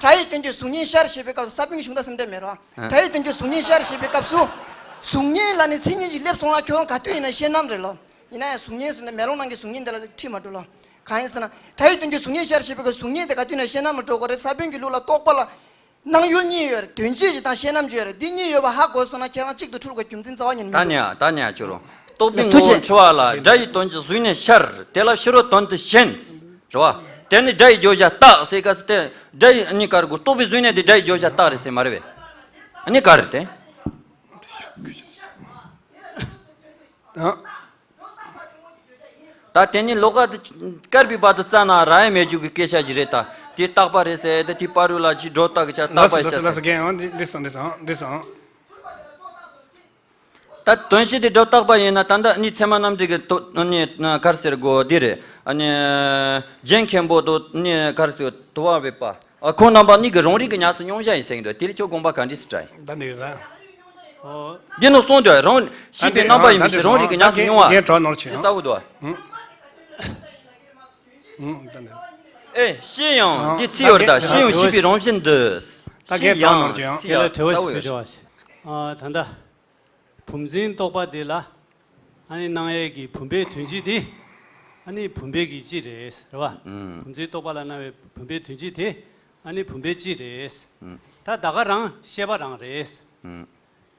སྒྲ་ཡི་དོན་གྱི་གཟུགས་བརྙན་ཤར་ཞེས་པའི་སྐབས་སུ་ས་བོན་གྱི་གཞུང་དང་སེམས་ཁྲལ་མེད་རོ། ཨ། སྒྲ་ཡི་དོན་གྱི་གཟུགས་བརྙན་ཤར་ཞེས་པའི་སྐབས་སུ། གཟུགས་བརྙན་ལ་ནི་མཚན་ཉིད་ཅིག་སླེབས་སོང་ལ་ཁྱོད་རང་ག་དུས་ཡིན་ན་ཤེས་ནམ་རེད་ལོ། ཡིན་ན་ཡང་གཟུགས་བརྙན་ཟེར་ན་མེ་ལོང་ནང་གི་གཟུགས་བརྙན་དེ་ལ་ཁྲིད་མ་འགྲོ་ལོ། གང་ཡིན་ཟེར་ན། སྒྲ་ཡི་དོན་གྱི་གཟུགས་བརྙན་ཤར་ཞེས་པའི་གཟུགས་བརྙན་དེ་ག་དུས་ན་ཤེས་ན་མི་འགྲོ་གོ་རེད། ས་བོན་གྱི་ལུགས་ལ་རྟོག་པ་ལ་སྣང་ཡུལ་གཉིས་ཡོད་རེད། དོན་བྱེད་ཅིག་དང་ཤེས་རྣམ་ཅིག་ཡོད་རེད། འདི་གཉིས་ཡོད་པ་ཧ་གོ་སོང་ན་ཁྱེད་རང་གཅིག་ཏུ་འཁྲུལ་བའི་རྒྱུ་མཚན་རྩ་བ་ཉིད་ནས་མི་འདུག་ད་ནི་ཡ་ད་ནི་ཡ་ཁྱོད་རང་རྟོག་པའི་ངོ་བོར་འཁྲུལ་བ་ལ་སྒྲ་ཡི་དོན་གྱི་གཟུགས་བརྙན་ཤར། དེ་ལ་ཕྱི་རོལ་དོན་དུ་ཞེན། རེད་བ། དེ་ནི་སྒྲ་ཡི་བརྗོད་བྱ་རྟག་ཟེར་སྐབས་སུ་དེ་སྒྲ་ཡི་གཉིས་ཀར་གོ་རྟོག་པའི་གཟུགས་བརྙན་དེ་སྒྲ་ཡི་བརྗོད་བྱ་རྟག་རེད་ཟེར་མ་རེད་པས། ཨ་ནི་ག་རེད་དེ། ད་དེ་ནི་ལོ་ཀ་དེ་དཀར་པའི་བར་དུ་བཙལ་ན་རག་ཡ་མེད་རྒྱུ་གི་སྐད་ཆ་ཞིག་རེད་ད། དེ་རྟག་པ་རེད་ཟེར་ད་དེ་བར་རུ་ལ་ཅིག་སྒྲོ་བཏགས་ཀྱི་ཆ་རྟག་པ་ཡི་ཆ་ཟེར། ལགས་སོ་ལགས་སོ་ལགས་སོ། རྒན་འདི་སོང་འདི་སོང་འདི་སོང་། ད་དོན་བྱེད་དེ་སྒྲོ་བཏགས་པ་ཡིན་ན་ད་ལྟ་ནི་ཚད་མ་རྣམ་འགྲེལ་གྱི་དོ་ནི་གར་ཟེར་གོ་འདི་རེད། ཨ་ནི་རྒྱན་མཁན་པོ་དོ་ནི་གར་ཟེར་དོ་བ་བེ་པ། ཨ་ཁོང་རྣམ་པ་གཉིས་ཀྱི་རང་རིག་གི་ཉམས་སུ་མྱོང་བྱ་ཡིན་ཟེར་གྱི་འདུག་དེ་ལ་ཁྱོད་དགོངས་པ་ག་འདྲ་སེ་བྲལ་ཡིན། ད་འདི་རེད། འདི་ནོ་གསུངས་འདུག་རང་ཤེས་པའི་རྣམ་པ་ཡིན་པའི་ཕྱིར་རང་རིག་གི་ཉམས་སུ་མྱོང་བ། རྒན་གྲོགས་ནོར་ཆེ་ཅི་ཡང་ལྟ་བུ་འདུག་ཨུ། ད་འདི། ཨེ་ཤེས་ཡང་འདི་ཚིག་ཡོད་རེད་ད། ཤེས་ཡང་ཤེས་པའི་རང་བཞིན་འདི། ད་རྒན་གྲོགས་ནོར་ཆེ་ཡང་། དེ་ལ་དྲི་བ་ཞིག་ཞུ་ཆོག་ཨ། ད་ལྟ། བུམ་འཛིན་རྟོག་པ་དེ་ལ་ཨ་ནི་སྣང་ཡས་ཀྱི་བུམ་པའི་དོན་སྤྱི་དེ་ཨ་ནི་བུམ་པའི་གི་སྤྱི་རེད་རེད་བ། ཨུམ། བུམ་འཛིན་རྟོག་པ་ལ་སྣང་བའི་བུམ་པའི་དོན་སྤྱི་དེ་ཨ་ནི་བུམ་པའི་སྤྱི་རེད། ཨུམ། ད་ད་ག་རང་ཤེས་པ་རང་རེད། ཨུམ།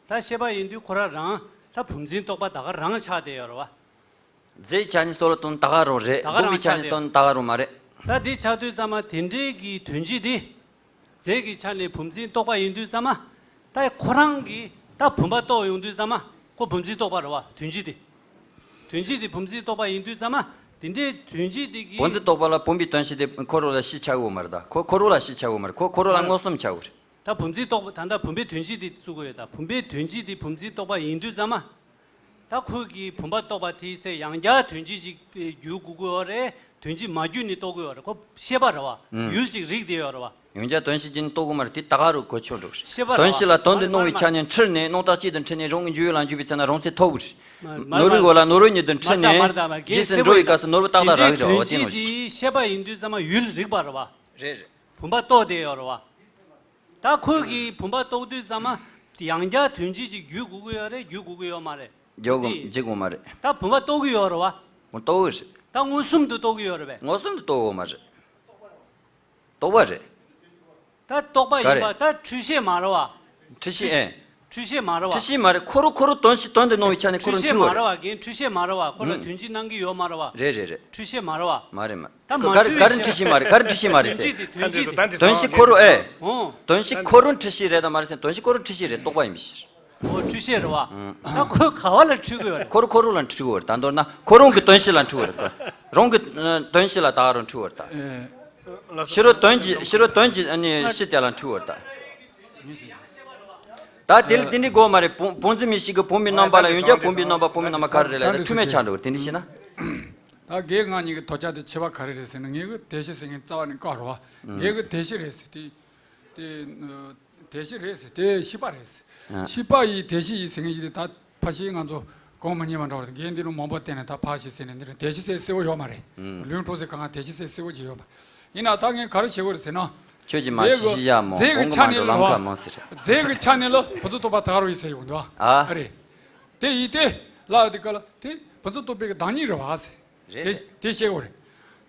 ད་ཤེས་པ་ཡིན་དུས་ཁོ་རང་རང་ད་བུམ་འཛིན་རྟོག་པ་ད་ག་རང་ཆགས་བསྡད་ཡོད་རེད་བ། རྫས་ཆ་ནི་སོ་ལ་དོན་ད་ག་རང་རེད། ད་ག་རང་བུམ་པའི་ཆ་ནི་སོ་ལ་ད་ག་རང་མ་རེད། ད་འདི་ཆགས་དུས་ཙམ་པ་དེ་འདྲའི་གི་དོན་སྤྱི་དེ། རྫས་ཀྱི་ཆ་ནས་བུམ་འཛིན་རྟོག་པ་ཡིན་དུས་ཙམ་པ། ད་ཁོ་རང་གིས་ད་བུམ་པ་རྟོགས་ཡོང་དུས་ཙམ་པ། ཁོ་བུམ་འཛིན་རྟོག་པ་རེད་བ་དོན་སྤྱི་དེ། དོན་སྤྱི་དེ་བུམ་འཛིན་རྟོག་པ་ཡིན་དུས་ཙམ་པ། དེ་འདྲའི་དོན་སྤྱི་དེ་གིས། བུམ་འཛིན་རྟོག་པ་ལ་བུམ་པའི་དོན་སྤྱི་དེ་ཁོ་རང་ལ་གཞི་ཆགས་ཡོད་མ་རེད་ད། ཁོ་ཁོ་རང་ལ་གཞི་ཆགས་ཡོད་མ་རེད། ཁོ་ཁོ་རང་ལ་མངོན་སུམ་ཆགས་ཡོད་རེད། ད་བུམ་འཛིན་རྟོག་པ་ད་ལྟ་བུམ་པའི་དོན་སྤྱི་དེ་བཙུགས་དགོས་ཡོད་ད། བུམ་པའི་དོན་སྤྱི་དེ་བུམ་འཛིན་རྟོག་པ་ཡིན་དུས་ཙམ་པ། ད་ཁོ་གིས་བུམ་པ་རྟོགས་པ་དེའི་ཚེ་ཡང་བསྐྱར་དོན་སྤྱི་ཅིག་བརྒྱུད་དགོས་ཀྱི་ཡོད་རེད། དོན་སྤྱི་མ་བརྒྱུད་ནས་རྟོགས་ཀྱི་ཡོད་རེད། ཁོ་ཤེས་པ་རེད་བ། ཨུམ། ཡུལ་ཅིག་རིག་བསྡད་ཡོད་རེད་བ། ཡང་བསྐྱར་དོན་སྤྱི་བརྒྱུད་ནས་རྟོགས་ཀྱི་མ་རེད། དེ་ད་ག་རུ་གོ་ཆོད་འགྲོ་གི་རེད། ཤེས་པ་རེད་བ། དོན་སྤྱི་ལ་དོན་དུ་སྣང་བའི་ཆ་ནས་འཁྲུལ་ནས་སྣང་བཏགས་གཅིག་ཏུ་འཁྲུལ་ནས་རང་གི་འཇུག་ཡུལ་ལ་འཇུག་པའི་ཚེ་ན་རང་མཚན་ཐོབ་ཀྱི་རེད། མ་རེད། ནོར་བུའི་འོག་ལ་ནོར་བུ་ཉིད་དུ་འཁྲུལ་ནས། མ་རེད་ད་མ་རེད་ད་མ་རེད། རྗེས་སུ་འགྲོ་བའི་སྐབས་སུ་ནོར་བུ་ཏག་ཏག་རག་གི་རེད་བ། དེ་ནང་བཞིན། དོན་སྤྱི་དེ་ཤེས་པ་ཡིན་དུས་ཙམ་པ་ཡུལ་རིག་པ་རེད་བ། རེད་རེད། བུམ་པ་རྟོགས་བསྡད་ཡོད་རེད་བ། ད་ཁོས་ཀྱིས་བུམ་པ་རྟོགས་དུས་ཙམ་པ། ཡང་བསྐྱར་དོན་སྤྱི་ཅིག་བརྒྱུད་དགོས་ཀྱི་ཡོད་རེད། བརྒྱུད་དགོས་ཀྱི་ཡོད་མ་རེད། འཇོག་གི་འདི་འཇིག་གོ་མ་རེད། ད་བུམ་པ་རྟོགས་ཀྱི་ཡོད་རེད་བ། མ་རྟོགས་རེད། ད་མངོན་སུམ་དུ་རྟོགས་ཀྱི་ཡོད་རེད་པས། མངོན་སུམ་དུ་རྟོགས་གོ་མ་རེད། རྟོགས་པ་རེད། ད་རྟོགས་པ་ཡིན་པ་ད་འཁྲུལ་ཤེས་མ་རེད་བ། འཁྲུལ་ཤེས་ཨེ། འཁྲུལ་ཤེས་མ་རེད་བ། འཁྲུལ་ཤེས་མ་རེད། ཁོ་རང་ཁོ་རང་དོན་སྤྱི་དོན་དུ་སྣང་བའི་ཆ་ནས་ཁོ་རང་འཁྲུལ་ཤེས་མ་རེད་བ། རྒན་འཁྲུལ་ཤེས་མ་རེད་བ། ཁོ་ལ་དོན་སྤྱི་སྣང་གི་ཡོད་མ་རེད་བ། རེད་རེད་རེད། འཁྲུལ་ཤེས་མ་རེད་བ། མ་རེད་མ་རེད། ད་མ་ག་རེ་འཁྲུལ་ག་རེ་ཡིན་འཁྲུལ་ཤེས་མ་རེད། ག་རེ་འཁྲུལ་ཤེས་མ་རེད། དོན་སྤྱི་དེ་དོན་སྤྱི་དེ། དོན་སྤྱི་ཁོ་རང་ཨེ། ཨོ། དོན་སྤྱི་ཁོ་རང་འཁྲུལ་ཤེས་རེད་དམ་མ་རེད་ཟེར། དོན་སྤྱི་ཁོ་རང་འཁྲུལ་ཤེས་རེད། རྟོག་པ་ཡིན་པའི་ཕྱིར། ཨོ་འཁྲུལ་ཤེས་རེད་བ། ད་ཁོས་ག་བ་ལ་འཁྲུལ་གི་ཡོད་རེད། ཁོ་རང་ཁོ་རང་ལ་འཁྲུལ་གི་ཡོད་རེད། ད་མདོར་ན་ཁོ་རང་གི་དོན་སྤྱི་ལ་འཁྲུལ་གི་ཡོད་རེད་ད། རང་གི་ཨ་དོན་སྤྱི་ལ་ད་ག་རང་འཁྲུལ་གི་ཡོད་རེད་ད། ཕྱི་རོལ་དོན་གྱི་ཕྱི་རོལ་དོན་གྱི་ཨ་ནི་སྤྱི་དེ་ལ་འཁྲུལ་གི་ཡོད་རེད་ད། ད་དེ་ལ་དེ་འདྲའི་དགོས་མ་རེད། བུམ་བུམ་འཛིན་མིག་ཤེས་ཀྱི་བུམ་པའི་རྣམ་པ་ལ་ཡང་བསྐྱར་བུམ་པའི་རྣམ་པ་བུམ་པའི་རྣམ་པ་ག་རེ་རེད་ལ་མཐུན་མེད་ཆགས་འགྲོ་གི་རེད། དེ་འདྲ་བྱས་ན། ད་རྒན་ང་གཉིས་ཀྱི་དོགས་ཆ་དེ་ཁྱད་པར་ག་རེ་རེད་ཟེར་ན། ངེད་ཀྱི་དོན་སྤྱི་ཟེར་མཁན་རྩ་བ་ནས་བཀག་རེད་བ། ངེད་ཀྱི་དོན་སྤྱི་རེད་ཟེར་དེ། དེ་དོན་སྤྱི་རེད་ཟེར་དེ་ཤེས་པ་རེད་ཟེར། ཨ། ཤེས་པ་ཡི་དོན་སྤྱི་ཡི་ཟེར་མཁན་ཡིན་དེ། ད་ཕལ་ཆེར་ང་ཚོ་གོང་མ་ཉེས་པ་འདྲ་བ་རེད། རྒན་འདི་རུ་མང་པོ་བསྟན་ནས་ད་ཕར་ཞིག་ཟེར་ནས་འདི་རུ་དོན་སྤྱི་ཟེར་གསལ་བོ་ཡོད་མ་རེད། ཨུམ། ལུང་འཕྲོག་ཟེར་གང་ག་དོན་སྤྱི་ཟེར་གསལ་བོ་ཅིག་ཡོད་མ་རེད། ཡིན་ན་ད་ངས་ག་རེ་བྱེད་དགོས་རེད་ཟེར་ན། ཁྱོད་ཀྱིས་མ་རྫས་ཤེས་ཀྱི་ཤེས་ཡ་མོ་རྫས་ཀྱི་གོང་གི་ཆ་མ་ནས་འགྲོ་ལ་ལམ་ཁ་མང་ཟེར། རྫས་ཀྱི་ཆ་ནས་ལ་བུ་ཚོ་རྟོག་པ་ད་ག་རུ་ཡིན་ཟེར་ཡོང་འདུག་ཨ། ཨ་རེད། དེ་ཡིན་ཏེ། ལ་དེ་ག་ལ་དེ་བུ་ཚོ་རྟོག་པའི་གི་བདག་ཉིད་རེད་བ་ཟེར། རེད། དེ་དེ་བཤད་དགོས་རེད།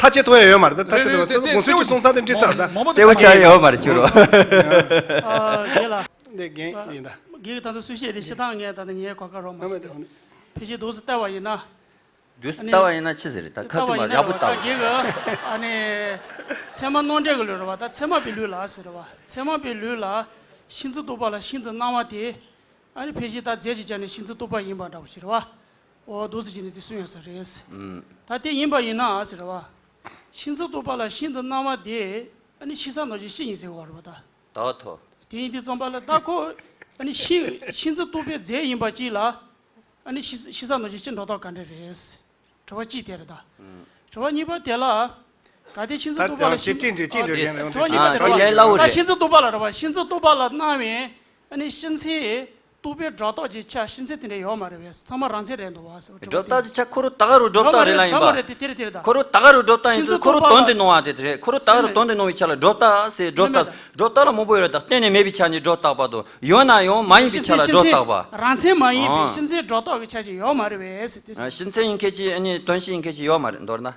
ཐག་བཅད་ཐུབ་ཡ་ཡོད་མ་རེད། ད་ཐག་བཅད་ཐུབ་ཡ་ཚོ་དགོངས་ཚུལ་གྱི་གསུང་ཚར་དེ་འདྲི་ས་ད་གསལ་པོ་ཆགས་ཡོད་མ་རེད་ཅུ་རོ། ཨ་རྒན་ལགས། འདི་རྒན་ཡིན་ད། རྒན་གྱིས་ད་ལྟ་སུས་བཤད་དེ་ཤི་ཐང་ངས་ད་ལྟ་ངའི་གོ་སྐབས་རོགས་མ་སོང་། ཕལ་ཆེར་འདུག་སེ་ལྟ་བ་ཡིན་ན། དུས་སུ་ལྟ་བ་ཡིན་ན་ཅི་ཟེར་རེད། ད་ཁ་ལྟ་བ་ཐུག་མ་ཡིན་ན་ཡག་པོ་ལྟ་བ། རྒན་གྱིས་ཨ་ནི་ཚད་མ་རྣམ་འགྲེལ་གྱི་ལུགས་རེད་བ། ད་ཚད་མ་པའི་ལུགས་ལ་ཟེར་བ། ཚད་མ་པའི་ལུགས་ལ་ཤིན་ཏུ་རྟོག་པ་ལ་ཤིན་ཏུ་སྣང་བ་དེ་ཨ་ནི་ཕལ་ཆེར་ད་རྫས་ཀྱི་ཆ་ནས་ཤིན་ཏུ་རྟོག་པ་ཡིན་པ་འདྲ་བ་ཞིག་རེད་བ། འོ་འདུག་སེ་བྱས་ནས་དེ་གསུང་ཡ་ས་རེད། ད་དེ་ཡིན་པ་ཡིན་ན་ཟེར་བ། ཤིན་ཏུ་རྟོག་པ་ལ་ཤིན་ཏུ་སྣང་བ་དེ་ཨ་ནི་ཤི་ས་ནོར་གྱི་ཤི་ཡིན་ཟེར་བ་རེད་བ་ད། ད་ཐོ། དེ་ཡིན་དུས་ཙམ་པ་ལ་ད་ཁོ་ཨ་ནི་ཤིན་ཤིན་ཏུ་རྟོག་པའི་རྫས་ཡིན་པ་གཅིག་ལ། ཨ་ནི་ཤི་ཤི་ས་ནོར་གྱི་ཤི་འགྲོ་སྟངས་ག་འདྲ་རེད། དྲི་བ་གཅིག་དེ་རེད་ད། དྲི་བ་གཉིས་པ་དེ་ལ། གལ་ཏེ་ཤིན་ཏུ་རྟོག་པ་ལ་ཤིན། ད་དྲི་བ་གཉིས་པ་དེ་རེད་བ། ད་ཤིན་ཏུ་རྟོག་པ་ལ་རེད་བ། ཤིན་ཏུ་རྟོག་པ་ལ་སྣང་བའི་ཨ་ནི་ཤི་མཚན་རྟོག་པའི་སྒྲོ་བཏགས་ཀྱི་ཆ་ཤི་མཚན་དེ་འདྲ་ཡོད་མ་རེད་བས། ཚང་མ་རང་མཚན་རེད་འདུག་བ་ཟེར་བ། སྒྲོ་བཏགས་ཀྱི་ཆ་ཁོ་རང་ད་ག་རང་སྒྲོ་བཏགས་རེད་ལ་ཡིན་པ། ད་མ་རེད་དེ་དེ་རེད་དེ་རེད་ད། ཁོ་རང་ད་ག་རང་སྒྲོ་བཏགས་ཡིན་ཚུལ་ཁོ་རང་དོན་དུ་སྣང་བ་དེ་རེད། ཁོ་རང་ད་ག་རང་དོན་དུ་སྣང་བའི་ཆ་ལ་སྒྲོ་བཏགས་ཟེར་སྒྲོ་བཏགས། སྒྲོ་བཏགས་ལ་མང་པོ་ཡོད་རེད་ད། གཏན་ནས་མེད་པའི་ཆ་ནས་སྒྲོ་བཏགས་པ་དང་ཡོད་ན་ཡང་མ་ཡིན་པའི་ཆ་ལ་སྒྲོ་བཏགས་པ། རང་མཚན་མ་ཡིན་པའི་ཤི་མཚན་སྒྲོ་བཏགས་ཀྱི་ཆ་ཅིག་ཡོད་མ་རེད་བས་ཟེར་ཏེ། ཤི་མཚན་ཡིན་མཁན་ཅིག་ཨ་ནི་དོན་ཤེས་ཡིན་མཁན་ཅིག་ཡོད་མ་རེད་མདོར་ན།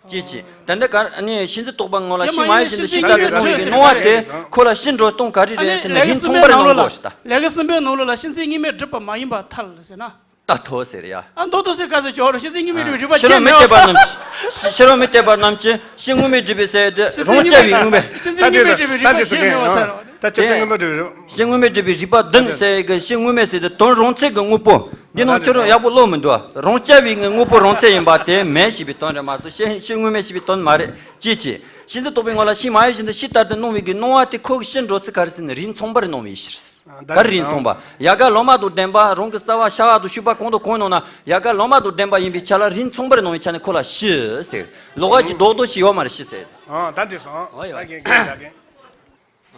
ཅེས་བྱས། དེ་འདྲ་གར་ཨ་ནི་ཤིན་ཏུ་རྟོག་པ་ངོ་ལ་ཤི་མ་ཡིན་བཞིན་དུ་ཤི་ལྟར་དུ་སྣང་བའི་སྣང་བ་དེ་ཁོ་ལ་ཤི་འགྲོ་སྟངས་ག་རེ་རེད་ཟེར་ན་རིགས་མཚུངས་པར་སྣང་དགོས་ཤིག་ད། ལས་ཀ་གསུམ་པའི་ནང་ལོགས་ལ་ཤི་མཚན་དངོས་མེད་སྒྲུབ་པ་མ་ཡིན་པར་ཐལ་ཟེར་ན། ད་ཐོ་ཟེར་ཡ། ཨ་མདོ་ཐོ་ཟེར་ག་ཟེར་ཅོག་རོ་ཤི་མཚན་དངོས་མེད་སྒྲུབ་པའི་རིགས་པ་ཤེས་ཤེས་རབ་མི་སྟེར་པ་རྣམས་ཀྱིས་ཤེས་རབ་མི་སྟེར་པ་རྣམས་ཀྱིས་ཤི་དངོས་མེད་སྒྲུབ་པའི་ཟེར་དེ་རང་རྐྱ་བའི་དངོས་མེད། ཤི་མཚན་དངོས་མེད་སྒྲུབ་པའི་རིགས་པ་ཤེས་མེད་པར་ཐལ། ད་ཅི་ཚེ་དངོས་མེད་སྒྲུབ་པའི་རིགས། ཤི་དངོས་མེད་སྒྲུབ་པའི་རིགས་པ་བདུན་ཟེར་གི་ཤི་དངོས་མེད་ཟེར་དེ་དོན་རང་མཚན་གྱི་དངོས་པོ། འདི་ནང་ཁྱོད་རང་ཡག་པོ་ཀློག་མི་འདུག་རང་རྐྱ་བའི་ངའི་དངོས་པོ་རང་མཚན་ཡིན་པ་དེ་མེད་ཞེས་པའི་དོན་རེད་མ་གཏོགས་ཤི་ཤི་དངོས་མེད་ཞེས་པའི་དོན་མ་རེད། ཅེས་བྱས། ཤིན་ཏུ་རྟོག་པའི་ངོ་ལ་ཤི་མ་ཡིན་བཞིན་དུ་ཤི་ལྟར་དུ་སྣང་བའི་གི་སྣང་བ་དེ་ཁོ་གི་ཤི་འགྲོ་ཚུལ་ག་རེ་ཟེར་ན་རིགས་མཚུངས་པར་སྣང་བའི་ཕྱིར། ག་རེ་རིགས་མཚུངས་པ། ཡལ་ག་ལོ་མ་དང་ལྡན་པ་རང་གི་རྩ་བ་ཤ་བ་དང་ཤུག་པ་གང་དང་གང་སྣང་ན་ཡལ་ག་ལོ་མ་དང་ལྡན་པ་ཡིན་པའི་ཆ་ལ་རིགས་མཚུངས་པར་སྣང་བའི་ཆ་ནས་ཁོ་ལ་ཤི་ཟེར། ལོགས་ཀ་གི་རྡོག་རྡོག་ཞིག་ཡོད་མ་རེད་ཤི་ཟེར། ཨ་ད་འདྲི་སོང་། ཨོ་ཡོད། ད་གན་གན་ད་གན།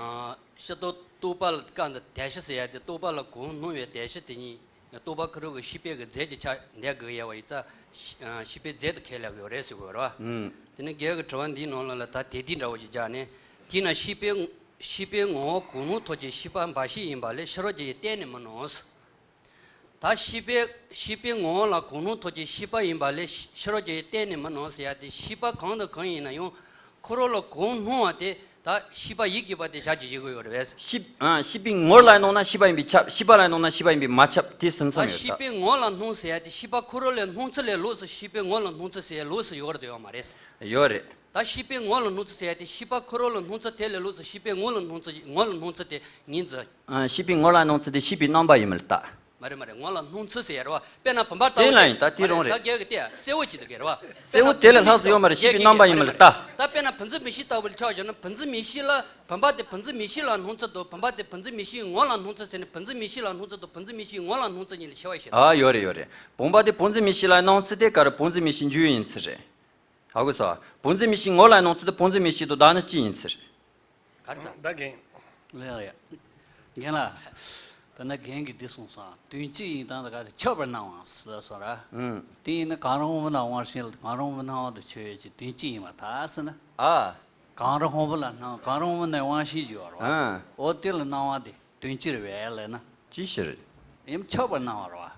ཨ་ཤི་ཏོ་རྟོག་པ་ལ་བཀག་འདི་དད་ཤི་ཟེར་ཡ་དེ་རྟོག་པ་ལ་གང་སྣང་བའི་དད་ཤི་དེ་ཉིད་རྟོག་པ་ཁོ་རང་གི་ཤེས་པའི་གི་རྫས་ཀྱི་ཆ་འདས་དགོས་ཡ་བ་ཡིན་ཙང་ཤེས་པའི་རྫས་དུ་ཁས་ལེན་དགོས་རེད་ཟེར་དགོས་རེད་བ། དེ་ནས་རྒན་གྱི་དྲི་བ་འདིའི་ནང་ལ་ལ་ད་དེ་དེ་འདྲ་བོ་ཞིག་བརྒྱབ་ནས་དེས་ན་ཤེས་པའི་ཤེས་པའི་ངོ་བོ་གང་སྣང་ཐོགས་ཀྱི་ཤེས་པ་འབའ་ཞིག་ཡིན་པ་ལས་ཕྱི་རོལ་གྱི་ཡུལ་གཏན་ནས་མི་སྣང་། ད་ཤེས་པའི་ཤེས་པའི་ངོ་བོ་ལ་གང་སྣང་ཐོགས་ཀྱི་ཤེས་པ་ཡིན་པ་ལས་ཕྱི་རོལ་གྱི་ཡུལ་གཏན་ནས་མི་སྣང་ཟེར་ཡ་དེ་ཤེས་པ་གང་དང་གང་ཡིན་ན་ཡང་ཁོ་རང་ལ་གང་སྣང་བ་དེ་ད་ཤེས་པ་ཡིད་ཀྱི་བ་དེ་བཞག་ཅིག་བྱེད་དགོས་ཡོད་རེད་པས། ཤེས་ཨ་ཤེས་པའི་ངོ་ལ་སྣང་ན་ཤེས་པ་ཡིན་པས་ཁྱབ། ཤེས་པ་ལ་སྣང་ན་ཤེས་པ་ཡིན་པས་མ་ཁྱབ། དེ་གསུམ་ཙམ་ད་ཡོད་ཤེས་ད། པའི་ངོ་ལ་སྣང་ཟེར་ཡ་དེ་ཤེས་པ་ཁོ་རང་ལ་སྣང་ཚུལ་ལས་ལོགས་སུ་ཤེས་པའི་ངོ་ལ་སྣང་ཚུལ་ཟེར་ཡ་ལོགས་སུ་ཡོད་རེད་དོ་ཡོད་མ་རེད། ཡོད་རེད། ད་ཤེས་པའི་ངོ་ལ་སྣང་ཚུལ་ཟེར་ཡ་དེ་ཤེས་པ་ཁོ་རང་ལ་སྣང་ཚུལ་དེ་ལས་ལོགས་སུ་ཤེས་པའི་ངོ་ལ་སྣང་ཚུལ་ངོ་ལ་སྣང་ཚུལ་དེ་ངོས་འཛིན། ཨ་ཤེས་པའི་ངོ་ལ་སྣང་ཚུལ་དེ་ཤེས་པའི་རྣམ་པ་ཡིན་མིན་ལ་བལྟ། མ་རེད་མ་རེད། ངོ་ལ་སྣང་ཚུལ་ཟེར་ཡ་རེད་བ། དཔེར་ན་བུམ་པ་ལྟ་བུ་དེ་ལ་ཡིན་ད་དེ་རང་རེད། ད་རྒྱལ་གི་དེ་གསལ་བོ་ཅིག་ཏུ་གས་རེད་བ། གསལ་བོ་དེ་ལས་ལྷག་ཙམ་ཡོད་མ་རེད། ཤེས་པའི་རྣམ་པ་ཡིན་མིན་ལ་བལྟ། ད་དཔེར་ན་བུམ་འཛིན་མིག་ཤེས་ལྟ་བུ་ལ་ཆ་བཞག་ན་བུམ་འཛིན་མིག་ཤེས་ལ་བུམ་པ་དེ་བུམ་འཛིན་མིག་ཤེས་ལ་སྣང་ཚུལ་དང་བུམ་པ་དེ་བུམ་འཛིན་མིག་ཤེས་ངོ་ལ་སྣང་ཚུལ་ཟེར་ནས་བུམ་འཛིན་མིག་ཤེས་ངོ་ལ་སྣང་ཚུལ་དང་བུམ་འཛིན་མིག་ཤེས་ངོ་ལ་སྣང་ཚུལ་གཉིས་ལ་ཕྱེ་བ་ཡོད་རེད། ཨ་ཡོད་རེད་ཡོད་རེད། བུམ་པ་དེ་བུམ་འཛིན་མིག་ཤེས་ལ་སྣང་ཚུལ་དེ་ག་རེ་བུམ་འཛིན་མིག་ཤེས་འཇུག་ཡུལ་ཡིན་ཚུལ་རེད། ཧ་གོ་སོང་། བུམ་འཛིན་མིག་ཤེས་ངོ་ལ་སྣང་ཚུལ་དེ་བུམ་འཛིན་མིག་ཤེས་དང་བདག་ནི་གཅིག་ཡིན་ཚུལ་རེད། ག་རེ་ཟ། ད་རྒན། ལགས་ཡ། རྒན་ལགས། ད་ནི་རྒན་གྱིས་འདི་གསུངས་སོང་། དོན་སྤྱི་ཡིན་སྟངས་དེ་ག་རེ། ཁྱབ་པར་སྣང་བ་ཟེར་སོང་ར། ཨུམ། དེ་ཡིན་ན་གང་རུང་དབང་པོ་རྣམས་དབང་ཤེས་ལ། གང་རུང་དབང་པོ་སྣང་བ་དང་ཆོས་ཡོད་ཅེས་དོན་སྤྱི་ཡིན་པར་ཐལ་ཟེར་ན། ཨ། གང་རུང་དབང་པོ་ལ་སྣང་། གང་རུང་དབང་པོ་ནི་དབང་ཤེས་ཀྱི་ཡོད་རེད་བ། ཨ། འོ་དེ་ལ་སྣང་བ་དེ་དོན་སྤྱི་རེད་པས་ལབ་ན། ཅི་ཞིག་རེད། ཡིན་ཁྱབ་པར་སྣང་བ་རེད་བ།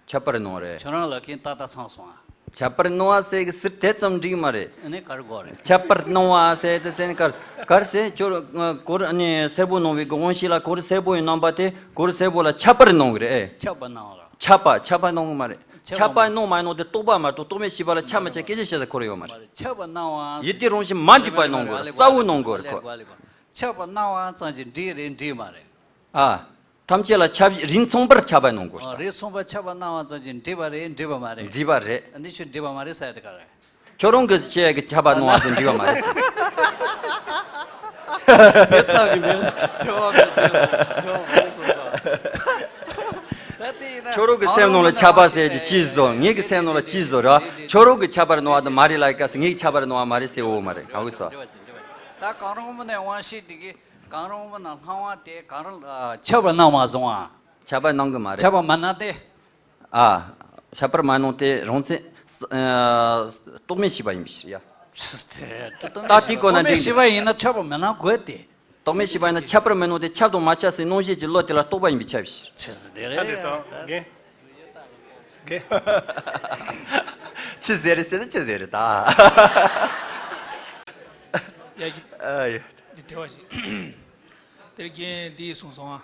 ཁྱབ་པར་སྣང་རེད། ཁྱོད་རང་ལ་མཁན་ཏག་ཏག་ཚང་སོང་ཨ། ཁྱབ་པར་སྣང་བ་ཟེར་གི་ཟེར་དེ་ཙམ་འགྲིག་མ་རེད། ཨ་ནི་ག་རེ་དགོས་རེད། ཁྱབ་པར་སྣང་བ་ཟེར་དེ་ཟེར་ནི་གར་གར་ཟེར་ཁྱོད་གོ་རུ་ཨ་ནི་སེར་པོ་སྣང་བའི་གི་དབང་ཤེས་ལ་གོ་རུ་སེར་པོ་ཡི་རྣམ་པ་དེ་གོ་རུ་སེར་པོ་ལ་ཁྱབ་པར་སྣང་གི་རེད། ཨེ། ཁྱབ་པར་སྣང་བ་ལ། ཁྱབ་པ་ཁྱབ་པ་སྣང་གི་མ་རེད། ཁྱབ་པ་ཁྱབ་པ་སྣང་མ་སྣང་དེ་རྟོག་པ་མ་གཏོགས་རྟོག་མེད་ཤེས་པ་ལ་ཁྱབ་མ་ཁྱབ་སྐད་ཆ་བཤད་ས་ཁོ་ར་ཡོད་མ་རེད། ཁྱབ་པར་སྣང་བ། ཡུལ་དེ་རང་བཞིན་མ་འགྲིག་པ་སྣང་གི་རེད། གསལ་བོ་སྣང་གི་རེད་ཁོ། ཁྱབ་པར་སྣང་བ་ཙམ་གྱིས་འགྲིག་རེད་འགྲིག་མ་རེད། ཨ། ཐམས་ཅད་ལ་ཁྱབ་རིགས་མཚུངས་པར་ཁྱབ་པ་སྣང་གོ། ཨ། རིགས་མཚུངས་པར་ཁྱབ་པ་སྣང་བ་ཙམ་གྱིས་འགྲིག་པ་རེད་འགྲིག་པ་མ་རེད། འགྲིག་པ་རེད། ཨ་ནི་ཁྱོད་འགྲིག་པ་མ་རེད་ཟེར་ཡ་དེ་ག་རེད། ཁྱོད་རང་གི་བཤད་ཀྱི་ཁྱབ་པ་སྣང་བ་དེ་འགྲིག་པ་མ་རེད་ཟེར། དེ་ཙམ་གྱིས་འགྲིག་ཁྱབ་པ་མི་འགྲིག་འགྲིག་པ་མ་རེད་གསུངས་སོ། ད་དེ་ཡིན་ན་ཁྱོད་རང་གི་སེམས་ནང་ལ་ཁྱབ་པ་ཟེར་གྱི་ཅི་བཟོ། ངེད་ཀྱི་སེམས་ནང་ལ་ཅི་བཟོ་ར། ཁྱོད་རང་གི་ཁྱབ་པར་སྣང་བ་དེ་མ་རེད་ལབ་ཡི་སྐབས་སུ་ངེད་ཀྱི་ཁྱབ་པར་སྣང་བ་མ་རེད་ཟེར་འོ་མ་རེད་ཧ་གོ་སོང་། ད་གང་རུང་དབང་པོ་ནི་དབང་ཤེས་དེ་གིས་གང་རུང་དབང་པོ་རྣམས་སྣང་བ་དེ་གང་རུང་ཨ་ཁྱབ་པར་སྣང་མ་སོང་ཨ། ཁྱབ་པར་སྣང་གི་མ་རེད། ཁྱབ་པར་མ་སྣང་སྟེ། ཨ། ཁྱབ་པར་མ་སྣང་སྟེ་རང་མཚན། ཨ། རྟོག་མེད་ཤེས་པ་ཡིན་པའི་ཕྱིར་ཡ། ད་དེ་གོ་ན་འགྲིག་རྟོག་མེད་ཤེས་པ་ཡིན་ན་ཁྱབ་པར་མི་སྣང་དགོས་ཏེ། རྟོག་མེད་ཤེས་པ་ཡིན་ན་ཁྱབ་པར་མི་སྣང་སྟེ་ཁྱབ་དང་མ་ཁྱབ་སའི་སྣང་ཤས་ཀྱི་བློ་དེ་ལ་རྟོག་པ་ཡིན་པས་ཁྱབ་པའི་ཕྱིར། ཆི་ཟེར་རེད། ད་འདི་སོང་། རྒན། རྒན། ཆི་ཟེར་རེད་ཟེར་ན་ཆི་ཟེར་རེད་ད། ཡ། ཨ་ཡ། འདི་དྲི་བ་ཞིག་དེར་རྒན་འདི་གསུངས་སོང་ཨ།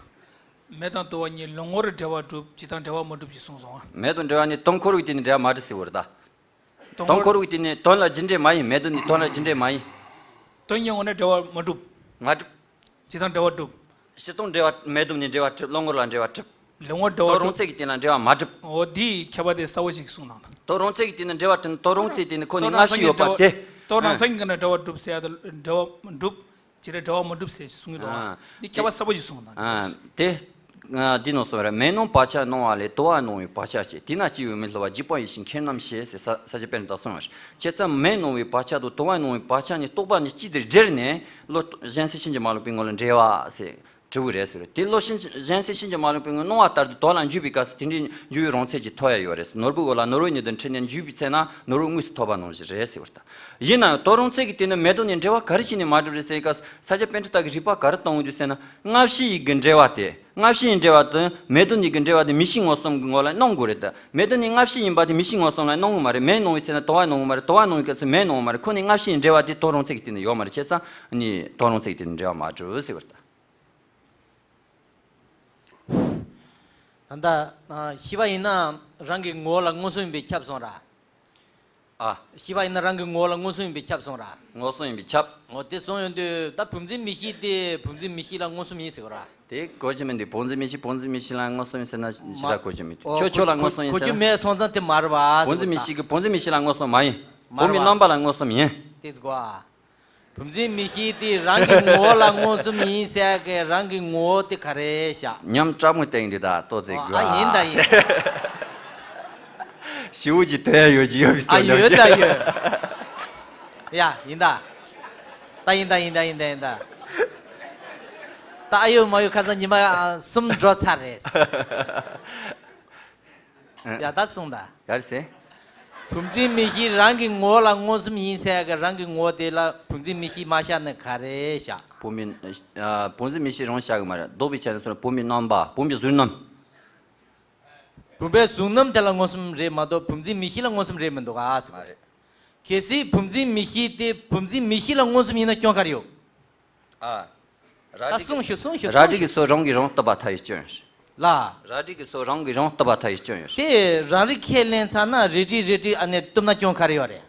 མེ་དང་དུ་བ་གཉིས་ལོང་བར་འབྲེལ་བ་གྲུབ། ཇི་ལྟར་འབྲེལ་བ་མི་གྲུབ་ཅེས་གསུངས་སོང་ཨ། མེ་དང་དུ་བ་གཉིས་དོན་ཁོ་རང་གི་སྟེང་ནས་འབྲེལ་བ་མ་གྲུབ་ཟེར་བ་རེད་ད། དོན་དོན་ཁོ་ཁོ་རང་གི་སྟེང་ནས་དོན་ལ་རྒྱུ་འབྲས་མ་ཡིན། མེ་དུ་ནི་དོན་ལ་རྒྱུ་འབྲས་མ་ཡིན། དོན་གཉིས་ངོ་ནས་འབྲེལ་བ་མ་གྲུབ། མ་གྲུབ། ཇི་ལྟར་འབྲེལ་བ་གྲུབ། སྤྱིར་བཏང་འབྲེལ་བ་མེ་དུ་ནི་འབྲེལ་བ་གྲུབ། ལོང་བར་ལ་འབྲེལ་བ་གྲུབ། ལོང་བར་འབྲེལ་བ་གྲུབ། དོན་རང་མཚན་གྱི་སྟེང་ལ་འབྲེལ་བ་མ་གྲུབ། འོ་དེའི་ཁྱད་པར་དེ་གསལ་བོ་ཞིག་གསུངས་གནང་དང་། དོན་རང་མཚན་གྱི་སྟེང་ན་འབྲེལ་བ་གྲུབ། དོན་རང་མཚན་གྱི་སྟེང་ན་ཁོ་ནི་དོན་རང་མཚན་སྔ་ཕྱི་ཡོད་པ་གྱི་དེ། དོན་རང་མཚན་གྱི་སྟེང་ན་འབྲེལ་བ་གྲུབ་ཟེར་ཡ་དང་འབྲེལ་བ་གྲུབ། ཇི་ལྟར་འབྲེལ་བ་མི་གྲུབ་ཟེར་གསུང་གི་འདུག་ཨ། ཨ། འདི་ཁྱད་པར་གསལ་པོ་ཞིག་གསུངས་དང་། ཨ། དེ། ཨ། འདི་ནང་གསུངས་པ་རེད། མེ་སྣང་བག་ཆགས་སྣང་བ་ལས། དུ་བ་སྣང་བའི་བག་ཆགས་སྐྱེ། དེས་ན་སྐྱེ་བའི་མི་སླུ་བ། འཇིགས་པ་ཡིད་བཞིན་ཁྱེར་རྣམ་ཤེས་ཟེར་ས་ས་སྐྱ་པཎྜི་ཏ་གསུངས་པ་རེད། བྱས་ཙང་མེ་སྣང་བའི་བག་ཆགས་དང་དུ་བ་སྣང་བའི་བག་ཆགས་གཉིས་རྟོག་པ་གཉིས་གཅིག་ཏུ་སྦྲེལ་ནས་བློ་གཞན་སེལ་ཕྱིན་ཅི་མ་ལོག་པའི་ངོ་ལ་འབྲེལ་བ་ཟེར། གྲུབ་ཀྱི་རེད་ཟེར། དེ་བློ་གཞན་གཞན་སེལ་ཕྱིན་ཅི་མ་ལོག་པའི་ངོ་སྣང་བ་ལྟར་དུ་དོན་ལ་འཇུག་པའི་སྐབས་སུ་དེ་འདྲའི་འཇུག་པའི་རང་མཚན་གྱི་ཐོབ་ཡ་ཡོད་རེད། ནོར་བུའི་འོག་ལ་ནོར་བུ་ཉིད་དུ་འཁྲིལ་ནས་འཇུག་པའི་ཚེ་ན་ནོར་བུ་དངོས་སུ་ཐོབ་པ་ནང་བཞིན་རེད་ཟེར་བ་ལྟ། ཡིན་ནའང་དོན་རང་མཚན་གྱི་སྟེང་ན་མེ་དུ་ནི་འབྲེལ་བ་ག་རེ་བྱས་ནས་མ་གྲུབ་རེད་ཟེར་བའི་སྐབས་སུ་ས་སྐྱ་པཎྜི་ཏ་གི་རིགས་པ་ག་རེ་བཏང་ཡོད་དུས་ཟེར་ན། སྔ་ཕྱི་ཡི་གི་འབྲེལ་བ་དེ། སྔ་ཕྱི་ཡི་འབྲེལ་བ་དེ་མེ་དུ་ནི་གི་འབྲེལ་བ་དེ་མིག་ཤེས་མངོན་སུམ་གྱི་ངོ་ལ་སྣང་དགོས་རེད་ད། མེ་དུ་ནི་སྔ་ཕྱི་ཡིན་པ་དེ་མིག་ཤེས་མངོན་སུམ་ལ་སྣང་གི་མ་རེད། མེ་སྣང་བའི་ཚེ་ན་དུ་བ་སྣང་གི་མ་རེད། དུ་བ་སྣང་བའི་སྐབས་སུ་མེ་སྣང་གི་མ་རེད། ཁོ་ནི་སྔ་ཕྱི་ཡི་འབྲེལ་བ་དེ་དོན་རང་མཚན་གྱི་སྟེང་ན་ཡོད་མ་རེད། བྱས་ཙང་ནི་དོན་རང་མཚན་གྱི་སྟེང་ན་འབྲེལ་བ་མ་གྲུབ་ཟེར་བ་ལྟ། ད་ལྟ་ཨ་ཤེས་པ་ཡིན་ན་རང་གི་ངོ་བོ་ལ་མངོན་སུམ་ཡིན་པས་ཁྱབ་སོང་ར། ཨ། ཤེས་པ་ཡིན་ན་རང་གི་ངོ་བོ་ལ་མངོན་སུམ་ཡིན་པས་ཁྱབ་སོང་ར། མངོན་སུམ་ཡིན་པས་ཁྱབ། འོ་དེ་སོང་ཡོང་དུས་ད་བུམ་འཛིན་མིག་ཤེས་དེ་བུམ་འཛིན་མིག་ཤེས་ལ་མངོན་སུམ་ཡིན་ཟེར་གོ་ར། དེ་གོ་རྒྱུ་མི་འདུག་བུམ་འཛིན་མིག་ཤེས་བུམ་འཛིན་མིག་ཤེས་ལ་མངོན་སུམ་ཡིན་ཟེར་ན་ཞེ་དྲག་གོ་རྒྱུ་མི་འདུག་ཁྱོད་ཁྱོད་ལ་མངོན་སུམ་ཡིན་ཟེར་ན། གོ་རྒྱུ་མེད་སོང་ཙང་དེ་མ་རེད་པ་ཟེར་གོ་ར། བུམ་འཛིན་མིག་ཤེས་ཀྱི་བུམ་འཛིན་མིག་ཤེས་ལ་མངོན་སུམ་མ་ཡིན། མ་རེད་པ། བུམ་པའི་རྣམ་པ་ལ་མངོན་སུམ་ཡིན། དེ་ཟེར་གོ་ཨ། བུམ་འཛིན་མིག་ཤེས་དེ་རང་གི་ངོ་བོ་ལ་མངོན་སུམ་ཡིན་ཟེར་གི་རང་གི་ངོ་བོ་དེ་ག་རེ་བཞག་ཉམས་དྲག་མོ་བསྟན་འདུག་ད་ལྟོ་ཚེ་དགོས་ཨ། ཡིན་ད་ཡིན། ཞི་བོ་གྱི་དོན་ཡོད་ཀྱི་ཡོད་པའི་ཨ་བསམ་ཡོད་ད་ཡོད། ཡ་ཡིན་ད། ད་ཡིན་ད་ཡིན་ད་ཡིན་ད་ཡིན་ད། ད་ཨ་ཡོད་མ་ཡོད་ཁ་སང་ཉི་མ་ཨ་གསུམ་འགྲོ་ཚར་རེད། ཡ་ད་གསུངས་ད། ག་རེ་ཟེར། བུམ་འཛིན་མིག་ཤེས་རང་གི་ངོ་བོ་ལ་མངོན་སུམ་ཡིན་ཟེར་གི་རང་གི་ངོ་བོ་དེ་ལ་བུམ་འཛིན་མིག་ཤེས་མ་བཞག་ན་ག་རེ་བཞག་བུམ་པའི་ཨ་བུམ་འཛིན་མིག་ཤེས་རང་བཞག་གི་མ་རེད། ལྡོག་པའི་ཆ་ནས་སོང་ན་བུམ་པའི་རྣམ་པ་བུམ་པའི་གཟུགས་རྣམ། བུམ་པའི་གཟུགས་རྣམ་དེ་ལ་མངོན་སུམ་རེད་མ་གཏོགས་བུམ་འཛིན་མིག་ཤེས་ལ་མངོན་སུམ་རེད་མི་འདུག་ག་ཟེར་བ་རེད། གལ་སྲིད་བུམ་འཛིན་མིག་ཤེས་དེ་བུམ་འཛིན་མིག་ཤེས་ལ་མངོན་སུམ་ཡིན་ན་སྐྱོན་ག་རེ་ཡོད། ཨ། རལ་ད་གྲི་གསུངས་ཤོག་གསུངས་ཤོག་རལ་གྲི་གི་སོ་རང་གིས་རང་བཏབ་པ་ཐལ་བའི་སྐྱོན་ཡོད། ལ། རལ་གྲི་གི་སོ་རང་གིས་རང་བཏབ་པ་ཐལ་བའི་སྐྱོན་ཡོད། དེ་རང་རིག་ཁས་ལེན་ཚར་ན་རལ་གྲི་རལ་གྲི་ཨ་ནེ་བཏབ་ན་སྐྱོན་ག་རེ་ཡོད་རེད།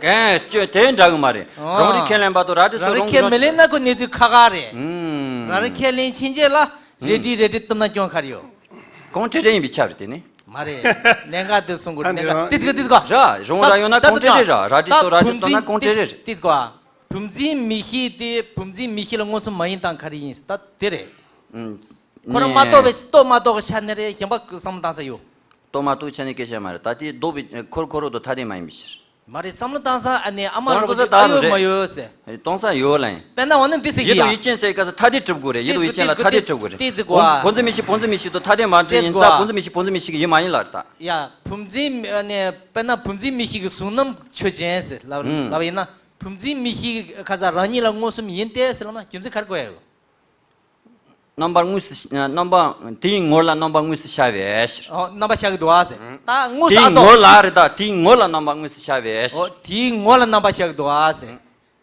གན་སྐྱོན་དེ་འདྲ་གི་མ་རེད། ཨ། རང་རིག་ཁས་ལེན་པ་དང་རལ་གྲི་སོ་རང་རང་རིག་ཁས་མི་ལེན་ན་ཁོ་གནས་ཚུལ་ཁག་ཁག་རེད། ཨུམ། རང་རིག་ཁས་ལེན་ཕྱིན་ཆད་ལ་རལ་གྲི་རལ་གྲི་བཏབ་ན་སྐྱོན་ག་རེ་ཡོད། གང་འཕྲལ་འཕྲལ་ཡིན་པའི་ཆ་རེད་དེ་ནི། མ་རེད། གནད་འགག་དེ་གསུང་དགོས། གནད་འགག་དེ་ཚིག་དེ་ཚིག་ག་ར་རང་ར་ཡོང་ན་གང་འཕྲལ་འཕྲལ་ར་རལ་གྲི་སོ་རལ་གྲི་བཏབ་ན་གང་འཕྲལ་འཕྲལ་རེད། དེ་ཚིག་ག་བུམ་འཛིན་མིག་ཤེས་དེ་བུམ་འཛིན་མིག་ཤེས་ལ་མངོན་སུམ་མ་ཡིན་སྟངས་ག་རེ་ཡིན་ད་དེ་རེད། ཨུམ། ཁོ་རང་མ་རྟོགས་པའི་རྟོགས་མ་རྟོགས་ཀྱི་ཆ་ནས་རེད། གཞན་པ་བསམ་བློ་བཏང་ས་ཡོད། རྟོགས་མ་རྟོགས་ཆ་ནས་སྐད་ཆ་མ་རེད། ད་དེ་ལྡོག་པའི་འཁོར་འཁོར་རོ་དང་ཐ་དད་མ་ཡིན་པའི་ཕྱིར། མ་རེད། བསམ་བློ་བཏང་ས་ཨ་ནི་ཨ་མ་རང་རང་པོ་ཚོ་ཅིག་ཨ་ཡོད་མ་ཡོད་ཟེར། གཏོང་ས་ཡོད་ལ་ཡིན། དཔེར་ན་འོ་ན་འདི་ཟེར་གྱི་ཡིད་དུ་ཡ། ཡིད་ཆེས་ཟེར་ག་ས་ཐ་དད་གྲུབ་དགོས་རེད། ཡིད་དུ་ཡིད་ཆེས་ལ་ཐ་དད་གྲུབ་དགོས་རེད། དེ་ཟེར་དགོས་ཨ། ཕོ་མཚན་མི་ཤེས། ཕོ་མཚན་མི་ཤེས་དུ་ཐ་དད་མ་འདྲེས་ཡིན་ཙང་ཕོ་མཚན་མི་ཤེས། ཕོ་མཚན་མི་ཤེས་ཀྱི་ཡིད་མ་ཡིན་ལ་རེད་ད། ཡ། ཕོ་མཚན་ཨ་ནི་དཔེར་ན་ཕོ་མཚན་མི་ཤེས་ཀྱི་གཟུང་རྣམ་ཆོས་ཅན་ཟེར་ལབ་ལབ་ཡིན་ན། ཕོ་མཚན་མི་ཤེས་ཁ་ས་རང་ཉིད་ལ་མངོན་སུམ་ཡིན་ཏེ་ཟེར་ལབ་ན་རྒྱུ་མཚན་ག་རེ་གོ་ཡ་ཡོད། རྣམ་པར་དངོས་སུ་རྣམ་པ་དེའི་ངོར་ལ་རྣམ་པ་དངོས་སུ་ཤར་བའི་ཕྱིར། ཨོ། རྣམ་པ་ཤར་གི་འདུག་ཨ་ཟེར། ད་དངོས་སུ་དེའི་ཨ་ངོར་ལ་རེད་ད། དེའི་ངོར་ལ་རྣམ་པ་དངོས་སུ་ཤར་བའི་ཕྱིར། ཨོ། དེའི་ངོ་ལ་རྣམ་པ་ཤར་གི་འདུག་ཨ་ཟེར།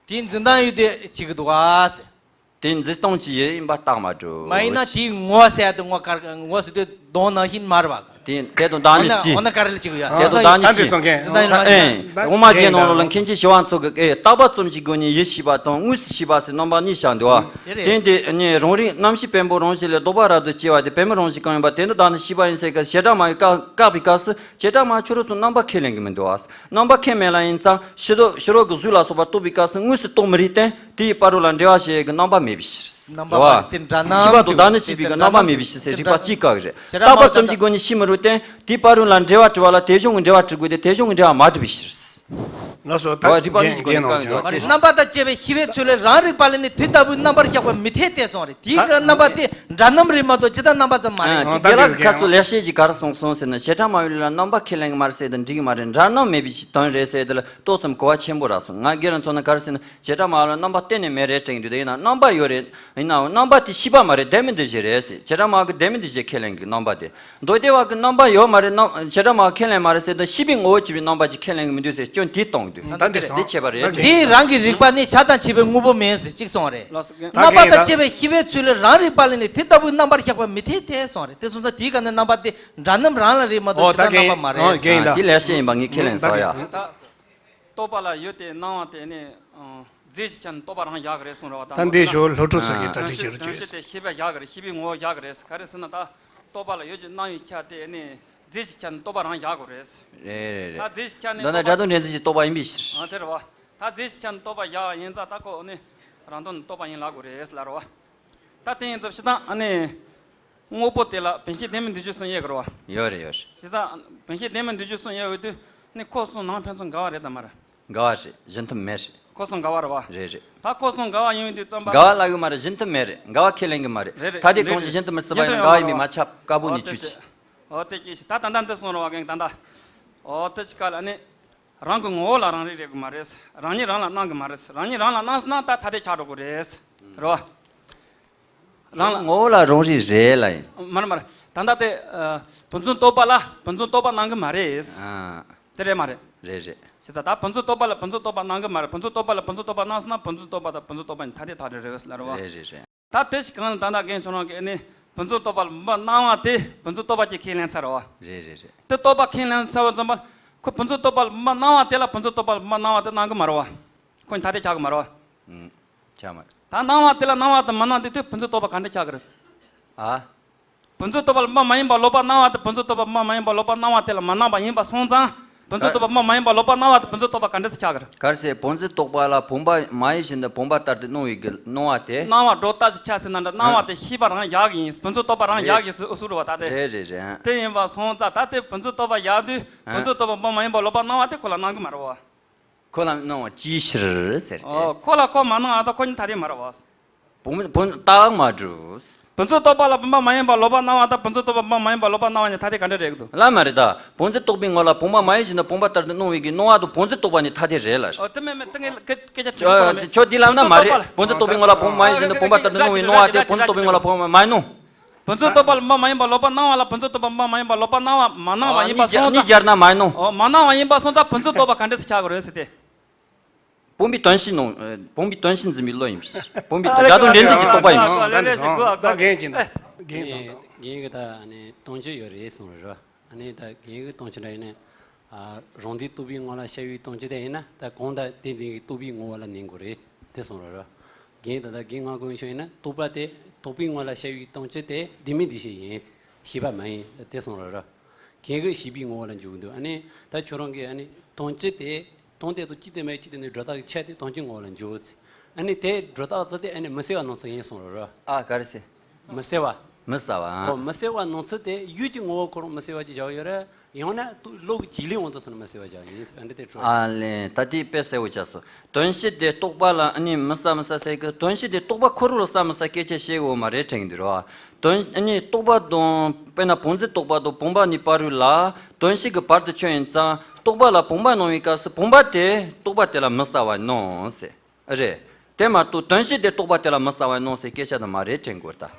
དེའི་འཛིན་སྟངས་ཡོད་དེ་བྱེད་གི་འདུག་ཨ་ཟེར། དེ་འཛིན་སྟངས་ཀྱི་ཡུལ་ཡིན་པ་རྟགས་མ་གྲུབ། མ་ཡིན་ན་དེའི་ངོ་ཟེར་དེ་ངོ་གར་ངོ་ཟེར་དུས་གདོང་ནང་བཞིན་མ་རེད་པ། དེ་དེ་དང་བདག་ཉིད་ཀྱི། འོ་ན་ག་རེ་ལ་བྱེད་གི་ཡོད། དེ་དང་བདག་ཉིད་ཀྱི། འཛིན་སྟངས་ཡིན་ན་མ་ཨེ། དབུ་མ་རྒྱན་ནང་ལོགས་ལ་མཁན་ཆེན་ཞི་བ་འཚོ་གིས་ཨེ། བརྟག་པ་ཙམ་གྱི་སྒོ་ནས་ཡིད་ཤེས་པ་དང་དངོས་སུ་ཤེས་པ་ཟེར་རྣམ་པ་གཉིས་བཞག་འདུག་ཨ། དེ་རེད། དེ་དེ་ནི་རང་རིག་རྣམ་ཤེས་བེམ་པོ་རང་བཞིན་ལས་ལྡོག་པ་རབ་ཏུ་སྐྱེ་བ་དེ་བེམ་པོ་རང་བཞིན་གང་ཡིན་པ་དེ་འདི་བདག་ནི་ཤེས་པ་ཡིན་ཟེར་ག་བྱེ་བྲག་སྨྲ་བས་བཀག་བཀག་པའི་སྐབས་སུ་བྱེ་བྲག་སྨྲ་ཁྱོད་རང་ཚོ་རྣམ་པ་ཁས་ལེན་གི་མི་འདུག་ཨ། རྣམ་པ་ཁས་མེད་ལ་ཡིན་ཙང་ཕྱི་རོལ་ཕྱི་རོལ་གྱི་གཟུགས་ལ་སོགས་པ་རྟོགས་པའི་སྐབས་སུ་དངོས་སུ་རྟོགས་མི་རིགས་ཏེ། དེའི་བར་རོ་ལ་འབྲེལ་བ་ཞེས་ཀྱི་རྣམ་པ་མེད་པའི་ཕྱིར། རྣམ་པ་རེད་བ། མ་རེད་དེ་འདྲ་ན་ཤེས་པ་དང་བདག་ནི་གཅིག་པའི་གི་རྣམ་པ་མེད་པའི་ཕྱིར་ཟེར་རིགས་པ་གཅིག་བཀག་གི་རེད། བརྟག་པ་ཙམ་གྱི་སྒོ་ནས་ཤེས་མི་རུང་སྟེ། དེའི་བར་རོ་ལ་འབྲེལ་བ་གྲུབ་པ་ལ་དེ་གཞུང་གི་འབྲེལ་བ་གྲུབ་དགོས་ཏེ་དེ་གཞུང་གི་འབྲེལ་བ་མ་གྲུབ་པའི་ཕྱིར། ལགས་སོ། ད་རིགས་པ་གཉིས་ཀྱི་སྒོ་ནས་བཀག་འདུག་སྟེ། རྣམ་པ་དང་བཅས་པའི་ཤེས་པའི་ཚུལ་ལས་རང་རིག་པ་ལས་ནི་དེ་ལྟ་བུའི་རྣམ་པར་གཞག་པ་མི་འཐད་དེ་གསུངས་རེད། དེའི་རྣམ་པ་དེ་འདྲ་རྣམ་རེད་མ་གཏོགས་ཇི་ལྟར་རྣམ་པ་ཙམ་མ་རེད། དེ་ལ་ཁ་ཚུ་ལེགས་བཤད་ཀྱི་གར་གསུངས་སོང་ཟེར་ན་བྱེ་བྲག་སྨྲ་བའི་ལུགས་ལ་རྣམ་པ་ཁས་ལེན་གྱི་མ་རེད་ཟེར་དུས་འགྲིག་གི་མ་རེད། འདྲ་རྣམ་མེད་པའི་དོན་རེད་ཟེར་དེ་ལ་ཏོག་ཙམ་གོ་བ་ཆེན་པོ་རག་སོང་། ང་སྒེར་ལ་མཚོན་ན་ག་རེ་ཟེར་ན། བྱེ་བྲག་སྨྲ་བ་ལ་རྣམ་པ་གཏན་ནས་མེད་རེད་དྲན་གྱི་འདུག་དེ་ཡིན་ན་རྣམ་པ་ཡོད་རེད། ཡིན་ནའང་རྣམ་པ་དེ་ཤེས་པ་མ་རེད། ལྡན་མིན་འདུ་བྱེད་རེད་ཟེར། བྱེ་བྲག་སྨྲ་བ་གིས་ལྡན་མིན་འདུ་བྱེད་ཁས་ལེན་གྱི་རྣམ་པ་དེ། མདོ་སྡེ་བ་གིས་རྣམ་པ་ཡོད་མ་རེད། རྣམ་བྱེ་བྲག་སྨྲ་བ་ཁས་ལེན་མ་རེད་ཟེར་དུས་ཤེས་པའི་ངོ་བོ་བྱས་པའི་རྣམ་པ་ཅིག་ཁས་ལེན་གྱི་མི་འདུག་ཟེར་སྐྱོན་དེ་གཏོང་གི་འདུག་ད་འདི་རེད། འདི་བྱས་པ་རེད། འདི་རང་གི་རིག་པ་ནི་བྱ་དང་བྱེད་པའི་དངོས་པོ་མིན་ཟེར་གཅིག་གསུངས་རེད། རྣམ་པ་དང་བཅས་པའི་ཤེས་པའི་ཚུལ་ལས་རང་རིག་པ་ལས་ནི་དེ་ལྟ་བུའི་རྣམ་པར་གཞག་པ་མི་འཐད་དེ་གསུངས་རེད། དེ་སོང་ཙང་དེའི་སྒང་ནས་རྣམ་པ་དེ་འདྲ་རྣམ་རང་ལ་རེད་མ་གཏོགས་ཇི་ལྟར་རྣམ་པ་མ་རེད། ཨ། དེ་ལེགས་བཤད་ཡིན་པ་ངས་ཁས་ལེན་ཚར་ཡ། རྟོག་པ་ལ་ཡུལ་དེ་སྣང་བ་དེ་ནི་རྫས་ཀྱི་ཆ་ནས་རྟོག་པ་རང་བཞག་གི་རེད་གསུངས་རེད་བ། ད་ད་འདི་ཞོར་སློབ་ཕྲུག་ཚོ་གིས་གྲ་སྒྲིག་བྱེད་རོགས་བྱོས། དོན་སྤྱི་དེ་ཤེས་པ་བཞག་གི་རེད། ཤེས་པའི་ངོ་བོ་བཞག་གི་རེད། ག་རེ་ཟེར་ན་ད་རྟོག་པ་ལ་ཡུལ་གྱི་སྣང་བའི་ཆ་དེ་ནི་རྫས་ཀྱི་ཆ་ནས་རྟོག་པ་རང་བཞག་གི་རེད། རེད་རེད་རེད། ད་རྫས་ཀྱི་ཆ་ནས་ད་ལྟ་རྟོག་པ། སྒྲ་དོན་འདྲེན་མཚན་གྱི་རྟོག་པ་ཡིན་པའི་ཕྱིར། ཨ་དེ་རེད་བ། ད་རྫས་ཀྱི་ཆ་ནས་རྟོག་པ་བཞག་ཡིན་ཙང་ད་ཁོ་ནི་རང་དོན་རྟོག་པ་ཡིན་ལབ་དགོས་རེད་ལབ་རེད་བ། ད་དེ་ཡིན་ཙང་སྤྱིར་བཏང་ཨ་ནི། དངོས་པོ་དེ་ལ་བེམ་ཤེས་ལྡན་མིན་འདུ་བྱེད་གསུམ་དབྱེ་དགོས་རེད་བ། ཡོད་རེད་ཡོད་རེད། བྱས་ཙང་བེམ་ཤེས་ལྡན་མིན་འདུ་བྱེད་གསུམ་དབྱེ་བའི་དུས་ནི་ཁོ་གསུམ་ནང་ཕན་ཚུན་འགལ་བ་རེད་དམ་མ་རེད། འགལ་བ་རེད། གཞི་མཐུན་མེད་རེད། ཁོ་གསུམ་འགལ་བ་རེད་བ། རེད་རེད། ད་ཁོ་གསུམ་འགལ་བ་ཡིན་པའི་དུས་ཙམ་པ། འགལ་བ་ལབ་གི་མ་རེད། གཞི་མཐུན་མེད་རེད། འགལ་བ་ཁས་ལེན་གི་མ་རེད། རེད་རེད། ད་དེ་གང་ཞིག་གཞི་མཐུན་མི་སྲིད་པ་ཡིན་ན་འགལ་བ་ཡིན་པས་མ་ཁྱབ། དཀར་པོ་ནས་ཆོས་ཅན། འོ་དེ་སྐད་ཅིག་ད་ད་ལྟ་འདི་གསུངས་རེད་བ། གན་ད་ལྟ། འོ་དེ་ཅིག་ག་ལ་ནི། རང་གི་ངོ་བོ་ལ་རང་རིག་རེད་གི་མ་རེད། རང་ཉིད་རང་ལ་སྣང་གི་མ་རེད། རང་ཉིད་རང་ལ་སྣང་སྣང་ད་ཐ་དད་ཆགས་འགྲོ་གི་རེད། རེད་བ། རང་ལ། ངོ་བོ་ལ་རང་རིག་རེད་ལ་ཡིན། མ་རེད་མ་རེད། ད་ལྟ་དེ་ཨ། ཕན་ཚུན་རྟོག་པ་ལ་ཕན་ཚུན་རྟོག་པ་སྣང་གི་མ་རེད། ཨ། དེ་རེད་མ་རེད། རེད་རེད། བྱས་ཙང་ད་ཕན་ཚུན་རྟོག་པ་ལ་ཕན་ཚུན་རྟོག་པ་སྣང་གི་མ་རེད། ཕན་ཚུན་རྟོག་པ་ལ་ཕན་ཚུན་རྟོག་པ་སྣང་སོང་ན་ཕན་ཚུན་རྟོག་པ་དང་ཕན་ཚུན་རྟོག་པ་གཉིས་ཐ་དད་ཐ་དད་རེད་ཟེར་ལབ་རེད་བ། རེད་རེད་རེད། ད་དེ་ཞིག་གང་ལ་ད་ལྟ་རྒན་ཁྱོད་རང་གིས་ནི་ཕན་ཚུན་རྟོག་པ་ལ་བུམ་པ་སྣང་བ་དེ་ཕན་ཚུན་རྟོག་པ་གྱིས་ཁས་ལེན་ཚར་རེད་བ། རེད་རེད་རེད། དེ་རྟོག་པ་ཁས་ལེན་ཚར་བ་ཙམ་པ། ཁོ་ཕན་ཚུན་རྟོག་པ་ལ་བུམ་པ་སྣང་བ་དེ་ལ་ཕན་ཚུན་རྟོག་པ་ལ་བུམ་པ་སྣང་བ་དེ་སྣང་གི་མ་རེད་བ། ཁོ་ཐ་དད་ཆགས་གི་མ་རེད་བ། ཨུམ། ཆགས་མ་རེད། ད་སྣང་བ་དེ་ལ་སྣང་བ་དང་མི་སྣང་དེ་དུས་ཕན་ཚུན་རྟོག་པ་ག་འདྲ་ཆགས་གི་རེད། ཨ། ཕན་ཚུན་རྟོག་པ་ལ་བུམ་པ་མ་ཡིན་པ་ལོག་པར་སྣང་བ་དེ་ཕན་ཚུན་རྟོག་པ་བུམ་པ་མ་ཡིན་པ་ལོག་པར་སྣང་བ་དེ་ལ་མ་སྣང་བ་ཡིན་པ་སོང་ཙང་། ཕན་ཚུན་རྟོག་པ་བུམ་པ་མ་ཡིན་པ་ལོག་པར་སྣང་བ་དེ་ཕན་ཚུན་རྟོག་པ་ག་འདྲ་ཞིག་ཆགས་གི་རེད། ག་རེ་ཟེར། ཕན་ཚུན་རྟོག་པ་ལ་བུམ་པ་མ་ཡིན་བཞིན་དུ་བུམ་པ་ལྟར་དུ་སྣང་བའི་གི་སྣང་བ་དེ། སྣང་བ་སྒྲོ་བཏགས་ཤིག་ཆ་ཟེར་ན་འདྲ། སྣང་བ་དེ་ཤེས་པ་རང་ཡག་གི་ཡིན། ཕན་ཚུན་རྟོག་པ་རང་ཡག་གི་ཡིན་ཟེར་ཨུ་སུ་རུ་བ་ད་དེ། རེད་རེད་རེད། དེ་ཡིན་པ་སོང་ཙང་ད་དེ་ཕན་ཚུན་རྟོག་པ་ཡག་དུས་ཕན་ཚུན་རྟོག་པ་བུམ་པ་མ་ཡིན་པ་ལོག་པར་སྣང་བ་དེ་ཁོ་ལ་སྣང་གི་མ་རེད་བ། ཁོ་ལ་སྣང་བ་ཅིའི་ཕྱིར་ཟེར་ཏེ། ཨོ། ཁོ་ལ་ཁོ་མ་སྣང་བ་དང་ཁོ་གཉིས་ཐ་དད་མ་རེད་བ། བུམ་བུམ་རྟགས་མ་གྲུབ། ཕན་ཚུན་རྟོག་པ་ལ་བུམ་པ་མ་ཡིན་པ་ལོག་པར་སྣང་བ་དང་ཕན་ཚུན་རྟོག་པ་བུམ་པ་མ་ཡིན་པ་ལོག་པར་སྣང་བ་གཉིས་ཐ་དད་ག་འདྲ་རེད་འདུག་ལ་མ་རེད་ད། ཕན་ཚུན་རྟོག་པའི་ངོ་ལ་བུམ་པ་མ་ཡིན་བཞིན་དུ་བུམ་པ་ལྟར་དུ་སྣང་བའི་གི་སྣང་བ་དང་ཕན་ཚུན་རྟོག་པ་གཉིས་ཐ་དད་རེད་ལ། ཨོ་དེ་མེད་མེད་དེ་ངས་སྐད་སྐད་ཆ་དྲིས་པ་མེད། ཁྱོད་འདི་ལབ་ན་མ་རེད། ཕན་ཚུན་རྟོག་པའི་ངོ་ལ་བུམ་པ་མ་ཡིན་བཞིན་དུ་བུམ་པ་ལྟར་དུ་སྣང་བའི་སྣང་བ་དེ་ཕན་ཚུན་རྟོག་པའི་ངོ་ལ་བུམ་པ་མ་ཡིན་ནོ། ཕན་ཚུན་རྟོག་པ་ལ་བུམ་པ་མ་ཡིན་པ་ལོག་པར་སྣང་བ་ལ་ཕན་ཚུན་རྟོག་པ་མ་ཡིན་པ་ལོག་པར་སྣང་བ་མ་སྣང་བ་ཡིན་པ་སོང་ཙང་། གཉིས་སྦྱར་ན་མ་ཡིན་ནོ། ཨོ་མ་སྣང་བ་ཡིན་པ་སོང་ཙང་ཕན་ཚུན་རྟོག་པ་ག་འདྲ་ཞིག་ཆགས་དགོས་རེད་ཟེར་ཏེ། བུམ་པའི་དོན་ཤེས་ནོ། བུམ་པའི་དོན་ཤེས་འཛིན་པའི་བློ་ཡིན་པས། བུམ་པའི་སྒྲ་དོན་འདྲེན་མཚན་གྱི་རྟོག་པ་ཡིན་པས། ད་འདྲ་སོང་། ད་རྒན་གྱིས་ད། རྒན་དང་། རྒན་གྱིས་ད་ནི་སྟོང་ཆོས་ཡོད་རེད་གསུངས་རེད་བ། ཨ་ནི་ད་རྒན་གྱིས་སྟོང་ཆོས་འདྲ་ཡིན་ན། ཨ། རང་འདི་རྟོག་པའི་ངོ་ལ་ཤར་བའི་སྟོང་ཆོས་དེ་ཡིན་ན་ད་གང་ལྟར་དེ་འཛིན་གྱི་རྟོག་པའི་ངོ་བོ་ལ་གནས་དགོས་རེད་དེ་གསུངས་རེད་བ། རྒན་ད་ལྟ་རྒན་ང་ཀུན་ཤོད་ཡིན་ན་རྟོག་པ་དེ་རྟོག་པའི་ངོ་ལ་ཤར་བའི་སྟོང་ཆོས་དེ་ལྡན་མིན་འདུ་བྱེད་ཡིན། ཤེས་པ་མ་ཡིན་དེ་གསུངས་རེད་བ། རྒན་གྱིས་ཤེས་པའི་ངོ་བོ་ལ་འཇུག་གི་འདུག་ཨ་ནི་ད་ཁྱོད་རང་གིས་ཨ་ནི་སྟོང་ཆོས་དེ། སྟོང་དེ་དང་གཅིག་ཏུ་མེད་གཅིག་ཏུ་ནི་སྒྲོ་བཏགས་ཀྱི་ཆ་དེ་སྟོང་ཆོས་ངོ་བོ་ལ་འཇུག་ཟེར། ཨ་ནི་དེ་སྒྲོ་བཏགས་ཚུལ་དེ་ཨ་ནི་མི་གསལ་བ་སྣང་ཚུལ་ཡིན་གསུངས་རེད་བ། ཨ་ག་རེ་ཟེར། མི་གསལ་བ། མི་གསལ་བ། ཨོ། མི་གསལ་བ་ནང་ཚུལ་དེ་ཡུལ་གྱི་ངོ་བོ་ཁོ་རང་མི་གསལ་བ་ཅིག་བཞག་ཡོད་རེད། ཡང་ན་བློ་གི་རྗེས་ལུས་དབང་དུ་སོང་ན་མི་གསལ་བ་བཞག་ཡིན། ཨ་འདི་དེ་གྲོགས། ཨ་ལེ། ད་དེ་དཔེ་གསལ་བོ་ཆགས་སོང་། དོན་སྤྱི་དེ་རྟོག་པ་ལ་ཨ་ནི་མི་གསལ་མི་གསལ་ཟེར་གི། དོན་སྤྱི་དེ་རྟོག་པ་ཁོ་རང་ལ་གསལ་མི་གསལ་སྐད་ཆ་བཤད་ཡོད་མ་རེད་དྲན་གི་འདུག་ར། དོན་ཨ་ནི་རྟོག་པ་དང་དཔེར་ན་བོངས་འཛིན་རྟོག་པ་དང་བུམ་པ་གཉིས་བར་རུ་ལ་དོན་སྤྱི་གི་བར་དུ་ཆོད་ཡིན་ཙང་རྟོག་པ་ལ་བུམ་པ་སྣང་བའི་སྐབས་སུ་བུམ་པ་དེ་རྟོག་པ་དེ་ལ་མི་གསལ་བ་སྣང་ཟེར། རེད། དེ་མ་གཏོགས་དོན་སྤྱི་དེ་རྟོག་པ་དེ་ལ་མི་གསལ་བ་སྣང་ཟེར་སྐད་ཆ་དེ་མ་རེད་དྲན་དགོས་ད།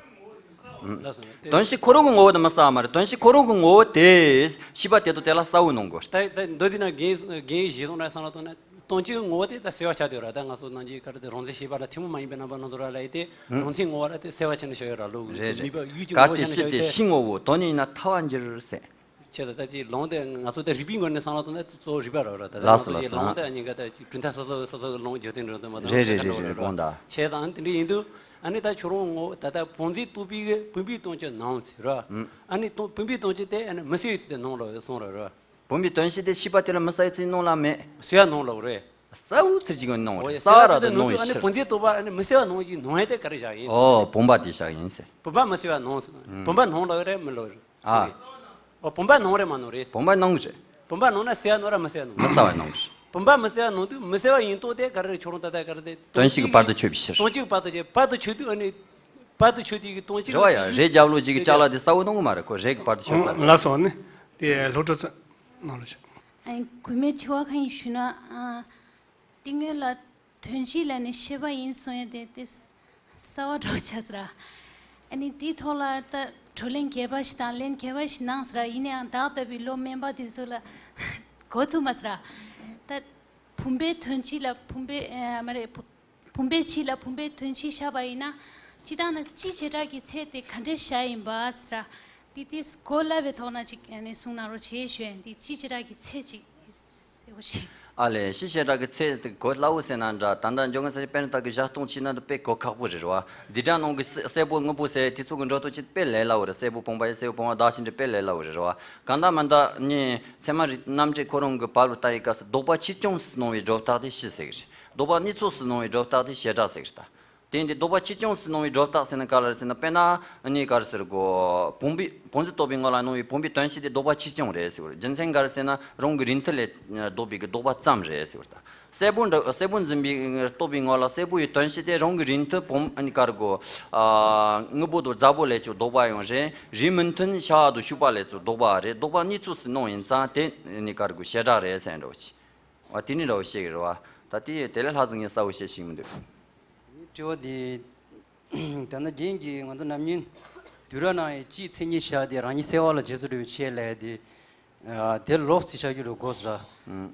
ལགས་སོ། དེ་དོན་སྤྱི་ཁོ་རང་གི་ངོ་བོ་དེ་མི་གསལ་བ་མ་རེད། དོན་སྤྱི་ཁོ་རང་གི་ངོ་བོ་དེ་ཤེས་པ་དེ་དང་དེ་ལ་གསལ་བོ་སྣང་དགོས། ད་ད་འདི་དེ་ན་རྒན་རྒན་ཡིས་བཞེས་སོང་ན་བསམ་བློ་བཏང་ན་དོན་སྤྱི་གི་ངོ་བོ་དེ་ད་གསལ་བ་ཆགས་བསྡད་ཡོད་ར། ད་ང་ཚོ་ནང་གི་ག་རེ་དེ་རང་འཛིན་ཤེས་པ་ལ་ཐུན་མོང་མ་ཡིན་པའི་རྣམ་པ་སྣང་དུ་ར་ལ་ཡི་དེ་རང་མཚན་ངོ་བོ་ལ་དེ་གསལ་བ་ཆགས་ནས་བཞག་ཡོད་ར། བློ་གི་རེད་རེད། དམིགས་པ་ཡུལ་གྱི་གལ་ངོ་བོ་ཏེ་ཆགས་ནས་སྤྱི་དེ་བཞག་ཡོད་ཕྱི་ངོ་བོ་དོན་ནི་ཡིན་ན་ཐལ་བར་འགྱུར་ཟེར། བྱས་ཙང་ད་ཅིག་ལུང་དེ་ང་ཚོ་ད་རིགས་པའི་ངོས་ནས་བསམ་བློ་བཏང་ན་གཙོ་བོ་རིགས་པ་རེད་ར། ད་ལགས་སོ་ལགས་སོ། ལུང་དེ་ཨ་ནི་ག་ད་ཅིག་གྲུབ་མཐའ་སོ་སོ་སོ་སོ་གི་ལུང་འཇུག་སྟངས་འགྲོ་དུ་མ་གཏོགས་རེད་རེད་རེད་རེད། དགོངས་དག་བྱས་ཙང་དེ་འདྲ་ཡིན་དུས་ཨ་ནི་ད་ཁྱོད་རང་ངོ་ད་ལྟ་བོངས་འཛིན་རྟོག་པའི་གི་བུམ་པའི་དོན་སྤྱི་སྣང་ཚུལ་ར། ཨ་ནི་དོན་བུམ་པའི་དོན་སྤྱི་དེ་ཨ་ནི་མི་གསལ་བའི་ཚུལ་དུ་སྣང་ལ་སོང་ར་ར། བུམ་པའི་དོན་སྤྱི་དེ་ཤེས་པ་དེ་ལ་མི་གསལ་བའི་ཚུལ་སྣང་ལ་མེད། གསལ་བ་སྣང་ལ་རེད། གསལ་བོ་ཚུལ་གྱི་ངོས་ནས་སྣང་བ་རེད། གསལ་བ་ར་དུ་སྣང་བའི་ཕྱིར། བོངས་འཛིན་རྟོག་པ་ཨ་ནི་མི་གསལ་བ་སྣང་བཞིན་སྣང་ཡས་དེ་ག་རེ་བཞག་ཡིན། ཨོ། བུམ་པ་དེ་བཞག་ཡིན་ཟེར། བུམ་པ་མི་གསལ་བ་སྣང་། བུམ་པ་སྣང་ལ་རེད་མི་ལ་རེད། ཨ། ཨོ། བུམ་པ་སྣང་རེད་མ་སྣང་རེད། བུམ་པ་སྣང་རེད། བུམ་པ་སྣང་ན་གསལ་བ་སྣང་ར་མི་གསལ་བ་སྣང་། མི་གསལ་བ་སྣང་རེད། བུམ་པ་མི་གསལ་བ་སྣང་དུས་མི་གསལ་བ་ཡིན་རྟོགས་དེ་ག་རེ་རེད། ཁྱོད་རང་ད་ལྟ་ག་རེ་དེ་དོན་སྤྱི་གི་བར་དུ་ཆོད་པའི་ཕྱིར། དོན་སྤྱི་གི་བར་དུ་ཆོད། བར་དུ་ཆོད་དུས་ཨ་ནི་བར་དུ་ཆོད་དུས་ཀྱི་དོན་སྤྱི་རེད་བ་ཡ། རེད་རྒྱབ་ལོགས་ཅིག་གི་ཅ་ལག་དེ་གསལ་བོ་སྣང་གི་མ་རེད། ཁོ་རེད་གི་བར་དུ་ཆོད་ས་རེད། ལགས་སོ། ནི་དེ་སློབ་གྲོགས་ཚོ་ནང་ལ་ཆོད། ཨ་ནི་གུས་མོས་དྲི་བ་གང་ཡིན་ཞུས་ན། ཨ། དེ་སྔོན་ལ་དོན་སྤྱི་ལ་ནི་ཤེས་པ་ཡིན་གསུང་ཡ་དེ་དེ་གསལ་བ་འགྲོ་ཆགས་ཟེར། ཨ་ནི་དེའི་ཐོག་ལ་ད་བགྲོ་གླེང་རྒྱས་པ་ཞིག་དང་ལན་རྒྱས་པ་ཞིག་གནང་ཟེར། ཡིན་ནའང་བདག་ལྟ་བུའི་བློ་དམན་པ་དེ་ཚོ་ལ་གོ་ཐུབ་མ་ཟེར། ད་བུམ་པའི་དོན་སྤྱི་ལ་བུམ་པའི་ཨ་མ་རེད། བུ་བུམ་པའི་སྤྱི་ལ་བུམ་པའི་དོན་སྤྱི་བཞག་པ་ཡིན་ན། སྤྱི་བཏང་ན་སྤྱི་བྱེ་བྲག་གི་ཚད་དེ་ག་འདྲས་བཞག་ཡིན་པ་ཟེར། དེ་དེ་གོ་སླ་བའི་ཐོག་ན་ཅིག་ཨ་ནི་གསུང་གནང་རོགས་བྱེད་ཞུ་ཡིན། དེ་སྤྱི་བྱེ་བྲག་གི་ཚད་ཅིག་གསལ་པོ་ཞིག་ཨ་ལས། སྤྱི་བྱེ་བྲག་གི་ཚད་གོ་སླ་བོ་ཟེར་ན་འདྲ། ད་ལྟ་འཇོན་གི་ས་ཆ་དཔེར་ན་ད་གི་བཞག་སྟངས་བྱས་ན་འདི་དཔེ་གོ་ཁག་པོ་རེད་རོ། འདི་འདྲ་ནང་གི་གསལ་གསལ་པོ་དངོས་པོ་ཟེར་དེ་ཚོ་གི་འགྲོ་སྟངས་ཅིག་དཔེ་ལས་སླ་བོ་རེད། གསལ་པོ་བུམ་པ་ཡིན། གསལ་པོ་བུམ་པ་བདག་ཅིག་འདྲ་དཔེ་ལས་སླ་བོ་རེད་རོ། གང་ལྟར་མིན་ད་ནི་ཚད་མ་རིག་རྣམ་འགྲེལ་ཁོ་རང་གི་བར་དུ་བལྟ་བའི་སྐབས་སུ་ལྡོག་པ་ཆེ་ཆུང་སུ་སྣང་བའི་སྒྲོ་བཏགས་དེ་སྤྱི་ཟེར་གི་རེད། ལྡོག་པ་གནས་ཚུལ་སུ་སྣང་བའི་སྒྲོ་བཏགས་དེ་བྱེ་བྲག་ཟེར་གི་རེད་ད། དེ་ཡིན་དུས་ལྡོག་པ་ཆེ་ཆུང་སུ་སྣང་བའི་སྒྲོ་བཏགས་ཟེར་ན་ག་རེ་རེད་ཟེར་ན། དཔེར་ན་ནི་ག་རེ་ཟེར་གོ། བུམ་པའི་བོངས་འཛིན་རྟོག་པའི་ངོ་ལ་སྣང་བའི་བུམ་པའི་དོན་སྤྱི་དེ་ལྡོག་པ་ཆེ་ཆུང་རེད་ཟེར་བ་རེད། རྒྱུ་མཚན་ག་རེ་ཟེར་ན་རང་གི་རིགས་མཐུན་ལས་ལྡོག་པའི་གི་ལྡོག་པ་ཙམ་རེད་ཟེར་བ་རེད་ད། གསལ་པོ་འདྲ་གསལ་པོ་འཛིན་པའི་རྟོག་པའི་ངོ་ལ་གསལ་པོ་ཡི་དོན་སྤྱི་དེ་རང་གི་རིགས་མཐུན་བུམ་ཨ་ནི་ག་རེ་གོ། ཨ་དངོས་པོ་དང་རྫ་བོ་ལས་ཀྱང་ལྡོག་པ་ཡང་རེད། རིགས་མི་མཐུན་ཤ་བ་དང་ཤུག་པ་ལས་ཀྱང་ལྡོག་པ་རེད། ལྡོག་པ་གནས་ཚུལ་སུ་སྣང་ཡིན་ཙང་དེ་ནི་ག་རེ་གོ་བྱེ་བྲག་རེད་ཟེར་འགྲོ་ཅི། ཨ་དེ་ནི་འདྲ་བོ་བཤད་ཀྱི་རེད་བ། ད་དེ་དེ་ལས་ལྷག་ཙམ་ངས་གསལ་བོ་བཤད་ཤེས་མི་འདུག་དྲི་བ་འདི། ད་ནི་རྒན་གྱིས་ང་ཚོ་ནམ་རྒྱུན་དུས་རབས་ནང་ཡི་སྤྱིའི་མཚན་ཉིད་བཞག་སྟེ་རང་ཉིད་གསལ་བ་ལ་རྗེས་སུ་འགྲོ་བའི་ཆེད་ལས་ཏེ། ཨ་དེ་ལོགས་སུ་བྱ་རྒྱུ་རུ་དགོས་ཟེར།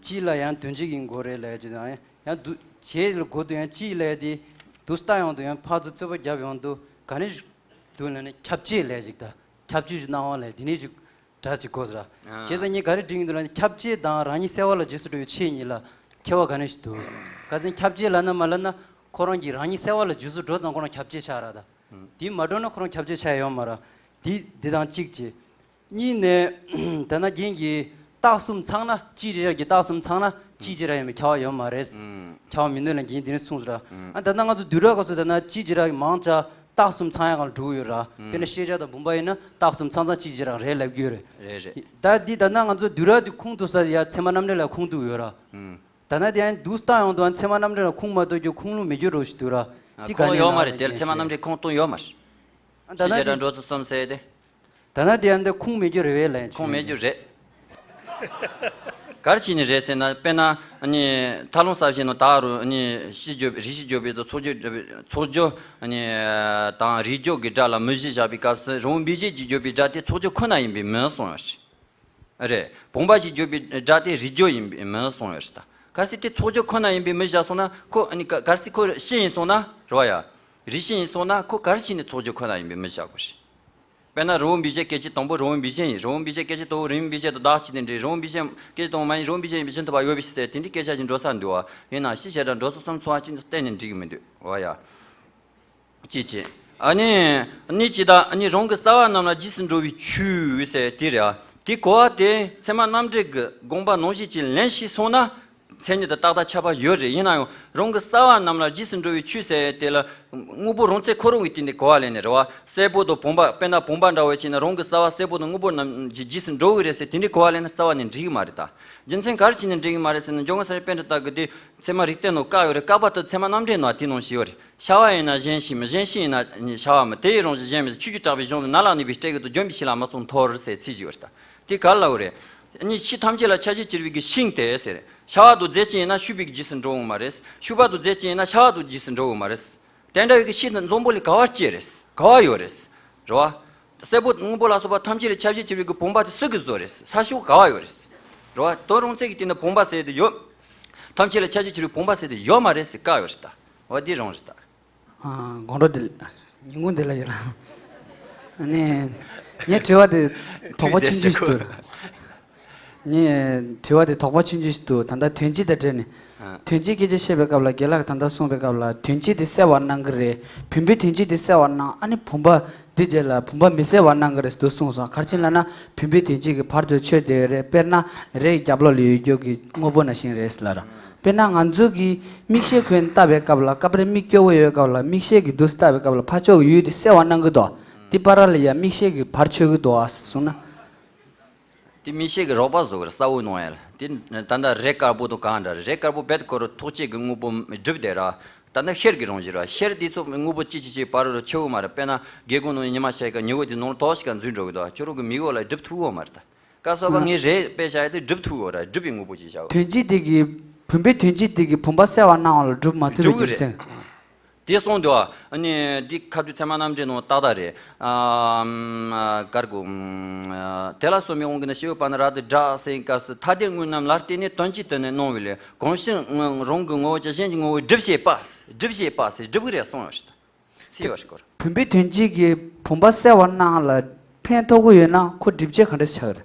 སྤྱི་ལ་ཡང་དོན་སྤྱི་གི་མགོ་རེད་ལས་ཀྱི་དང་ཡང་དུ་བྱེད་ལ་དགོས་དུ་ཡང་སྤྱི་ལས་ཏེ། དུ་ལྟ་ཡོང་དུ་ཡང་ཕར་ཚུར་རྩོད་པ་རྒྱབ་ཡོང་དུ་ག་ནས་དུ་ལ་ནི་ཁྱབ་བྱེད་ལས་ཅིག་ད་ཁྱབ་བྱེད་ཀྱི་སྣང་བ་ལས་དེ་ནས་ཅིག་སྒྲ་གཅིག་གོ་ཟེར། བྱས་ཙང་ངས་ག་རེ་འདྲི་གི་འདུག་ལབ་ན། ཁྱབ་བྱེད་དང་རང་ཉིད་གསལ་བ་ལ་རྗེས་སུ་འགྲོ་བའི་ཆེད་ཉིད་ལ་ཁྱད་པར་ག་ནས་ཞིག་འདུག་ག་ཚོད་ཁྱབ་བྱེད་ལབ་ན་མ་ལབ་ན་ཁོ་རང་གིས་རང་ཉིད་གསལ་བ་ལ་རྗེས་སུ་འགྲོ་ཙང་ཁོ་རང་ཁྱབ་བྱེད་ཆགས་ར་ད། དེ་མ་འགྲོ་ན་ཁོ་རང་ཁྱབ་བྱེད་ཆགས་ཡོད་མ་ར། དེ་འདི་དང་གཅིག་བྱས། གཉིས་ནས་ད་ན་རྒན་གྱིས་རྟགས་གསུམ་ཚང་ན་སྤྱི་བྱེ་བྲག་གི་རྟགས་གསུམ་ཚང་ན་སྤྱི་བྱེ་བྲག་ཡིན་པའི་ཁྱབ་པ་ཡོད་མ་རེད། ཁྱབ་པ་མི་འདུག་ལབ་རྒན་འདི་ནས་གསུངས་སོང་ར། ཨ་ད་ན་ང་ཚོ་དུས་རབས་སྐབས་སུ་ད་ན་སྤྱི་བྱེ་བྲག་གི་མང་ཆ་རྟགས་གསུམ་ཚང་ཡག་ལ་འགྲོ་གི་ཡོད་ར། དཔེར་ན་ཤེས་བྱ་དང་བུམ་པ་ཡིན་ན་རྟགས་གསུམ་ཚང་ཚང་སྤྱི་བྱེ་བྲག་རེད་ལབ་ཀྱི་ཡོད་རེད། རེད་རེད། ད་འདི་ད་ན་ང་ཚོ་དུས་རབས་དེ་ཁུངས་གཏུགས་ས་ཡ་ཚད་མ་རྣམ་འགྲེལ་ལ་ཁུངས་གཏུགས་ཡོད་ར། ད་ན་དེ་ཡང་འདུག་ལྟ་ཡོང་དུས་ཚད་མ་རྣམ་འགྲེལ་ལ་ཁུངས་མ་གཏུགས་རྒྱུ་ཁུངས་ལུང་མེད་རྒྱུ་རོ་ཞིག་འདུག་ར། དེ་ག་ཁུངས་ནས་ཡོད་མ་ན་རེད། དེ་ལ་ཚད་མ་རྣམ་འགྲེལ་ཁུངས་གཏུགས་ཡོད་མ་རེད། ད་ན་ཤེས་བྱ་དེ་དང་འགྲོ་ཚུལ་གསུམ་ཟེར་ཏེ། ད་ན་དེ་ཡང་འདི་ཁུངས་མེད་རྒྱུ་རེད་བས་ལན། ཁུངས་མེད་རྒྱུ་རེད། ག་རེ་བྱས་ནས་རེད་ཟེར་ན། དཔེར་ན་ནི་ཐར་ལུང་གསལ་བྱེད་ནང་ད་རུ་ནི་རིགས་ཤེས་བརྗོད་རིགས་ཤེས་བརྗོད་པའི་ཚོགས་སྦྱོར་ཚོགས་སྦྱོར་ནི་དང་རིགས་བརྗོད་ཀྱི་སྒྲ་ལ་མུ་བཞི་བཞག་པའི་སྐབས་སུ་རང་དབང་སྦས་བཞེད་ཀྱིས་བརྗོད་པའི་སྒྲ་དེ་ཚོགས་སྦྱོར་ཁོ་ན་ཡིན་པས་མིན་གསུངས་ཡོད་རེད། རེད། བུམ་པ་ཞིག་བརྗོད་པའི་སྒྲ་དེ་རིགས་བརྗོད་ཡིན་པས་མིན་གསུངས་ཡོད་རེད་ད། གལ་སྲིད་དེ་ཚོགས་སྦྱོར་ཁོ་ན་ཡིན་པས་མི་བཞག་སོང་ན་ཁོ་ནི་ག་གལ་སྲིད་ཁོ་སྤྱི་ཡིན་སོང་ན་རེད་བ་ཡ། རིགས་ཤེས་ཡིན་སོང་ན་ཁོ་ག་རེ་བྱས་ནས་ཚོགས་སྦྱོར་ཁོ་ན་ཡིན་པས་མི་བཞག་དགོས་རེད། དཔེར་ན་རང་དབང་སྦས་བཞེད་སྐད་ཅིག་དང་པོ་རང་དབང་སྦས་བཞེད་ཡིན། རང་དབང་སྦས་བཞེད་སྐད་ཅིག་དང་པོ་རང་དབང་སྦས་བཞེད་དང་བདག་གཅིག་དེ་འདྲའི་རང་དབང་སྦས་བཞེད་སྐད་ཅིག་དང་པོ་མ་ཡིན། རང་དབང་སྦས་བཞེད་ཡིན་པའི་ཕྱིར་ཐུབ་པ་ཡོད་པའི་ཕྱིར་ཏེ། དེ་འདྲའི་སྐད་ཆ་ཞིག་འགྲོ་ས་འདུག་བ། ཡིན་ནའང་ཤེས་བྱ་དང་འགྲོ་ཚུལ་གསུམ་ཚང་བ་གཅིག་ཏུ་གཏན་ནས་འགྲིག་གི་མི་འདུག་བ་ཡ། ཅེས་བྱས། ཨ་ནི་ནི་ཇི་ལྟར་ཨ་ནི་རང་གི་རྩ་བ་རྣམས་ལ་རྗེས་སུ་འགྲོ་བའི་ཆོས་ཟེར་དེ་རེད། དེ་གོ་བ་དེ་ཚད་མ་རྣམ་འགྲེལ་གྱི་དགོངས་པ་ནང་བཞིན་གྱི་ལན་ཞིག་སོང་ན། མཚན་ཉིད་དང་རྟག་མཐའ་ཁྱད་པར་ཡོད་རེད། ཡིན་ན་ཡང་རང་གི་རྩ་བ་རྣམས་ལ་རྗེས་སུ་འགྲོ་བའི་ཆོས་ཟེར་དེ་ལ་དངོས་པོ་རང་རྩལ་ཁོ་རང་གི་སྟེང་ནས་གོ་བ་ལེན་ནས་རེད་བ། སྲད་བུ་དང་བུམ་པ། དཔེར་ན་བུམ་པ་འདྲ་བོ་བྱས་ན་རང་གི་རྩ་བ་སྲད་བུ་དང་དངོས་པོ་རྣམས་ཀྱི་རྗེས་སུ་འགྲོ་གི་རེད་ཟེར་དེ་འདྲའི་གོ་བ་ལེན་ན་རྩ་བ་ནས་འགྲིག་གི་མ་རེད་ད། རྒྱུ་མཚན་ག་རེ་བྱས་ནས་འགྲིག་གི་མ་རེད་ཟེར་ན། འཇམ་མགོན་ས་ར་པཎྜི་ཏ་གི་དེ་ཚད་མ་རིགས་གཏེར་ནང་བཀག་ཡོད་རེད། བཀག་པ་དང་ཚད་མ་རྣམ་འགྲེལ་ནང་དེ་ནང་བཞིན་ཡོད་རེད། ཤ་བ་ཡིན་ན་གཞན་ཤེས་མིན། གཞན་ཤེས་ཡིན་ན་ཤ་བ་མིན། དེ་ཡི་རང་བཞིན་གཞན་མིན། ཆོས་ཀྱི་གྲགས་པའི་གཞུང་དུ། ནཱ་ལ་གནས་པའི་སྤྲེལ་གྱུར་ཏོ། ལྗོན་པའི་ཕྱེད་ལ་མི་ཚང་འཐོར་ཟེར་ཚིག་ཅིག་ཡོད་རེད་ད། དེ་ག་རེ་ལབ་ཡོད་རེད། གཉིས་ཕྱི་ཐམས་ཅད་ལ་ཁྱབ་བྱེད་གྱུར་པའི་གི་ཤིང་དེ་ཟེར། ཤ་བ་དང་རྫས་གཅིག་ཡིན་ན་ཤུག་པའི་གི་རྗེས་སུ་འགྲོ་འོང་མ་རེད། ཤུག་པ་དང་རྫས་གཅིག་ཡིན་ན་ཤ་བ་དང་རྗེས་སུ་འགྲོ་འོང་མ་རེད། དེ་འདྲ་བའི་གི་ཤིང་དང་འཛམ་བུ་གླིང་ག་བ་སྐྱེ་རེད། ག་བ་ཡོད་རེད། རེད་བ། སྲད་བུ་དང་དངོས་པོ་ལ་སོགས་པ་ཐམས་ཅད་ལ་ཁྱབ་བྱེད་གྱུར་པའི་གི་བུམ་པ་དེ་སུ་གིས་བཟོས་རེད། ས་ཕྱོགས་ག་བ་ཡོད་རེད། རེད་བ། དོན་རང་མཚན་གྱི་སྟེང་ན་བུམ་པ་ཟེར་དེ་ཡོད། ཐམས་ཅད་ལ་ཁྱབ་བྱེད་གྱུར་པའི་བུམ་པ་ཟེར་དེ་ཡོད་མ་རེད་ཟེར་བཀག་ཡོད་རེད་ད། འོ་འདི་རང་རེད་ད། ཨ། དགོང་དྲོ་འདི། ཉིན་གུང་འདི་ལ་ཡོད་ལ། ཨ་ནི། ངའི་དྲི་བ་དེ་དོགས་པ་ཆུང་ཆུང་ཞིག་འདུག། ངའི་དྲི་བ་དེ་དོགས་པ་ཆུང་ཆུང་ཞིག་འདུག། ད་ལྟ་དོན་སྤྱི་དང་འབྲེལ་ནས། ཨ། དོན་སྤྱིའི་སྐད་ཆ་བཤད་པའི་སྐབས་ལ་རྒན་ལགས་ཀྱིས་ད་ལྟ་གསུངས་པའི་སྐབས་ལ་དོན་སྤྱི་དེ་གསལ་བར་སྣང་གི་རེད། བུམ་པའི་དོན་སྤྱི་དེ་གསལ་བར་སྣང་། ཨ་ནི་བུམ་པ་འདི་རྗེས་ལ་བུམ་པ་མི་གསལ་བར་སྣང་གི་རེད་ཟེར་འདུག་གསུངས་སོང་། ག་རེ་ཡིན་ལབ་ན་བུམ་པའི་དོན་སྤྱི་གི་བར་དུ་ཆོད་བསྡད་ཡོད་རེད། དཔེར་ན་རས་རྒྱབ་ལོགས་ལ་ཡོད་རྒྱུ་གི་དངོས་པོ་ནང་བཞིན་རེད་ཟེར་ལབ་ར། དཔེར་ན་ང་ཚོ་གིས་མིག་ཤེལ་གོན་བལྟ་བའི་སྐབས་ལ་སྐབས་རེ་མིག་སྐྱོ་བོ་ཡོད་སྐབས་ལ་མིག་ཤེལ་གྱིས་འདུག་སེ་བལྟ་བའི་སྐབས་ལ་ཕར་ཕྱོགས་ཀྱི་ཡུལ་དེ་གསལ་བར་སྣང་གི་འདུག། དེ་པ་ར་ལ་ཡ་མིག་ཤེལ་གྱི་བར་ཆོད་ཀྱི་འདུག་ཨ་གསུངས་ན། དེ་མིག་ཤེལ་གྱི་རོགས་པ་བཟོ་གི་རེད། གསལ་བོ་སྣང་ཡ་ལ། དེ་ད་ལྟ་རས་དཀར་པོ་དང་གང་འདྲ་རེད། རས་དཀར་པོ་རྦད་ཁོ་རང་ཐོགས་བཅས་ཀྱི་དངོས་པོ་སྒྲིབ་བསྡད་ར། ད་ལྟ་ཤེལ་གྱི་རང་བཞིན་ར། ཤེལ་དེ་ཚོ་དངོས་པོ་གཅིག་གཅིག་གཅིག་བར་རུ་ཆད་པོ་མ་རེད། དཔེར་ན་སྒེའུ་ཁུང་ནང་ཉི་མ་ཤར་ག་ཉི་འོད་དེ་ནང་ལ་ཐོགས་ཤིག་ག་འཛུལ་འགྲོ་གི་འདུག། ཁྱོད་རང་གི་མིག་འོག་ལ་སྒྲིབ་ཐུབ་ཡོད་མ་རེད་ད། སྐབས་སོ་པ་ངས་རས་དཔེ་བཞག་ཡ་དེ་སྒྲུབ་ཐུབ་ཡོད་ར། སྒྲུབ་པའི་དངོས་པོ་ཅིག་བཞག་ཡོད། དོན་སྤྱི་དེ་གི་བུམ་པའི་དོན་སྤྱི་དེ་གི་བུམ་པ་གསལ་བར་སྣང་བ་ལ་སྒྲུབ་མ་ཐུབ་པའི་རྒྱུ་མཚན། དེ་གསུངས་འདུག་ཨ། ཨ་ནི་འདི་ཁ་ཐུག་ཚད་མ་རྣམ་འགྲེལ་ནང་ཏག་ཏག་རེད། ཨ། ཨམ། ཨ། གར་གོ། ཨམ། ཨ། དེ་ལ་སོགས་པའི་དབང་གིས་ནི་ཤེས་པ་ནི་རབ་ཏུ་བསྒྲགས་ཟིན་སྐབས་སུ་ཐ་དད་དངོས་རྣམས་ལ་བརྟེན་ནས་དོན་སྤྱི་དུ་ནི་སྣང་བའི་ལས་གང་ཕྱིར་རང་གི་ངོ་བོ་ཅན་གཞན་གྱི་ངོ་བོ་སྒྲིབ་བྱེད་པ། སྒྲིབ་བྱེད་པ་ཟེར་སྒྲུབ་ཀྱི་རེད་གསུངས་ཡོད་རེད། ཚིག་ཡོད་རེད་སྐོར། བུམ་པའི་དོན་སྤྱི་གི་བུམ་པ་གསལ་བར་སྣང་ལ་ཕན་ཐོགས་ཀྱི་ཡོད་ན་ཁོ་སྒྲིབ་བྱེད་ག་འདྲ་ཆགས་རེད།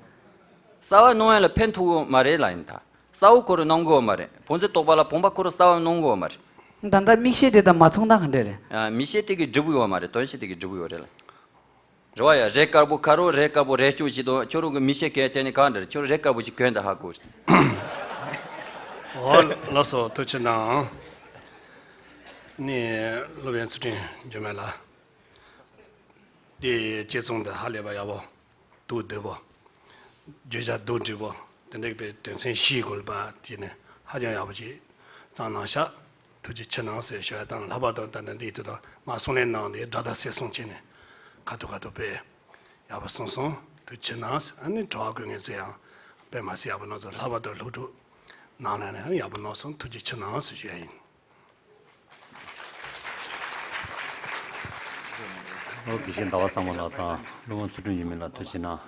གསལ་བར་སྣང་ཡ་ལ་ཕན་ཐོགས་ཀྱི་མ་རེད་ལ་ཡིན་ད། གསལ་བོ་ཁོ་རང་སྣང་གི་ཡོད་མ་རེད། བོད་མཛོད་རྟོགས་པ་ལ་བུམ་པ་ཁོ་རང་གསལ་བར་སྣང་གི་ཡོད་མ་རེད། ད་ལྟ་མིག་ཤེལ་དེ་དང་མ་མཚུངས་ན་ག་འདྲ་རེད། ཨ། མིག་ཤེལ་དེ་གིས་སྒྲུབ་ཀྱི་ཡོད་མ་རེད། དོན་ཤེལ་དེ་གིས་སྒྲུབ་ཀྱི་ཡོད་རེད་ལ། རེད་བ་ཡ། རས་དཀར་པོ་ཁ་རོག་རས་དཀར་པོ་རས་སྐྱོ་ཞིག་དང་ཁྱོད་རང་གི་མིག་ཤེལ་གྱོན་དེ་ནི་གང་འདྲ་རེད། ཁྱོད་རས་དཀར་པོ་ཞིག་གྱོན་དེ་ཧ་གོ། ཨོ་ལགས་སོ། ཐུགས་རྗེ་གནང་། ནི་སློབ་དཔོན་ཚུལ་ཁྲིམས་འགྱུར་མེད་ལགས། དེ་དཔྱད་རྩོམ་འདི་ཧ་ལས་པ་ཡག་པོ། སྡུག་བསྡུས་པོ། བརྗོད་བྱ་སྡུག་འགྲེལ་པོ། དེ་འདྲ་བའི་དོན་ཚན་བཞིའི་སྐོར་ལ་དེ་ནི་ཧ་ཅང་ཡག་པོ་ཅིག་བརྩམས་གནང་ཤག། ཐུགས་རྗེ་ཆེ་གནང་ཟེར་ཞུ་ཡ་དང་། ལྷག་པར་དུ་ད་ནི་འདིའི་དུས་དང་མ་གསུང་ལེན་གནང་སྟེ་སྒྲ་དག་གསལ་གསུང་བྱས་ནས་ཁ་ཐུག་ཁ་ཐུག་དཔེ་ཡག་པོ་གསུངས་སོང་། ཐུགས་རྗེ་ཆེ་གནང་ཟེར། ཨ་ནི་དྲི་བ་བཀོད་མཁན་ཚོས་ཡང་དཔེ་མ་སྲིད་ཡག་པོ་གནང་སོང་། ལྷག་པར་དུ་སློབ་ཕྲུག་ནང་ལ་ནས་ཡག་པོ་གནང་སོང་། ཐུགས་རྗེ་ཆེ་གནང་ཟེར་ཞུ་ཡ་ཡིན། ཨོ། དགེ་བཤེས་ཟླ་བ་བཟང་པོ་ལགས་དང་སློབ་དཔོན་ཚུལ་ཁྲིམས་འགྱུར་མེད་ལགས་ཐུགས་རྗེ་གནང་།